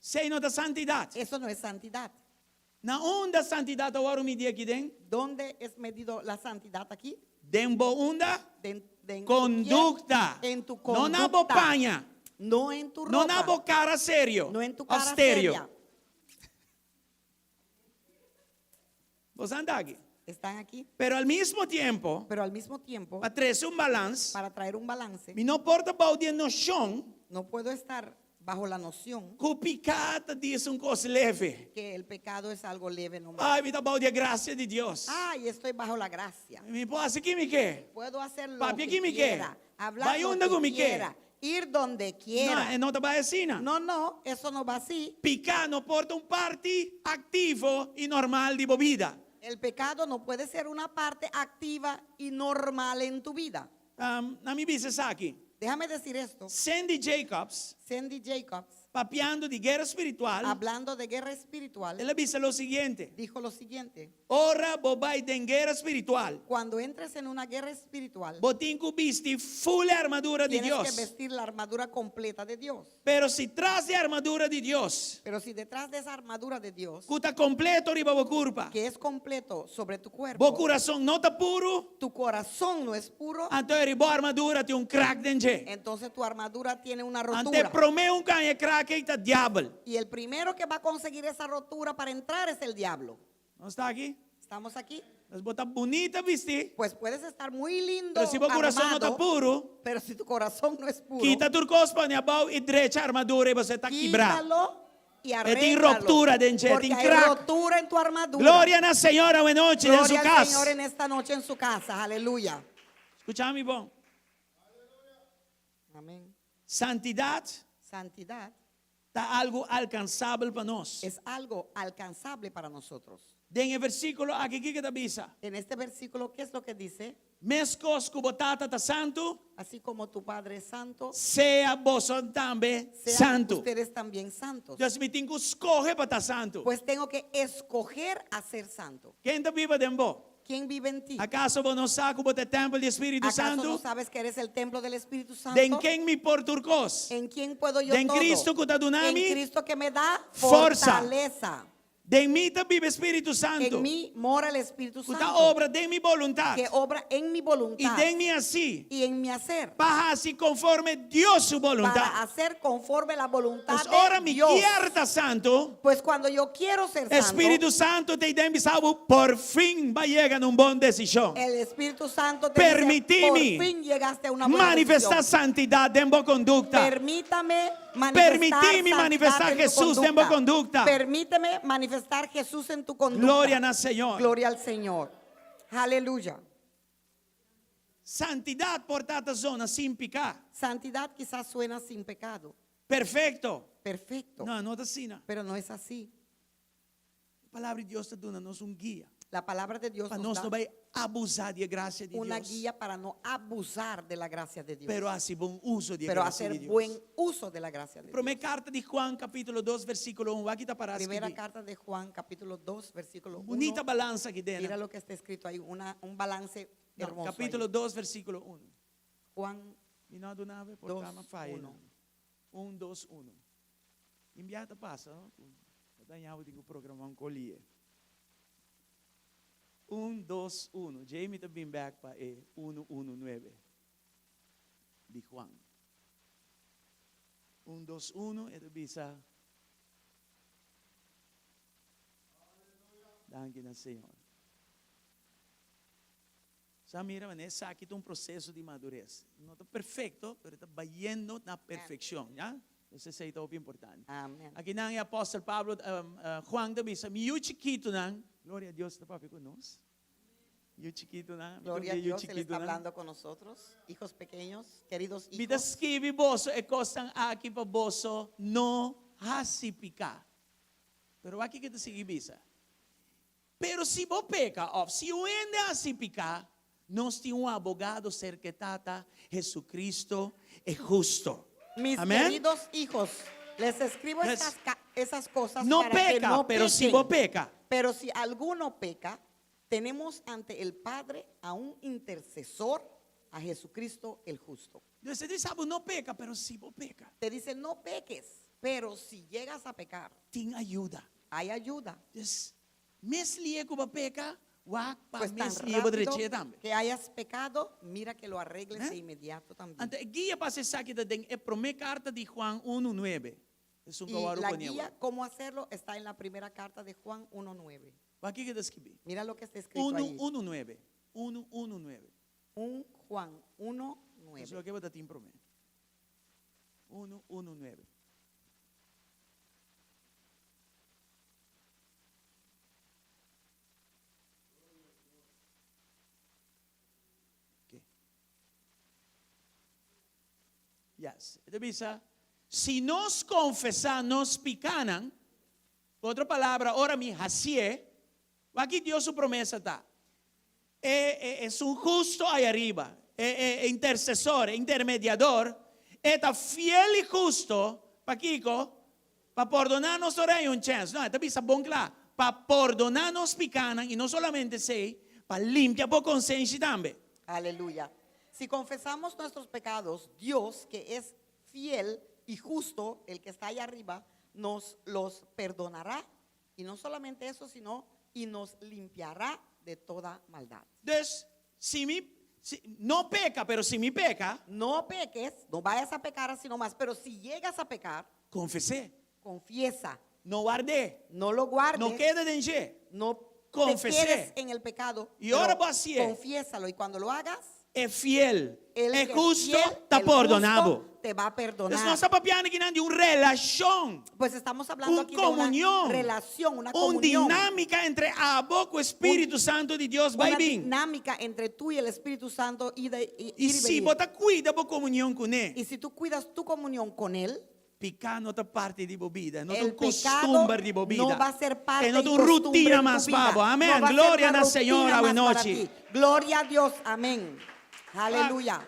Esei no ta santidat. Eso no es santidad. Na unda santidat ta wòrdu midí aki den? ¿Dónde es medido la santidad aquí? Den bo unda? Den, den tu Kondukta. pie, en tu No na bo conducta. paña. No en tu ropa. No na bo kara serio. No en tu cara Asterio. seria. Bo anda aki. Están aquí. Pero al mismo tiempo, Pero al mismo tiempo, pa trese un balans, para traer un balance, mi no por ta bou di e noshon no puedo estar Bajo la noción ku piká ta djis un kos leve. que el pecado es algo leve nomás. Ai, mi ta bou di e grasia di Dios. Ay, estoy bajo la gracia. Mi por hasi ki mi ke. Puedo hacer lo Papia que ki mi ke. quiera, hablar Bai lo unda ku que mi ke. quiera, ir donde No, quiera. e no ta bai asina. No, no, eso no va así. Piká no por ta un parti aktivo i normal di bo bida. El pecado no puede ser una parte activa y normal en tu vida. Na mi bisa esaki. Déjame decir esto. Cindy Jacobs, Cindy Jacobs, papiando di guera spiritual, hablando de guerra espiritual, el a bisa lo siguiente. dijo lo siguiente. Ora bo bai den guera spiritual, Cuando entres en una guerra espiritual, bo tin ku bisti full armadura di tienes Dios. que vestir la armadura completa de Dios. Pero si tras di e armadura di Dios, Pero si detrás de esa armadura de Dios, ku ta kompleto riba bo kurpa, que es completo sobre tu cuerpo, bo kurason no ta puru, tu corazón no es puro, anto bo armadura tin un krak den dje. entonces tu armadura tiene una Anto rotura. promé un ku haña e krak ei ta diabel. Y el primero que va a conseguir esa rotura para entrar es el diablo. Nos ta aki? ¿Estamos aquí? Pues bo ta bunita bistí. Pues puedes estar muy lindo, Pero si bo kurason no ta armado, puru, pero si tu corazón no es puro, kita tur kos pone abou i drecha armadura i bo ta kibrá. quítalo y E tin arréglalo. ruptura den dje, Porque tin hay krak. rotura en tu armadura. Gloria na Señor awe nochi den su Gloria al kas. Señor en esta noche en su casa. Aleluya. Skucha mi bon. Amén. Santidat Santidad ta algu alkansabel pa nos. es algo alcanzable para nosotros. Den e versíkulo aki kiko ta bisa? En este versículo, ¿qué es lo que dice? Meskos ku bo Tata ta santu, Así como tu Padre es santo, sea boso tambe sean santu. ustedes también santos. Dus mi tin ku skohe pa ta santu. Pues tengo que escoger a ser santo. Ken ta biba den bo? ¿Quién vive en ti? Akaso bo no sa ku bo ta e tèmpel di Spiritu ¿Acaso Santu? no sabes que eres el templo del Espíritu Santo? Den ken mi por tur kos? ¿En quién puedo yo Den todo? Cristo ku ta duna En mi Cristo que me da forsa. fortaleza. Den mi ta biba Spiritu Santu. En mí mora el Espíritu Ku ta Santo. obra den mi boluntat. Que obra en mi I voluntad. den mi hasi. Y en mi hacer. Pa hasi konforme Dios su boluntat. Para hacer conforme la voluntad Pues ora de mi Dios. kier ta santu. Pues cuando yo quiero ser santo, Spiritu Santu t'ei den bisa bo por fin b'a yega na un bon desishon. el Espíritu Santo te dice, Permitimi por fin llegaste a una buena manifestá decisión. santidat den bo kondukta. Permítame manifestar Permitimi santidad manifestá en tu Jesús den bo kondukta. Permíteme manifestar Jesús en tu conducta. Gloria na Señor. Gloria al Señor. Aleluya. Santidat por ta ta zona sin piká. Santidad quizás suena sin pecado. Perfekto. Perfecto. No, no ta asina. Pero no es así. Palabra di Dios ta duna nos un guia. La palabra de Dios Pa nos nos da no bai abusá di e grasia di una Dios. guía para no abusar de la gracia de Dios. Pero hasi bon uso di e pero grasia hacer di Dios. buen uso de la gracia de Dios. Promé karta di Juan capítulo 2 versíkulo 1. Aki ta pará Primera skirbí. carta de Juan, capítulo 2, versículo 1. Bunita balansa aki den. Mira lo que está escrito ahí, una, un balance No, hermoso. capítulo ahí. 2 versíkulo 1. Juan Mi no a duna bo, por 2, ta m'a faya. 1. 1, 2, 1. Inbiá ta pasa, no? Bo ta ña bo tin ku programá un kolie. 1, 2, 1. Jamie ta bin bèk pa e 1, 1, 9 di Juan. 1, 2, 1, e ta bisa. Danki na Señor. Sa mira manera esaki ta un proceso di madurez. No ta perfecto, pero ta bayendo na perfeccion, ya? Entonces esey ta hopi importante. Amen. Aki nan e apostel Pablo, Juan ta bisa, mi yu chikitonan, gloria a Dios ta papia cu nos. Yu chikitonan, mi Gloria a ta yu Dios, Él está chikitonan. hablando con nosotros, hijos pequeños, queridos Mi ta hijos. skibi boso e cosnan aki pa boso no haci pica. Pero wak kiko ta sigui bisa. Pero si bo peka òf si un hende hasi piká, nos tin un abogado serka e Tata, Jesucristo e husto. Mis Amén? queridos hijos, les escribo Les- estas, ca- esas cosas No para que peka, no pero si pequen. bo peka. Pero si alguno peca, tenemos ante el Padre a un intercesor, a Jesucristo el justo. Dios te dice, "Abo no peka, pero si bo peka, Te dice, no peques, pero si llegas a pecar, tin ayuda. hay ayuda. Dus, mes lihe ku bo peka, wak pa Pues tan mes lihe bo rápido drech'é tambe. que hayas pecado, mira que lo arregles ¿Eh? de inmediato también. Anto, e guia pa esaki ta den e promé karta di Juan unu nuebe. Esun Y ku awor la pone guía, awor. cómo hacerlo, está en la primera carta de Juan 1.9. Wak kiko ta skibí. Mira lo que está escrito Unu ahí. unu nuebe. Unu unu nuebe. 1 Juan 1.9. Eso loke bo ta tin promé. Unu unu nuebe. Yes. E ta bisa, Si nos konfesá nos pikánan, ku otro palabra, ora mi hasié, wak ki Dios su promesa ta. E, e esun husto ei ariba, e, e intersesor, e intermediador, e ta fiel i husto, pakiko? Pa pordoná nos ora ei un chèns. No, e ta bisa bon kla, pa pordoná nos pikánan, i no solamente esei, pa limpia bo konsenshi tambe. Aleluya. Si confesamos nuestros pecados, Dios, que es fiel y justo, el que está allá arriba, nos los perdonará. Y no solamente eso, sino y nos limpiará de toda maldad. Dus, si mi, si, no peka, pero si mi peka. No peques, no vayas a pecar así nomás, pero si llegas a pecar. Konfes'é. Confiesa. No ward'é. No lo guardes. No keda den dje. No te Konfes'é. quedes en el pecado. I ora pero bo hasié. Confiésalo y cuando lo hagas. E fiel, El e que es husto fiel, ta el pordoná justo bo. te va a perdonar. Entonces nos ta papiando akinan di un relashon. Pues estamos hablando Un aquí de una komunion. relación, una Un comunión. dinámika entre abo ku e Spiritu Santu di Dios bai Una bin. dinámica entre tú y el Espíritu Santo y de, y, I ir y si venir. bo ta cuida bo komunion kuné. Y si tú cuidas tu comunión con Él, Piká no ta parti di bo bida, no ta un El pecado kustumber di bo bida. no va a ser parte E no ta y un costumbre rutina en tu mas vida. pa bo. Amén. No va a ser Gloria una na Señor rutina awe mas para nochi. ti. Gloria a Dios. Amén. Aleluya.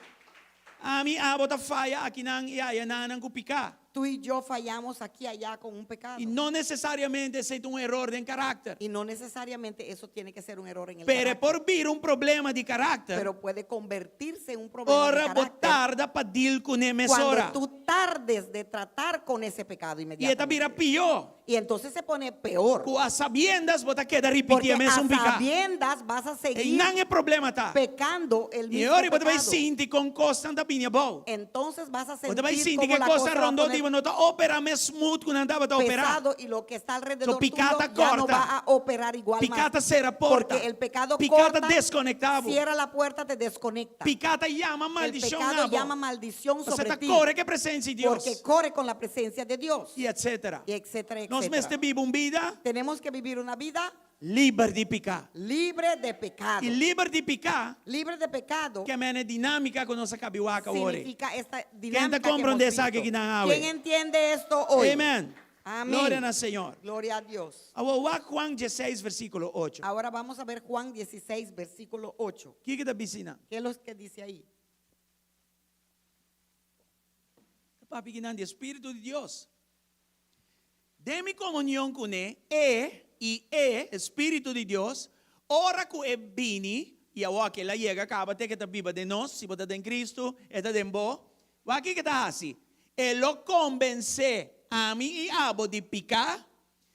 Ami abo ta faya akinan i ayanan ku piká. Tú y yo fallamos aquí allá con un pecado. I no nesesariamente esei ta un eror den karakter. Y no necesariamente eso tiene que ser un error en el Pero e carácter. por bira un problema di karakter. Pero puede convertirse en un problema de Ora bo carácter. tarda pa deal kuné mesora. Cuando tú tardes de tratar con ese pecado I e ta bira inmediatamente. pió. Y entonces se pone peor. Ku a sabiendas bo ta keda ripití Porque e mesun a piká. sabiendas vas a seguir Einan e problema ta. pecando el I mismo ora bo ta bai pecado. sinti kon kosnan ta bini abou. Entonces vas a Bo ta bai sentir sinti cómo ku e la kosnan cosa va a rondó poner di bo no ta operá mes smooth ku nan tabata operá. pesado y lo que está alrededor So, piká tuyo ta ya no corta. va a operar igual Piká más. ta sera porta. Porque el pecado Piká ta corta, desconektá bo. cierra la puerta, te desconecta. Piká ta yama El maldishon pecado na bo. llama maldición Pasobra sobre ta ti. kore ku e presensia di Dios. Porque corre con la presencia de Dios. I etcétera. Y etcétera, Nos etcétera. mester biba un bida Tenemos que vivir una vida liber di piká. libre de pecado. I liber di piká Libre de pecado ke men e dinámika ku nos a kabi wak awor. significa esta Ken ta dinámica que hemos komprondé esaki visto. kinan awe? ¿Quién entiende esto hoy? Amen. Amén. Gloria na Señor. Gloria a Dios. Awor wak Juan diesseis versíkulo ocho. Ahora vamos a ver Juan 16, versículo 8. Kiko ta bisa nan? ¿Qué es lo que dice ahí? Ta papia kinan di e Spiritu di Dios. Den mi komunion kuné, e, i e, e Spiritu di Dios, ora ku e bini, i awor ku el a yega kaba te ku e ta biba den nos, si bo ta den Kristu, e ta den bo, wak kiko e ta hasi? E lo kombensé ami i abo di piká,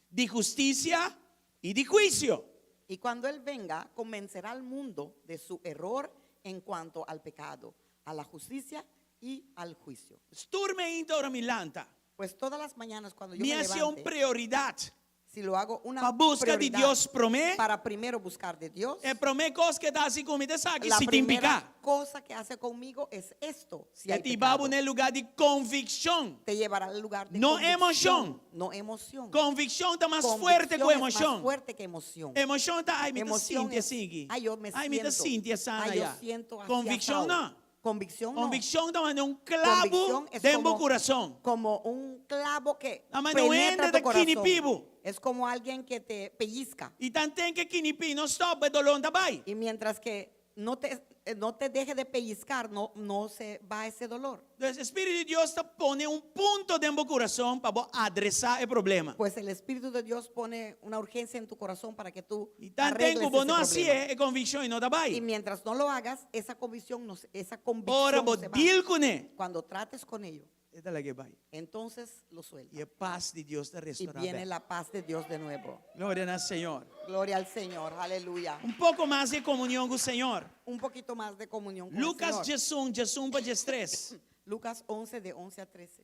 di hustisia i di huisio. Y cuando Él venga, convencerá al mundo de su error en cuanto al pecado, a la justicia y al juicio. Tur meinta ora mi lanta. Pues todas las mañanas cuando yo Mi me hasi un levante, prioridat si lo hago una pa buska di prioridad Dios promé. para primero buscar de Dios, E promé kos ku e ta hasi ku mi ta esaki, la si tin primera piká. cosa que hace conmigo es esto, si E hay ta hiba bo pecado. na e lugá di konvikshon. Te llevará al lugar de No convicción, emoshon. No emoción. Konvikshon ta mas Convicción fuerte ku es más emoshon. fuerte que emoción. Emoshon ta, ai mi ta Emoción sinti es, así. ay, yo me Ai mi ta siento. sinti asana Ay, yo ya. siento así Konvikshon asado. no. Convicción no. Convicción ta manera un clavo Convicción es den bo como, corazón. como un clavo que Ta manera un penetra hende tu ta corazón. kinipi bo. Es como alguien que te pellizca. Y tanten ke kinipi no stop, e dolor ta bai. Y mientras que no te, eh, no te deje de pellizcar, no, no se va ese dolor. Dus e Spiritu di Dios ta pone un punto den bo kurason pa bo adresá e problema. Pues el Espíritu de Dios pone una urgencia en tu corazón para que tú I tanten arregles ku bo ese no hasié, problema. e konvikshon no ta Y bai. mientras no lo hagas, esa convicción no, se- esa convicción Ora no bo se va. deal kuné, Cuando trates con ello, e ta lag'é bai. entonces lo suelta. I e pas di Dios ta Y restorá viene bèk. la paz de Dios de nuevo. Gloria na Señor. Gloria al Señor, aleluya. Un poko mas di komunion ku Señor. Un poquito más de comunión con el Lucas Señor. diesun, diesun pa diestres. Lucas 11, de 11 a 13.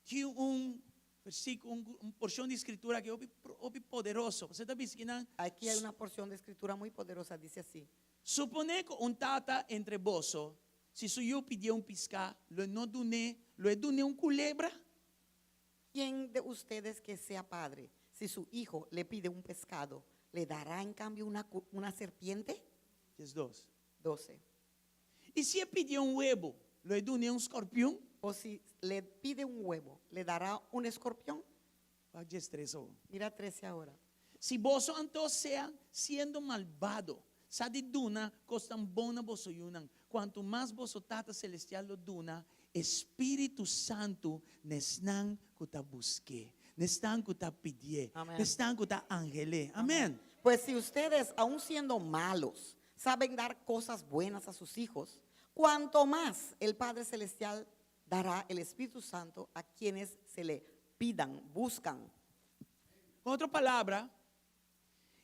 Tin un versículo, un, un porshon di skritura ku hopi, hopi poderoso. Bo ta bisa kinan. Aquí hay una porción de escritura muy poderosa, dice así. Suponé ku un tata entre boso, si su yu pidié un piská, lo e no dun'é, lo e dun'é un kulebra? ¿Quién de ustedes que sea padre, si su hijo le pide un pescado, le dará en cambio una, una serpiente? Diesdos. 12. I si e pidié un webu, lo e dun'é un skorpion? O si le pide un huevo, ¿le dará un escorpión? Wak 13 awor. Mira 13 ahora. Si boso anto sea siendo malbado, sa di duna kosnan bon na boso yunan, kuantu mas boso Tata Selestial lo duna e Spiritu Santu na esnan ku ta busk'é, na esnan ku ta pidié, na esnan ku ta anhel'é. Amèn. Pues si ustedes, aun siendo malos, saben dar cosas buenas a sus hijos, cuanto mas el Padre Celestial dará el Espíritu Santo a quienes se le pidan, buscan. Ku otro palabra,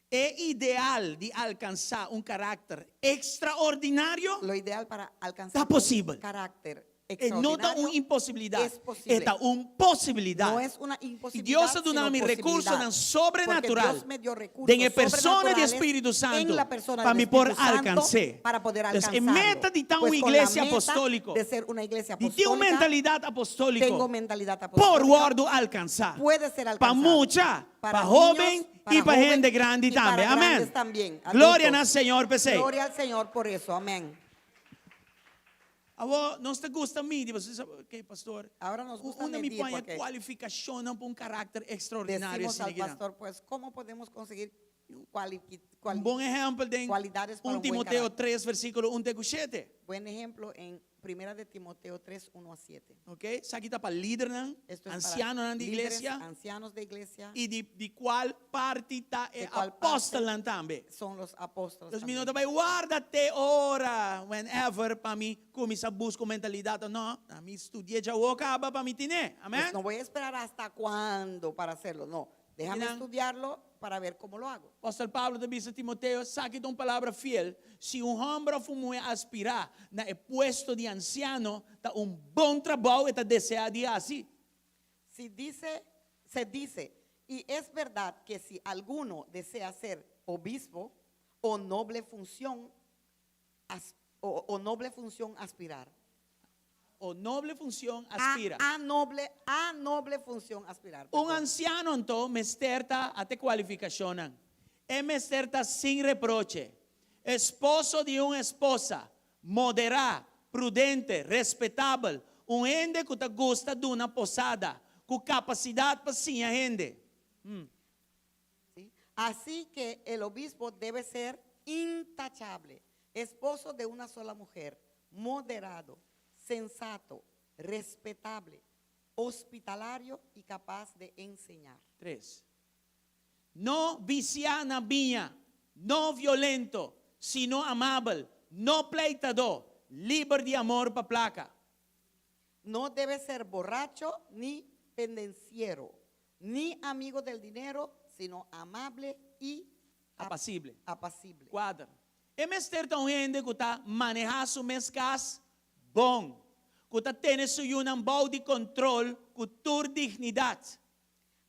e ideal di alkansá un karakter ekstraordinario Lo ideal para alcanzar ta posibel. un carácter E no ta un extraordinario imposibilidat, es posible. e ta un posibilidat. No es una I imposibilidad, Dios a duna sino mi posibilidad. rekursonan Porque sobrenatural Dios me dio recursos den e persona di sobrenaturales Spiritu Santu en la persona pa del mi por Espíritu Santo alkans'é. para poder Entonces, e alcanzarlo. meta di ta un Pues con la iglesia meta apostóliko, de ser una iglesia di tin un apostólica, mentalidat apostóliko, tengo mentalidad por apostólica, wòrdu alkansá. puede ser Pa alcanzado. mucha, Para pa niños, hóben para i pa joven hende grandi y para tambe. Amèn. grandes también, Gloria adultos. na Señor p'esei. Gloria al Señor por eso. Amén. Awor nos ta gusta midi, pasobra sa, ok, pastor. Ahora nos gusta Unda mi medir paña porque kualifikashonnan pa un karakter ekstraordinario Decimos al asina kinan? pastor, pues, ¿cómo podemos conseguir Un bon ehèmpel den cualidades para 1 un buen Timoteo carácter? 3, versíkulo 1 te ku 7. Buen ejemplo en Primera de Timoteo 3, 1 a 7. Ok, esaki ta pa lidernan, Esto es para ansianonan di líderes, iglesia ancianos de iglesia, i di di kual parti ta e De cual parte apòstelnan tambe. son los apóstoles Dus mi no también. ta bai warda te ora, whenever, pa mi kuminsá buska un mentalidat. No, ami studi'é djawo kaba pa mi tin'é. Pues Amèn? no voy a esperar hasta cuándo para hacerlo, no. Déjame Miran. estudiarlo para ver cómo lo hago. Apòstel Pablo ta bisa Timoteo, Esaki ta un palabra fiel, si un hòmber òf un muhé aspirá na e puesto di ansiano, ta un bon trabou e ta deseá di hasi. Si dice, se dice, y es verdad que si alguno desea ser obispo o noble función, as, o, o noble función aspirar. O noble función aspira. A, a noble, a noble función aspirar. Un perdón. anciano anto mester ta ate cualificacionnan. E mester ta sin reproche, esposo di un esposa, moderá, prudente, respetabel, un hende cu ta gusta duna posada, cu capacidad pa siña hende. ¿Sí? Así que el obispo debe ser intachable, esposo de una sola mujer, moderado, sensato, respetable, hospitalario y capaz de enseñar. Tres. No viciá na biña, no violento, sino amabel, no pleitadó, liber di amor pa placa. No debe ser borracho ni pendenciero, ni amigo del dinero, sino amable y Apacible. apacible. Kuater. E mester ta un hende ku ta manehá su mes kas bon, ku ta tene su yunan bou di kontrol ku tur dignidat.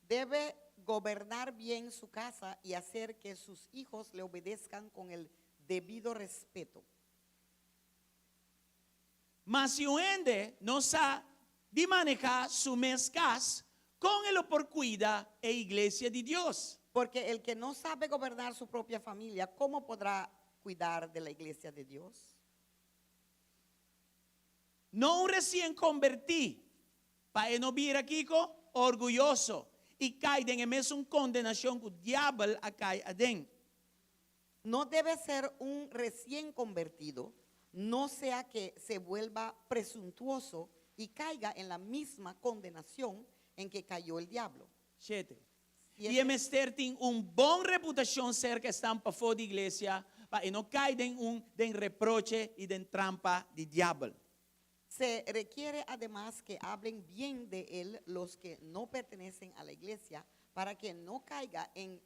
Debe gobernar bien su casa y hacer que sus hijos le obedezcan con el debido respeto. Ma si un hende no sa di manehá su mes kas, kon e lo por kuida e iglesia di Dios? Porque el que no sabe gobernar su propia familia, ¿cómo podrá cuidar de la iglesia de Dios? No un resien kombertí, pa e no bira kiko? Orguyoso, i kai den e mesun kondenashon ku diabel a kai aden. No debe ser un recién convertido, no sea que se vuelva presuntuoso y caiga en la misma condenación en que cayó el diablo. Shete. I e mester tin un bon reputashon serka esnan pafó di iglesia, pa e no kai den un den reproche i den trampa di diabel. Se requiere ademas que hablen bien de él los que no pertenecen a la iglesia, para que no caiga en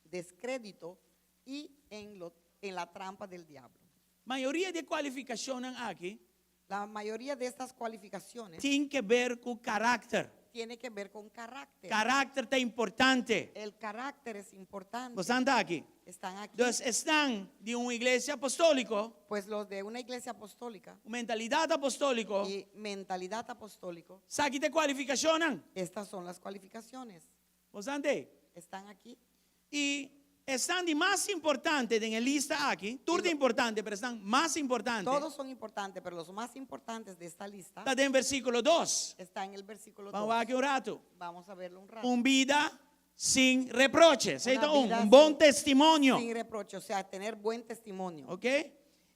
descrédito y en lo, en la trampa del diablo. Mayoria di e kualifikashonnan aki. La mayoría de estas cualificaciones. Tin ke ber ku karakter. Tiene que ver con carácter. Karakter ta importante. El carácter es importante. Bosan ta aki. Están aquí. Dus esnan di un iglesia apostóliko. Pues los de una iglesia apostólica. Ku mentalidat apostóliko. Y mentalidad apostólico. Sa ki ta e kualifikashonnan. Estas son las cualificaciones. Bosan t'ei. Están aquí. I. Esnan di mas importante den e lista aki, tur ta importante, pero esnan mas importante Todos son importantes, pero los más importantes de esta lista ta den versíkulo dos. está en el versículo Ban 2. wak un ratu. Vamos a verlo un rato. Un bida sin reproche. Esei Una ta un, vida un bon sin- testimonio. Sin reproche, o sea, tener buen testimonio. Ok?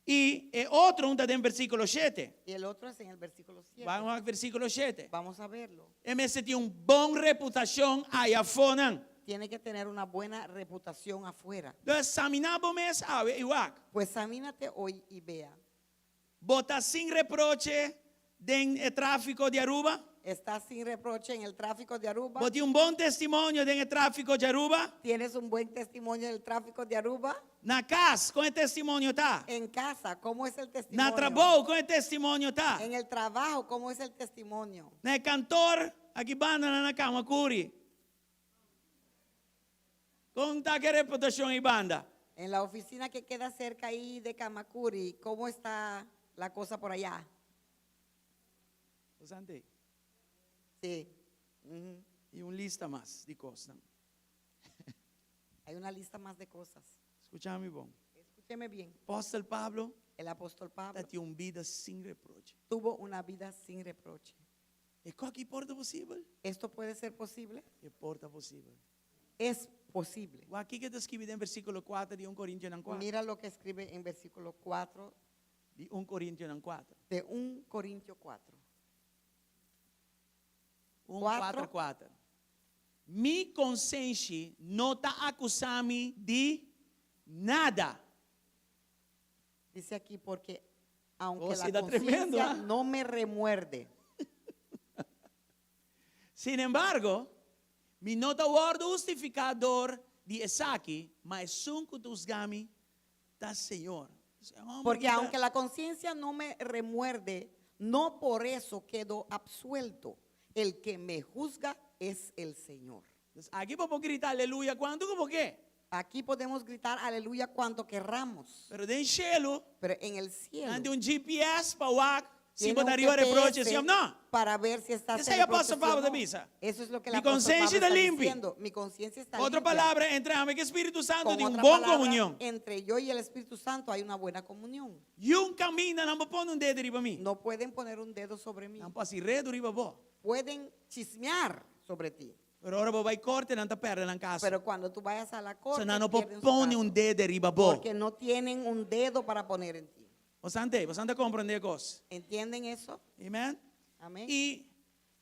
I e otro un ta den versíkulo shete. Y el otro es en el versículo 7. Ban wak versíkulo shete. Vamos a verlo. E mester tin un bon reputashon ayafonan. Tiene que tener una buena reputación afuera. Dus saminá bo mes awe i wak. Pues examínate hoy y vea. Bo ta sin reproche den e tráfiko di Aruba? ¿Estás sin reproche en el tráfico de Aruba? Bo tin un bon testimonio den e tráfiko di Aruba? ¿Tienes un buen testimonio en el tráfico de Aruba? Na kas, kon e testimonio ta? En casa, ¿cómo es el testimonio? Na trabou, kon e testimonio ta? En el trabajo, ¿cómo es el testimonio? Na e kantor, aki banda na na Camacuri. Kon ta ku e reputashon ei banda? En la oficina que queda cerca ahí de Camacuri, ¿cómo está la cosa por allá? Bastante. Sí. Ujú. I un lista mas di kosnan. Hay una lista más de cosas. Skucha mi bon. Escúcheme bien. Apòstel Pablo El apóstol Pablo tabatin un bida sin reproche. tuvo una vida sin reproche. E kos aki por ta posibel? ¿Esto puede ser posible? E por ta posibel. Es posible. Wak kiko e ta skibi den versíkulo kuater di un Korintionan kuater. Mira lo que escribe en versículo 4 Di un Korintionan kuater. de 1 Corintio 4. Un Kuater. kuater kuater. Mi konsenshi no ta akusá mi di nada. Dice aquí porque aunque Oh, la sí, da tremendo, conciencia ¿ah? no me remuerde, Sin embargo, mi no ta wòrdu hustifiká dor di esaki, ma esun ku ta husga mi ta Señor. Porque aunque la conciencia no me remuerde, no por eso quedo absuelto. El que me juzga es el Señor. Entonces, aki bo por grita aleluya kuantu ku bo ke. Aquí podemos gritar aleluya cuanto querramos, Pero den shelu, pero en el cielo nan tin un GPS pa wak si tiene bo ta un riba reproche, GPS sí òf no. para ver si estás Esei en apòstel reproche, sí o Pablo ta no. bisa. Eso es lo que el Mi apóstol Pablo konsenshi ta está limpi. diciendo. Mi conciencia está Otro limpia. palabra, entre ami ku Spiritu Santu Con tin un otra bon palabra, komunion. Entre yo y el Espíritu Santo hay una buena comunión. Niun kaminda nan por pone un dedo riba mi. No pueden poner un dedo sobre mí. Nan por hasi redu riba bo. Pueden chismear sobre ti. Pero ora bo bai korte nan ta pèrdè nan kaso. Pero cuando tú vayas a la So corte, nan no por pierden su pone caso, un dede riba bo. porque no tienen un dedo para poner en ti. Bosan te, bosan ta komprondé e kos. ¿Entienden eso? Amen. Amén. I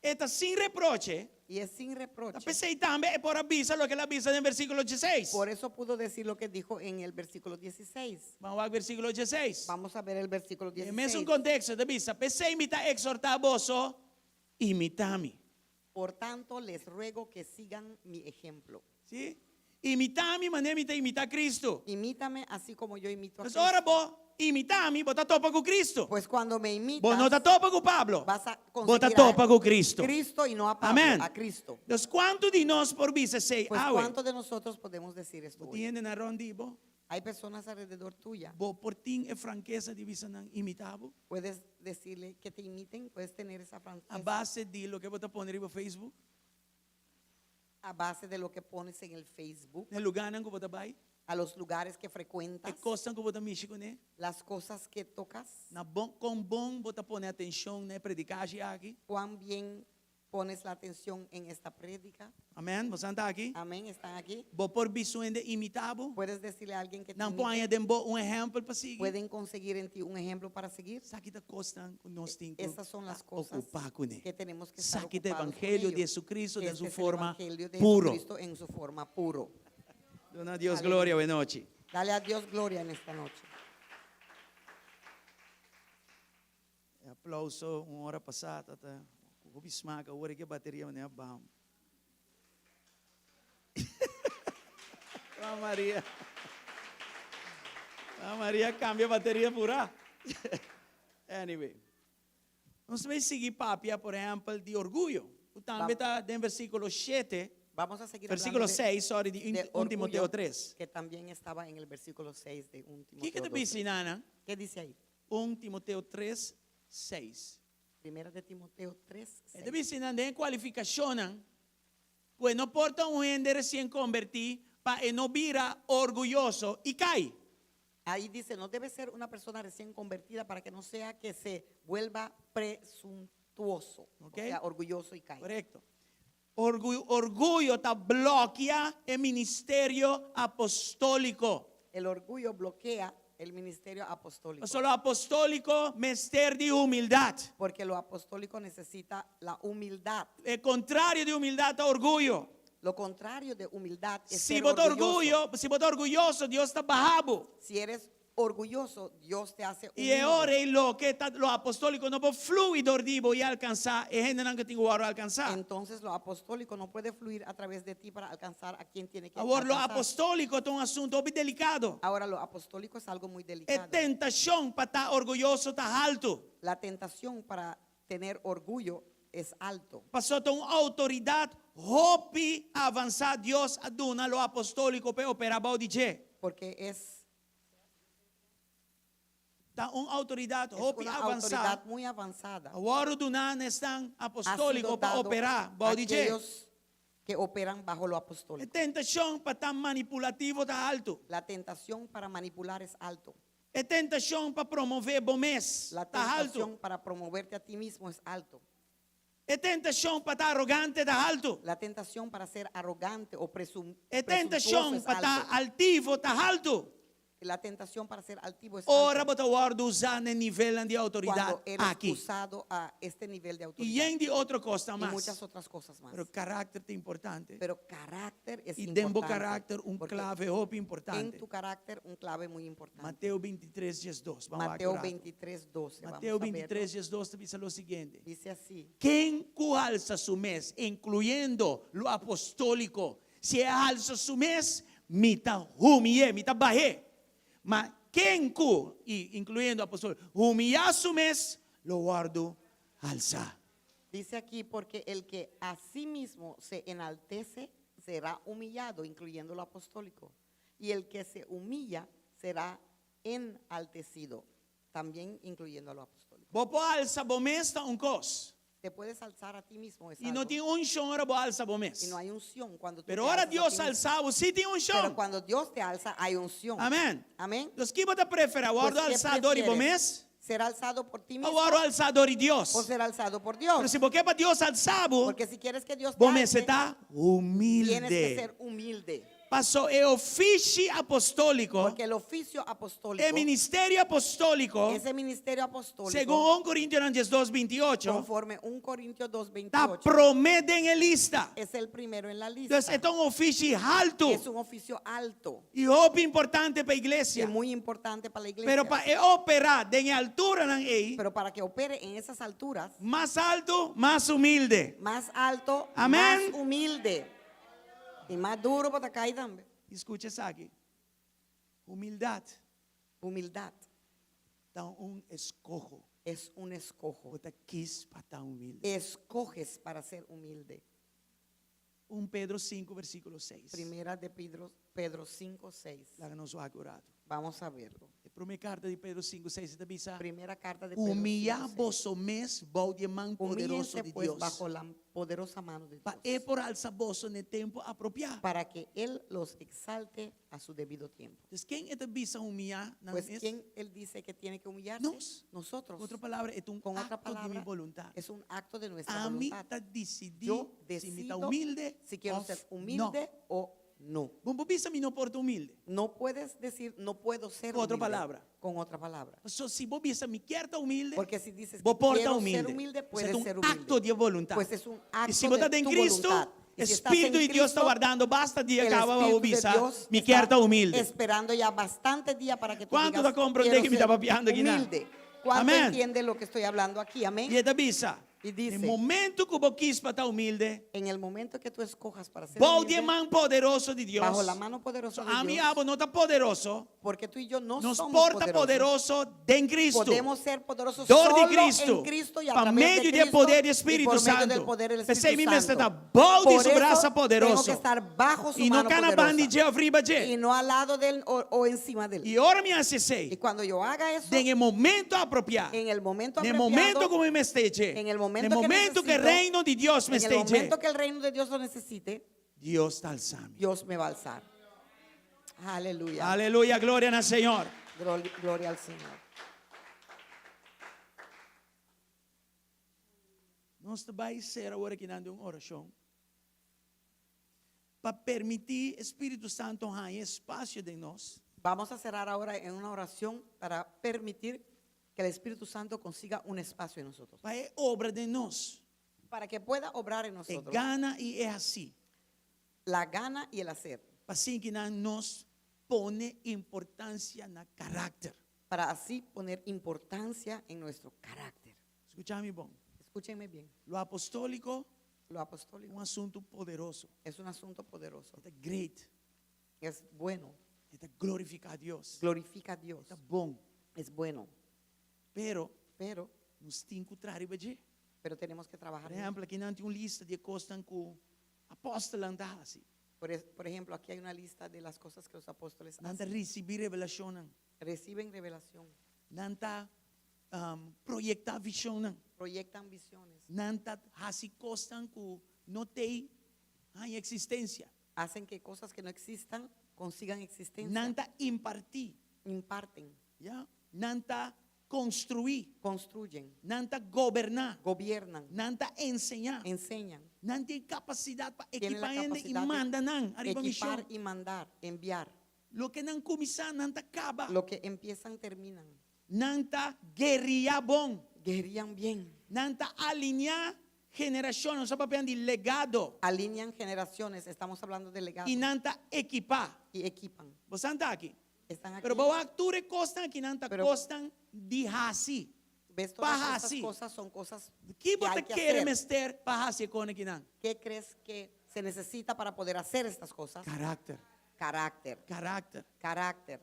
e ta sin reproche. Y es sin Ta reproche. p'esei tambe e por a bisa loke el a bisa den versíkulo dieseis. Por eso pudo decir lo que dijo en el versículo 16. Ban wak versíkulo dieseis. Vamos a ver el versículo Den mesun 16. konteksto e ta bisa, P'esei mi ta eksortá boso, imitá mi. Por tanto, les ruego que sigan mi ejemplo. Sí? Imitá mi manera mi ta imitá Cristo. Imítame así como yo imito a Pues Cristo. ora bo imitá mi, bo ta topa ku Cristo. Pues cuando me imitas, Bo no ta topa ku Pablo. vas a Bo ta conseguir topa a ku Cristo. Cristo y no a Pablo, Amén. a Cristo. Dus kuantu di nos por bisa esei Pues awe? ¿cuántos de nosotros podemos decir esto Bo hoy? tin hende na rònt di bo. Hay personas alrededor tuya. Bo por tin e frankesa di bisa nan imitá bo. Puedes decirle que te imiten, puedes tener esa A franqueza base di loke bo ta pone riba Facebook, a base de lo que pones en el Facebook, na lugánan ku bo ta bai, a los lugares que e frecuentas, kosnan ku bo ta mishi kuné, las cosas que tocas, na bon, kon bon bo ta pone atenshon na e predikashi aki. cuán bien pones la atención en esta prédica. Amèn? Bosan ta aki? Amén, están aquí. Bo por bisa un hende imitá bo? Puedes decirle a alguien que te Nan por imite. haña den bo un ehèmpel pa sigui? Pueden conseguir en ti un ejemplo para seguir. Esaki ta kosnan ku nos tin ku Esas son las cosas okupá kuné. que tenemos que estar Esaki ta ocupados con evangelio di ello. Jesucristo den Este su es el forma evangelio de puro. Jesucristo en su forma puro. Duna Dios Aleluya. gloria awe nochi. Dale a Dios gloria en esta noche. E aplauso un ora pasá ta ta hopi smak awor e ke bateria manera bam. Juan Maria. Juan Maria cambia bateria pura. Anyway. Nos ta sigui papia, por ehempel, di orguyo. Ku tambe ta den versíkulo shete. Vamos a seguir Versículo hablando de, 6, sorry, di de 1 Timoteo orgullo, 3. que también estaba en el versículo 6 de 1 Kiko Timoteo ta 2. bisa einan? ¿Qué dice ahí? 1 Timoteo 3, 6. Primera de Timoteo 3, E ta 6. bisa einan den e kualifikashonnan ku e no por ta un hende resien kombertí. Pa e no bira orguyoso i kai. Ahí dice, no debe ser una persona recién convertida para que no sea que se vuelva presuntuoso, Ok. o sea, orgulloso y caiga. Korekto. Orgu, orguyo ta blòkia e ministerio apostóliko. El orgullo bloquea el ministerio apostólico. Pasobra lo apostóliko mester di humildat. Porque lo apostólico necesita la humildad. E kontrario di humildat ta orguyo. Lo contrario de humildad es Si ser bo ta orgulloso. orguyo, si bo ta orguyoso, Dios ta baha bo. Si eres orgulloso, Dios te hace I e humilde. ora ei loke ta lo apostóliko no por flui dor di bo i alkansá e hendenan ku tin ku wòrdu alkansá. Entonces lo apostólico no puede fluir a través de ti para alcanzar a quien tiene que Awor lo alcanzar. apostóliko ta un asuntu hopi delikado. Ahora lo apostólico es algo muy E delicado. tentashon pa ta orguyoso ta haltu. La tentación para tener orgullo es alto. Pasobra ta un outoridat hopi avansá Dios a duna lo apostóliko p'e operá bou di dje. Porque es, Ta un outoridat es hopi una avansá. autoridad muy avanzada. A wòrdu duná na esnan Ha apostóliko sido pa dado operá bou di dje. aquellos que operan bajo lo E apostólico. tentashon pa ta manipulativo ta haltu. La tentación para manipular es alto. E tentashon pa promové bo mes La ta haltu. tentación para promoverte a ti mismo es alto. E tentashon pa ta arogante ta haltu. La tentación para ser arrogante o presum E presuntuoso tentashon es pa ta alto. altivo ta haltu. La tentación para ser altivo es Ora alto. bo ta wòrdu usá na e nivelnan di Cuando outoridat eres aki. usado a este nivel de I autoridad. yen di otro kos ta Y mas. muchas otras cosas más. Pero karakter ta importante. Pero carácter es I den bo importante. karakter un porque klave hopi En importante. tu carácter un clave muy importante. Mateo 23, 12. Ban wak Mateo un rato. 23, 12. Vamos Mateo a verlo. 23, 12 ta bisa lo siguiente. Dice así. Ken ku alsa su mes, inkluyendo lo apostóliko, si e alsa su mes, mi ta humi'é, mi ta bah'é. Ma ken ku, i inkluyendo apostol, humiyá su mes, lo wòrdu alsá. Dice aquí, porque el que a sí mismo se enaltece será humillado, incluyendo lo apostólico. Y el que se humilla será enaltecido, también incluyendo a lo apostólico. Bo por alsa bo mes ta un kos. Te puedes alzar a ti mismo, es I no algo. tin unshon ora bo alsa bo mes. Y no hay unción cuando tú Pero te ora alzas a Dios ti mismo. alsa bo, sí tin unshon. Pero cuando Dios te alza, hay unción. Amén. Amén. Dus ki bo ta preferá, Pues, wòrdu ¿qué alsá dor di bo prefieres? mes? Ser alzado por ti O mismo wòrdu alsá dor di Dios? o ser alzado por Dios. Pero si bo ke pa Dios alsa bo, Porque si quieres que Dios te bo mester alce, ta tienes que humilde. ser humilde. Paso e ofishi apostóliko, Porque el oficio apostólico, e ministerio apostóliko, ese ministerio apostólico, segun 1 Korintionan 12, 28, conforme 1 Corintios 2, ta 28, promé den e lista. es el primero en la lista. Entonces, e ta un ofishi haltu Es un oficio alto i hopi importante pa y iglesia. muy importante para la iglesia. Pero pa e operá den e alturanan ei, Pero para que opere en esas alturas, mas haltu, mas humilde. más alto, Amén. más humilde y más duro para caer también. Skucha esaki. Humildat Humildad ta un eskoho. es un escojo. Bo ta kis pa ta humilde. Escoges para ser humilde. 1 Pedro 5, versíkulo 6. Primera de Pedro, Pedro 5, 6. Laga nos wak un ratu. Vamos a verlo. E promé karta di Pedro 5, 6 ta bisa, Primera carta de Pedro Humillá 5, 6. boso mes bou di e man poderoso Humíllense di pues Dios, bajo la poderosa mano de pa Dios, e por alsa boso n'e tempu apropiá. para que Él los exalte a su debido tiempo. Entonces, ken e ta bisa humillá nan Pues mes? ¿quién Él dice que tiene que humillarse? Nos. Nosotros. Ku otro palabra, e ta un Con otra akto di mi palabra, boluntat. es un acto de nuestra Ami voluntad. ta disidí Yo si mi ta decido humilde si quiero òf ser no. humilde o no. Bo no por bisa mi no por ta humilde. No puedes decir no puedo ser Con otra humilde. palabra. Con otra palabra. So, si bo bisa mi kier ta humilde, Porque si dices que bo por ta quiero humilde. ser humilde, Pues puedes es un ser humilde. acto de voluntad. Pues es un acto Y si bo ta de den tu Cristo, voluntad. Y si estás Espíritu en di Dios ta Cristo, wardando basta dia el kaba pa Espíritu bo de bisa, Dios mi está kier ta humilde. Esperando ya bastante día para que tú Kuantu digas, ta komprondé quiero ke mi ser ta papiando aki nan? humilde. ¿Cuánto Amén. entiende lo que estoy hablando aquí? Amén. I e ta bisa, I dice, e momento ku bo kis pa ta humilde, En el momento que tú escojas para ser bou di humilde, e man poderoso di Dios. bajo la mano poderosa So, de ami Dios, abo no ta poderoso, porque tú y yo no nos somos por ta poderosos. poderoso den Cristo. Podemos ser poderosos Dor di solo Cristo. en Cristo y a Pa través de medio di e Cristo poder di y Spiritu por medio Santu. del poder del P'esei mi Espíritu mester ta Santo. bou di Por su eso brasa Tengo poderoso. que estar bajo su I no mano kana poderosa. banda di dje òf riba dje. Y no al lado de él o, o encima de él. I ora mi hasi esei, Y cuando yo haga eso, den e momento apropiá, en el momento den e apropiado, momento ku mi mester dje, en el momento den que momento ku e necesito, reino di Dios en el mester dje, momento que el reino de Dios lo necesite, Dios ta alsa mi. Dios me va a alzar. Aleluya. Aleluya, gloria na Señor. Gloria al Señor. Nos ta bai sera awor aki nan den un orashon pa permití e Spiritu Santo haña espasio den nos. Vamos a cerrar ahora en una oración para permitir que el Espíritu Santo consiga un espacio en nosotros. Pa e obra den nos. Para que pueda obrar en E nosotros. gana i e hasi. La gana y el hacer. Pa asin'kinan nos pone importansia na karakter. Para así poner importancia en nuestro carácter. Skucha mi bon. Escúchenme bien. Lo apostóliko Lo apostólico un asuntu poderoso. es un asunto poderoso. E ta great. Es bueno. E ta glorifiká Dios. Glorifica a Dios. E ta bon. Es bueno. Pero Pero nos tin ku traha riba dje. Pero tenemos que trabajar. Por ehèmpel, aki nan tin un lista di e kosnan ku apòstelnan ta hasi. Por, por ejemplo, aquí hay una lista de las cosas que los apóstoles Nan ta hacen. risibí revelashonnan. Reciben revelación. Nan ta proyektá vishonnan. Proyectan visiones. Nan ta hasi kosnan ku no t'ei haña eksistensia. Hacen que cosas que no existan consigan existencia. Nan ta impartí. Imparten. Ya. Nan ta konstruí. Construyen. Nan ta goberná. Gobiernan. Nan ta enseñá. Enseñan. Nan tin kapasidat pa Tienen la ekipá hende i capacidad de manda nan ariba equipar mishon. y mandar, enviar. Loke nan kuminsá, nan ta kaba. Lo que empiezan, terminan. Nan ta guerriá bon. Guerrian bien. Nan ta alineá generashon. Nos ta papiando di legado. Alinean generaciones. Estamos hablando de legado. I nan ta ekipá. Y equipan. Bosan ta aki. Están aquí. Pero bo wak tur e kosnan aki nan ta Pero kosnan di hasi. Ves Pa todas estas hasi. cosas son cosas Ki que bo ta hay que kere hacer. mester pa hasi e kon akinan? ¿Qué crees que se necesita para poder hacer estas cosas? Karakter. Carácter. Karakter. Carácter.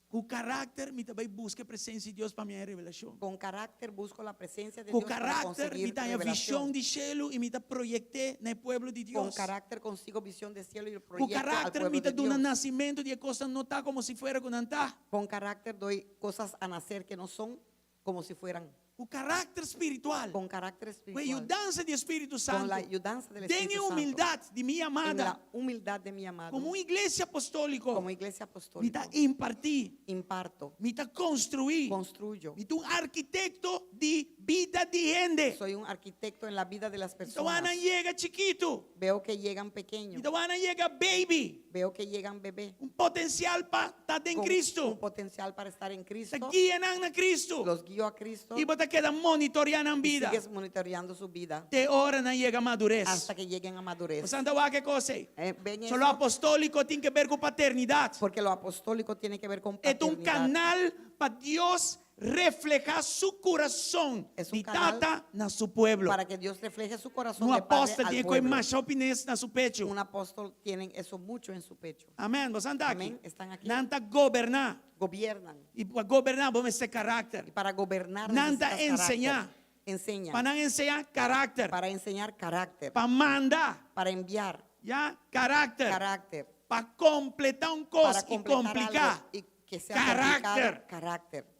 Ku karakter mi ta bai buska e presensia di Dios pa mi haña revelashon. Con carácter busco la presencia de Ku Dios para karakter mi conseguir ta haña revelación. vishon di shelu i mi ta proyekt'é na e pueblo di Con Dios. carácter consigo visión de cielo y lo Ku proyecto al karakter pueblo mi ta de duna Dios. nasimentu di e kosnan no ta komo si fuera ku nan ta. Con carácter doy cosas a nacer que no son como si fueran. Ku karakter spiritual. Con carácter Ku e espiritual. yudansa di e Spiritu Con Santu. la ayudanza del Den e Espíritu Santo. humildat di mi En yamada. la humildad de mi llamado. Komo un iglesia apostóliko. Como iglesia Mi apostólica. ta impartí. Imparto. Mi ta konstruí. Construyo. Mi ta un arkitekto di bida di hende. Soy un arquitecto en la vida de las Mi ta wak personas. nan yega chikitu. Veo que llegan Mi pequeños. ta wak nan yega baby. Veo que llegan bebé. Un potensial pa ta den Con Cristo. Un potencial para estar en Cristo. Ta guia nan na Cristo. Los guío a Cristo. I bo ta keda monitoreá nan Y bida. sigues monitoreando su vida. Te ora nan yega madurez. Hasta que lleguen a madurez. Bo ta wak e kos ei. Eh, ven So lo eso? apostóliko tin ke ber ku paternidat. Porque lo apostólico tiene que ver con E ta un paternidad. kanal pa Dios reflehá su kurason Es un di canal tata na su pueblo. Para que Dios refleje su corazón Un de padre apóstol al tiene que pueblo. masha opines na su pecho. Un apóstol tiene eso mucho en su pecho. Amén. Bo ta aki. Amén. Están aquí. Nan ta goberná. Gobiernan. I pa goberná bo mester karakter. Y para gobernar Nan ta necesitas enseñá. carácter. Enseña. Pa nan enseñá karakter. Para enseñar carácter. Pa manda. Para enviar. Ya, karakter. Carácter. Pa kompletá un kos Para i completar kompliká. algo y que sea Karakter. complicado. Carácter.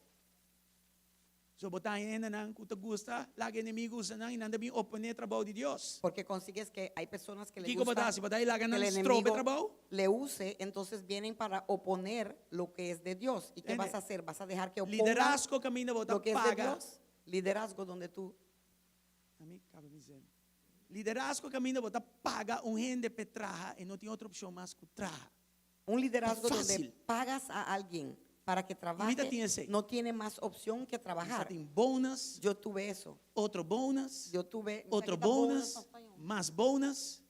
So bo ta haña hendenan ku ta gusta laga enemigu usa nan i nan ta bin oponé trabou di Dios. Porque consigues que hay personas que le Kiko bo gusta ta hasi? Bo ta laga que nan el strobe enemigo trabou? le use, entonces vienen para oponer lo que es de Dios. ¿Y qué Entiende? vas a hacer? ¿Vas a dejar que opongan Liderazgo kaminda bo ta lo que es de paga. Dios? Liderazgo donde tú Ami kaba mi zin. Liderazgo kaminda bo ta paga un hende p'e traha e no tin otro opshon mas ku traha. Un liderazgo Ta donde fácil. pagas a alguien para que Mi ta trabaje, tin esei. no tiene más opción que Mi sa trabajar. tin bonus, Yo tuve eso. otro bonus, Yo tuve otro mi sa kita bonus bonus, na spañó? mas bonus.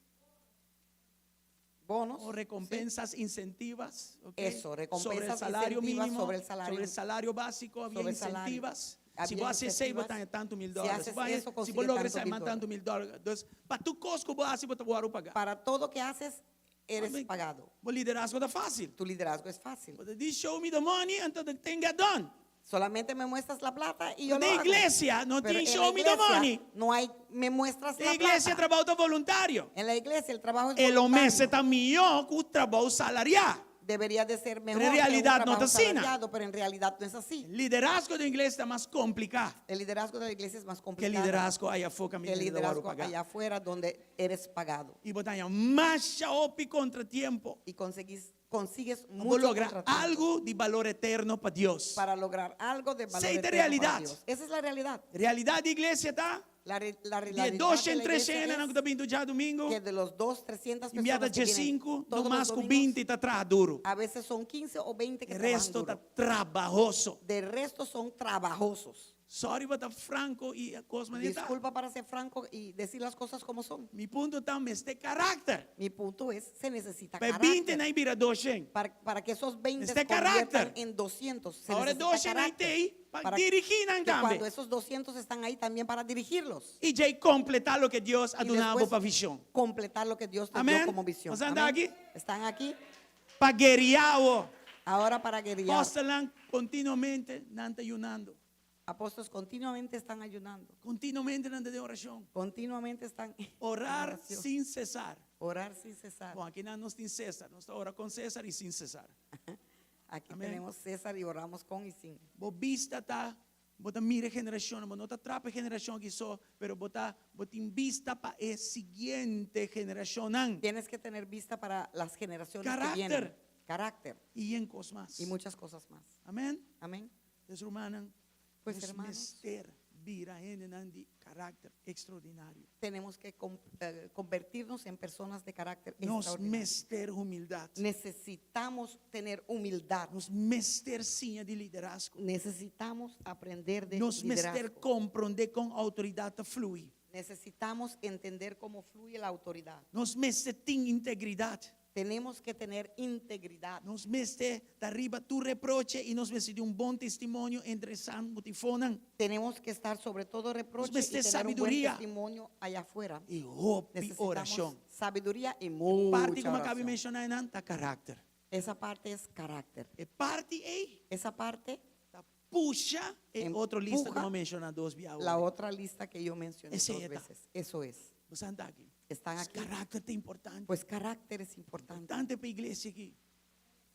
Bonos, O recompensas, incentivas, ok? Eso, Sobre el recompensas, salario incentivas mínimo, sobre el salario. sobre el salario básico había Sobre el salario. incentivas. Si Había bo hasi esei, bo incentivas. ta haña tantu mil Si dólares. haces Si bo haña, eso, si bo consigues logra tanto esei, mil mas tantu dólares. mil dólares. Entonces, pa tur kos ku bo hasi, bo ta wòrdu pagá. Para todo que haces, eres Amén. pagado. Bo liderazgo ta fácil. Tu liderazgo es fácil. Bo ta di, show me the money until the thing get done. Solamente me muestras la plata y yo Na lo hago. iglesia no Pero tin en show la me the iglesia money. No hay, me muestras Na la iglesia plata. trabou ta voluntario. En la iglesia el trabajo es E lo mester voluntario. ta mihó ku trabou salariá. Debería de ser mejor Pero en que un realidad no trabajo ta asina. salariado, pero en realidad no es así. Liderazgo den iglesia ta mas kompliká El liderazgo de la iglesia es más ku e complicado liderazgo aya afó que kaminda el di wòrdu liderazgo pagá. allá afuera donde eres pagado. I bo ta haña masha hopi kontratiempo. Y conseguís Consigues Pa mucho logra contratiempo algu di balor eterno pa Dios. para lograr algo de valor Esei ta eterno para realidat. Dios. Esa es la realidad. Realidat di iglesia ta La, re- la di e realidad dos de la en tres iglesia hendenan es ku ta bin tur djadumingu, que de los dos, 300 i bia ta personas que vienen diesinku, no todos los mas ku domingos, binti ta traha duru. a veces son 15 o 20 que E trabajan resto ta duro. trabahoso. De resto son trabajosos. Sorry pa ta franco y e cos manera ta. Disculpa para ser franco y decir las cosas como son. Mi punto ta mester carácter. Mi punto es, se necesita Pa e binte carácter. nan bira doshen. Para, para que esos 20 Mester se conviertan carácter. en 200. Se Ahora necesita doshen nan carácter. tei pa Para dirigi nan que tambe. cuando esos 200 están ahí también para dirigirlos. Y djei completa loke Dios a Y duna bo después pa vision. completar lo que Dios te Amén. dio como visión. Nos anda Amén. aquí? Están aquí. Pa guerria awo. Ahora para guerrear. Apostelnan continuamente nan ta yunando. Apóstoles continuamente están ayunando. Continuamente nan ta den oracion. Continuamente están en Orar oración. sin cesar. Orar sin cesar. Bon, aki nan nos tin César. Nos ta ora con César y sin cesar. Aquí Amén. tenemos César y oramos con y sin. Bo bista ta, bo ta mira e generacion, bo no ta trapa e generacion aki so, pero bo ta, bo tin bista pa e siguiente generacionnan. Tienes que tener vista para las generaciones que Carácter. vienen. Carácter. Y en cos mas. Y muchas cosas más. Amén. Amén. Pues rumannan, Pues nos hermanos, mester bira hendenan di carácter extraordinario. Tenemos que convertirnos en personas de carácter Nos extraordinario. mester humildad. Necesitamos tener humildad. Nos mester siña di liderazgo. Necesitamos aprender de Nos mester liderazgo. comprende con autoridad ta flui. Necesitamos entender cómo fluye la autoridad. Nos mester tin integridad. Tenemos que tener integridad. Nos mester ta riba tur reproche y nos mester di un bon testimonio entre esnan ku tin fonan. Tenemos que estar sobre todo reproche Nos mester y tener un buen sabiduría. testimonio allá afuera. Y hopi Necesitamos oracion. sabiduría y Parte mucha ku mi a kaba oración. menshoná einan ta karakter. Esa parte es carácter. E parti ei Esa parte ta pusha e otro lista empuja ku mi a menshoná dos bia la awe. otra lista que yo mencioné Ese dos eta. veces. Eso es. Bo sa anda aki. Están Pues aquí. Carácter ta importante. Pues carácter es importante. Importante pa e iglesia aki.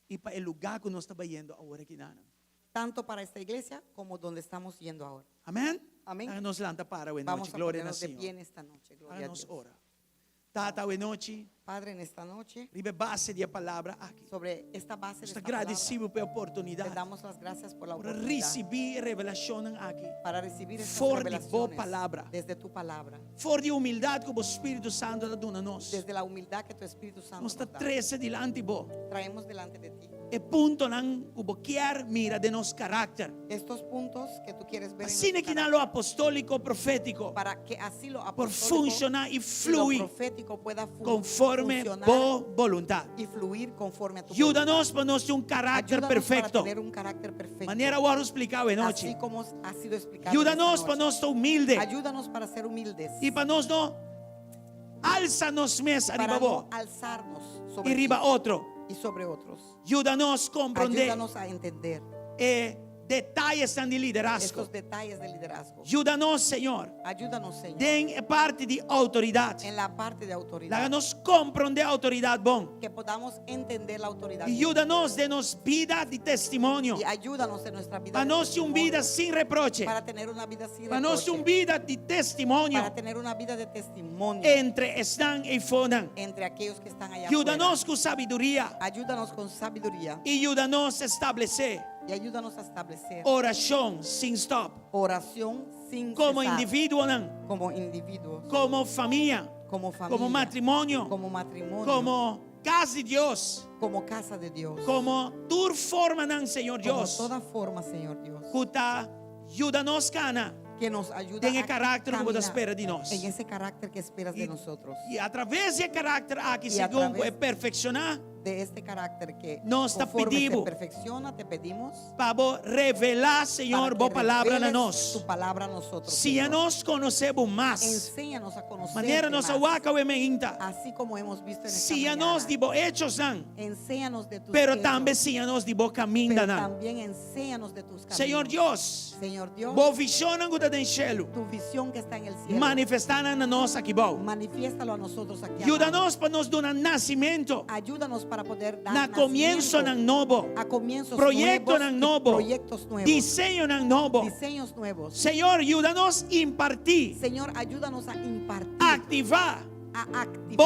Y pa e lugar cu nos ta bayendo awor aki nan. Tanto para esta iglesia como donde estamos yendo ahora. Amén. Amén. Laga nos lanta para awe Vamos nochi. a Gloria na ponernos de Señor. pie en esta noche. Gloria Laga a nos Dios. ora. Tata, awe nochi. Padre, en esta noche, Riba e base di e palabra aki. sobre esta base de Nos ta esta palabra, gradecido pa e oportunidad. te damos las gracias por la Por oportunidad recibi e revelacionnan aki. para recibir estas For di bo revelaciones palabra. desde tu palabra. For di humildad cu bo Spirito Santo ta duna nos. Desde la humildad que tu Espíritu Santo Nos ta nos da. trece dilanti bo. Traemos delante de ti. E puntonan cu bo kier mira den nos karakter. Estos puntos que tú quieres ver en Asina nuestro ki nan carácter. lo apostólico profético Para que así lo por apostólico funciona y y lo flui profético pueda conforme funcionar bo voluntad. y fluir conforme a tu Ayúdanos pa nos tin un voluntad. carácter Ayúdanos para perfecto. tener un carácter perfecto. Manera a wòrdu spliká awe nochi. Así como ha sido explicado Ayúdanos esta pa noche. nos ta humilde. Ayúdanos para ser humildes. Y pa nos no alsa nos mes Para ariba no bo alzarnos sobre y riba ti otro. y sobre otros. Ayúdanos comprender Ayúdanos a entender e detayesnan di liderazgo. estos detalles de liderazgo. Ayúdanos, Señor. Ayúdanos, Señor. Den e parti di autoridad. En la parte de autoridad. Laga nos comprende autoridad bon. Que podamos entender la autoridad. Y ayúdanos den nos bida di testimonio. Y ayúdanos en nuestra vida Pa de nos tin un testimonio. bida sin reproche. Para tener una vida sin Pa nos tin un reproche. bida di testimonio. Para tener una vida de testimonio. Entre esnan eifonan. Entre aquellos que están allá Ayúdanos afuera. cu sabiduria. Ayúdanos con sabiduría. Y ayúdanos establece. Y ayúdanos a establecer. Oracion sin stop. Oración sin Como cesar. individuonan. Como individuos. Como famia. Como familia. Como matrimonio. Como matrimonio. Como casa di Dios. Como casa de Dios. Como tur formanan, Señor Como Dios. toda forma, Señor Dios. Cu ta yuda nos cana. Que nos ayuda Den e a carácter cu bo ta caminar spera di nos. En ese carácter que esperas de nosotros. Y a traves di e carácter aki, Y a segun traves e perfecciona, De este carácter que Nos ta conforme pidi se bo. perfecciona, te pedimos pa bo revela, Señor, para bo que palabra na reveles nos. Tu palabra a nosotros. Siña Señor. nos conoce bo mas. Enséñanos a conocer. Manera nos a wak awe meinta. Así como hemos visto en esta Siña nos mañana. di bo hechosnan. Enséñanos de tus Pero hechos. tambe siña nos di bo Pero camindanan. también enséñanos de tus caminos. Señor Dios, Señor Dios, bo visionnan cu ta den cielo, tu visión que está en el cielo, manifesta nan na nos aki bou. manifiéstalo a nosotros aquí Yuda abajo. nos pa nos duna nacimento Ayúdanos para poder dar na comienzonan nacimiento nobo, a comienzos proyectonan nuevos y nobo, proyectos nuevos, diseñonan nobo. diseños nuevos. Señor, yuda nos imparti, Señor, ayúdanos a impartir, activa. A Bo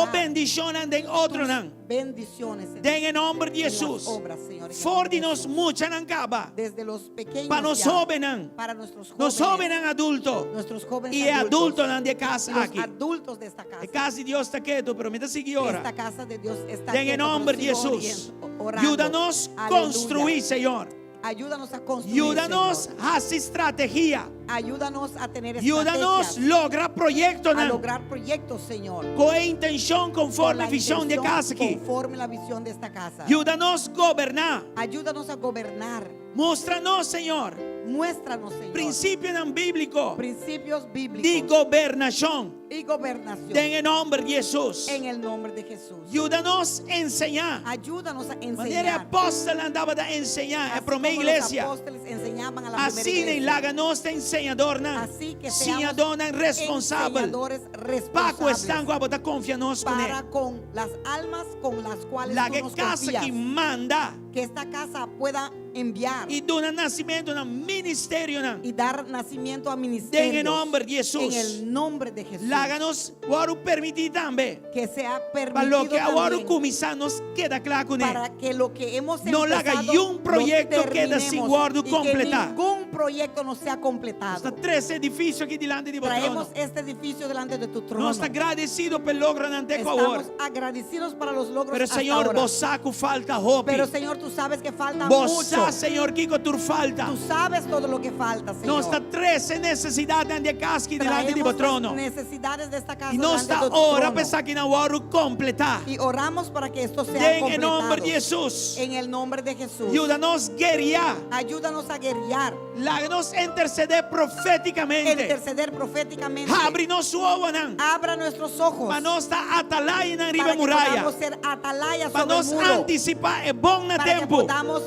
activar bendishonnan den otronan. tus bendiciones en, Den e nòmber di en las Hesus. obras, Señor. En el For nombre di de nos Jesús. muchanan kaba. Desde los pequeños Pa nos ya, hóbennan. para nuestros jóvenes, Nos hóbennan adulto. nuestros jóvenes I e adultos, adultonan di e kas y los aki. adultos de esta casa. E kas di Dios ta ketu, pero mi ta sigui ora. Esta casa de Dios está Den e quieto, pero nòmber di sigo Hesus. orando. Yuda nos Aleluya. konstruí, Señor. Ayúdanos a construir. Yuda nos Señor. hasi strategia. Ayúdanos a tener Yuda nos estrategias, logra a proyektonan lograr proyectos, Señor. ku e intenshon Con konforme la vishon di e intención kas aki. Conforme la visión de esta casa. Yuda nos goberná. Ayúdanos a gobernar. Mustra nos, Señor, Muéstranos, Señor. prinsipionan bíbliko Principios bíblicos di gobernashon. y gobernación. Den e nòmber di Hesus. En el nombre de Jesús. Yuda nos enseñá. Ayúdanos a Manera e enseñar. apòstelnan tabata enseñá e Así promé como los iglesia. apóstoles enseñaban a la primera Asina iglesia. laga nos ta enseñadornan, Así que seamos siñadónan responsabel. enseñadores Pa ku responsables esnan ku abo ta konfia nos kuné. para con las almas con las cuales Laga tú e nos kas confías. aki manda Que esta casa pueda enviar i duna nasimentu na ministerionan. y dar nacimiento a Den e ministerios. nòmber di En Hesus. el nombre de Jesús. Laga nos wòrdu permití tambe. Que sea Pa permitido loke a wòrdu también kuminsá nos keda kla kuné. para que lo que hemos No laga empezado niun lo proyekto keda sin terminemos wòrdu y que kompletá. ningún proyecto no sea Nos completado. ta trese edifisio aki dilanti di bo trono. Traemos este edificio delante de tu trono. Nos ta gradesido pa e logronan te ku awor. Estamos agradecidos para los logros Pero hasta Señor, ahora. bo sa ku falta hopi. Pero Señor, tú sabes que falta Bo mucho. sa, Señor, kiko tur falta. Tú sabes todo lo que falta, Señor. Nos ta trese nesesidatnan di e kas aki dilanti di bo Traemos trono. las necesidades de esta casa I nos delante ta de tu ora trono. pa esakinan wòrdu kompletá. Y oramos para que esto sea Den e nòmber di completado. Hesus. En el nombre de Jesús. Yuda nos gueriá. Ayúdanos a guerrear, Laga nos intersedé profétikamente. interceder proféticamente. Habri nos wowonan. Abra nuestros ojos Pa nos ta atalayanan riba para que muraya. podamos ser atalayas Pa sobre el nos muro. antisipá e bon na Para que tempu. podamos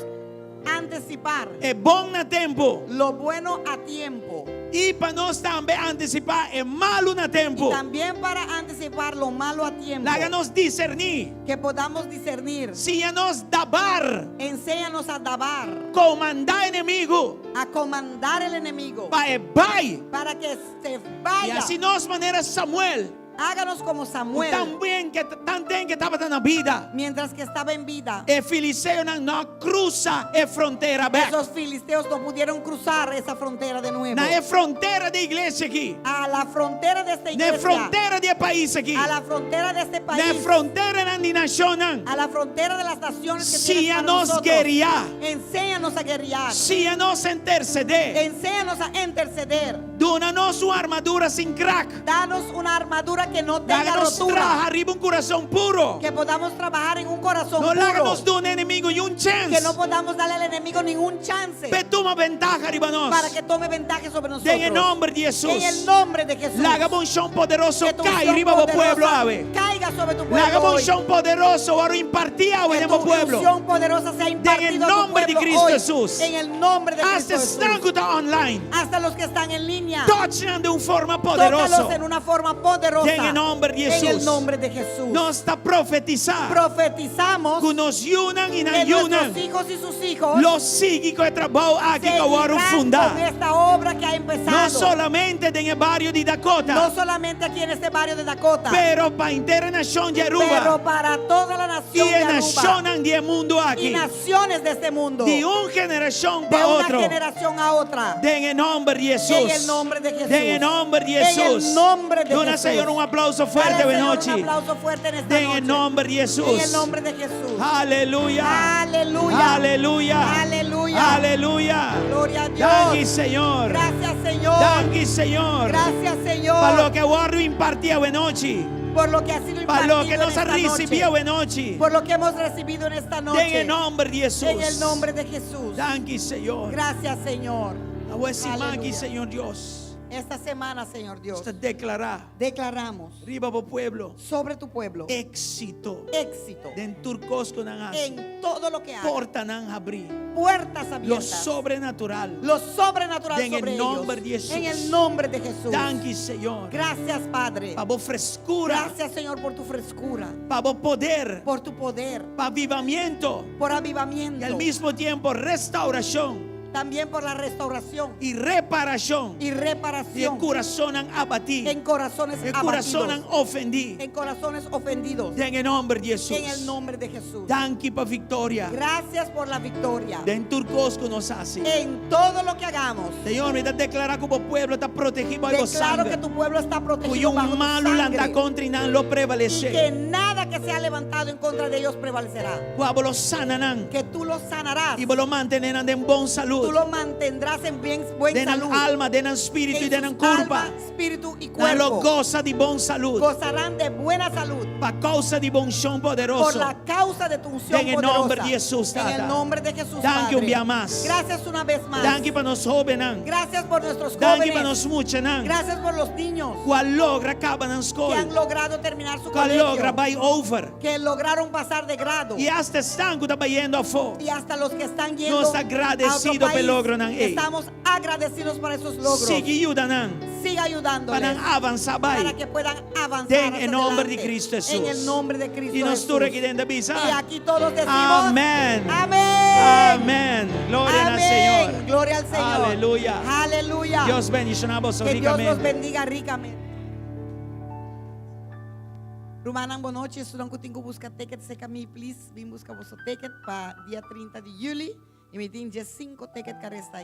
anticipar E bon na tempu. lo bueno a tiempo. I pa nos tambe antisipá e malu na Y tempu. también para anticipar lo malo a tiempo. Laga nos diserní. Que podamos discernir. Siña nos dabar. Enséñanos a dabar, Komandá enemigu. a comandar el enemigo. Pa e bai. Para que se I vaya. hasi nos manera Samuel. Háganos como Samuel. Tanten ku tanten ku e tabata na bida. Mientras que estaba en vida. E filisteonan no a krusa e frontera bèk. Esos filisteos no pudieron cruzar esa frontera de nuevo. Na e frontera di e iglesia aki. A la frontera de esta Na e iglesia. frontera di e pais aki. A la frontera de este Na país. fronteranan di nashonnan. A la frontera de las naciones que tienes para Siña nos nosotros. gueriá. Enséñanos a guerrear. Siña nos intersedé. Enséñanos a interceder. Duna nos un armadura sin krak. Danos una armadura que no tenga Laga nos rotura. traha riba un kurason puro. Que podamos trabajar en un corazón No laga puro. nos duna enemigu niun chèns. Que no podamos darle al enemigo ningún chance P'e tuma ventaha riba nos. para que tome ventaja sobre nosotros. Den e nòmber di Hesus. En el nombre de Jesús. Laga bo unshon poderoso Que tu kai unción riba bo pueblo poderosa awe. Caiga sobre tu pueblo. Laga hoy. bo unshon poderoso wòrdu impartí awe Que den tu bo pueblo. unción poderosa sea impartida a tu nombre de pueblo Cristo hoy. Jesús. En el nombre de Hasta Cristo Jesús. esnan ku ta online. Hasta los que están en línea. Touch nan den un forma poderoso. Tócalos en una forma poderosa. Den e nòmber di En el Jesús. nombre de Jesús. Nos ta profetisá. Profetizamos Ku nos yunan i que nan yunan. nuestros hijos y sus hijos Lo sigui ku e trabou aki ku a wòrdu seguirán fundá. con esta obra que ha empezado. No solamente den e bario di Dakota. No solamente aquí en este barrio de Dakota, Pero pa henter nashon di Aruba. pero para toda la I nación e de Aruba nashonnan di e mundu y aki. naciones de este mundo, Di un generashon de pa una otro. generación a otra. Den e nòmber di Hesus. En el nombre de Jesús. Den e nòmber di En el Hesus. nombre de Duna Jesús. Señor un aplauso Dale fuerte al de Señor noche. Un aplauso fuerte en esta Den noche. e nòmber di Hesus. En el nombre de Jesús. Aleluya. Aleluya. Aleluya. Aleluya. Aleluya. Gloria a Dios. Danki Señor. Gracias, Señor. Danki Señor. Gracias, Señor. Pa loke a wòrdu impartí awe nochi. Por lo que ha sido Pa impartido loke en nos a esta risibí noche. awe nochi. Por lo que hemos recibido en esta noche. Den e nòmber di Hesus. En el nombre de Jesús. Danki Señor. Gracias, Señor. Awe siman aki Aleluya. Señor Dios. Esta semana, Señor Dios, Nos ta deklará declaramos riba bo pueblo sobre tu pueblo éksito. éxito Den tur kos ku nan hasi. en todo lo que haga. Portanan habrí. Puertas Lo abiertas. sobrenatural. Lo sobrenatural Den el sobre nombre ellos. de Jesús. En el nombre de Jesús. Danki Señor. Gracias, Padre. Pa bo freskura. Gracias, Señor, por tu frescura, Pa bo poder. por tu poder, Pa avivamentu. por avivamiento I al mesmo tempu restaurashon. También por la restauración I reparashon. y Di reparación kurasonnan abatí. en corazones E kurasonnan abatidos, ofendí. en corazones ofendidos. Den e nòmber di En el Hesus. nombre de Jesús. Danki pa viktoria. Gracias por la victoria. Den tur kos ku nos hasi. En todo lo que hagamos. Señor, mi ta deklará ku bo pueblo ta protegí bou bo Declaro que sanger. tu pueblo está Ku protegido un bajo tu malu lanta sangre. kontra nan lo Y que prevalesé. nada que sea levantado en contra de ellos prevalecerá. Ku abo lo sana nan. Que tú los sanarás. I bo lo mantené nan den bon Tú salú. lo mantendrás en bien, buen Den salud. alma, den spiritu i En den sus kurpa. alma, espíritu y Nan lo cuerpo. gosa di bon salú. Gozarán de buena salud. Pa kousa di bo unshon Por poderoso. la causa de tu unción En el nombre poderosa. de Jesús, En Tata. el nombre de Jesús, Danki un Padre. bia mas. Gracias una vez más. Danki pa nos hóbennan. Gracias por nuestros Danki pa jóvenes. nos muchanan. Gracias por los niños Ku a logra kaba nan que han skol. logrado terminar su Ku a logra colegio. bai over. Que lograron pasar de grado. I asta esnan ku ta bayendo afó. Y hasta los que están yendo Nos a agradecido otro pa país, logronan ei. Estamos agradecidos por esos logros. Sigui yuda nan. Siga Pa ayudándoles nan avansá para bai. que puedan avanzar Den hacia e nòmber di adelante. Kristu Hesus. En el nombre de Cristo I nos Jesús. tur aki den ta bisa. Y aquí todos decimos Amén. Amén. Amén. Gloria al Amén. Señor. Gloria al Señor. Aleluya. Aleluya. Dios bendishoná boso Que Dios los rikamente. bendiga ricamente. Rumannan, bon nochi. Esnan ku tin ku buska ticket, serka mi, please. Bin buska boso ticket pa dia 30 di yüli. I mi tin 5 ticket ku a resta ei.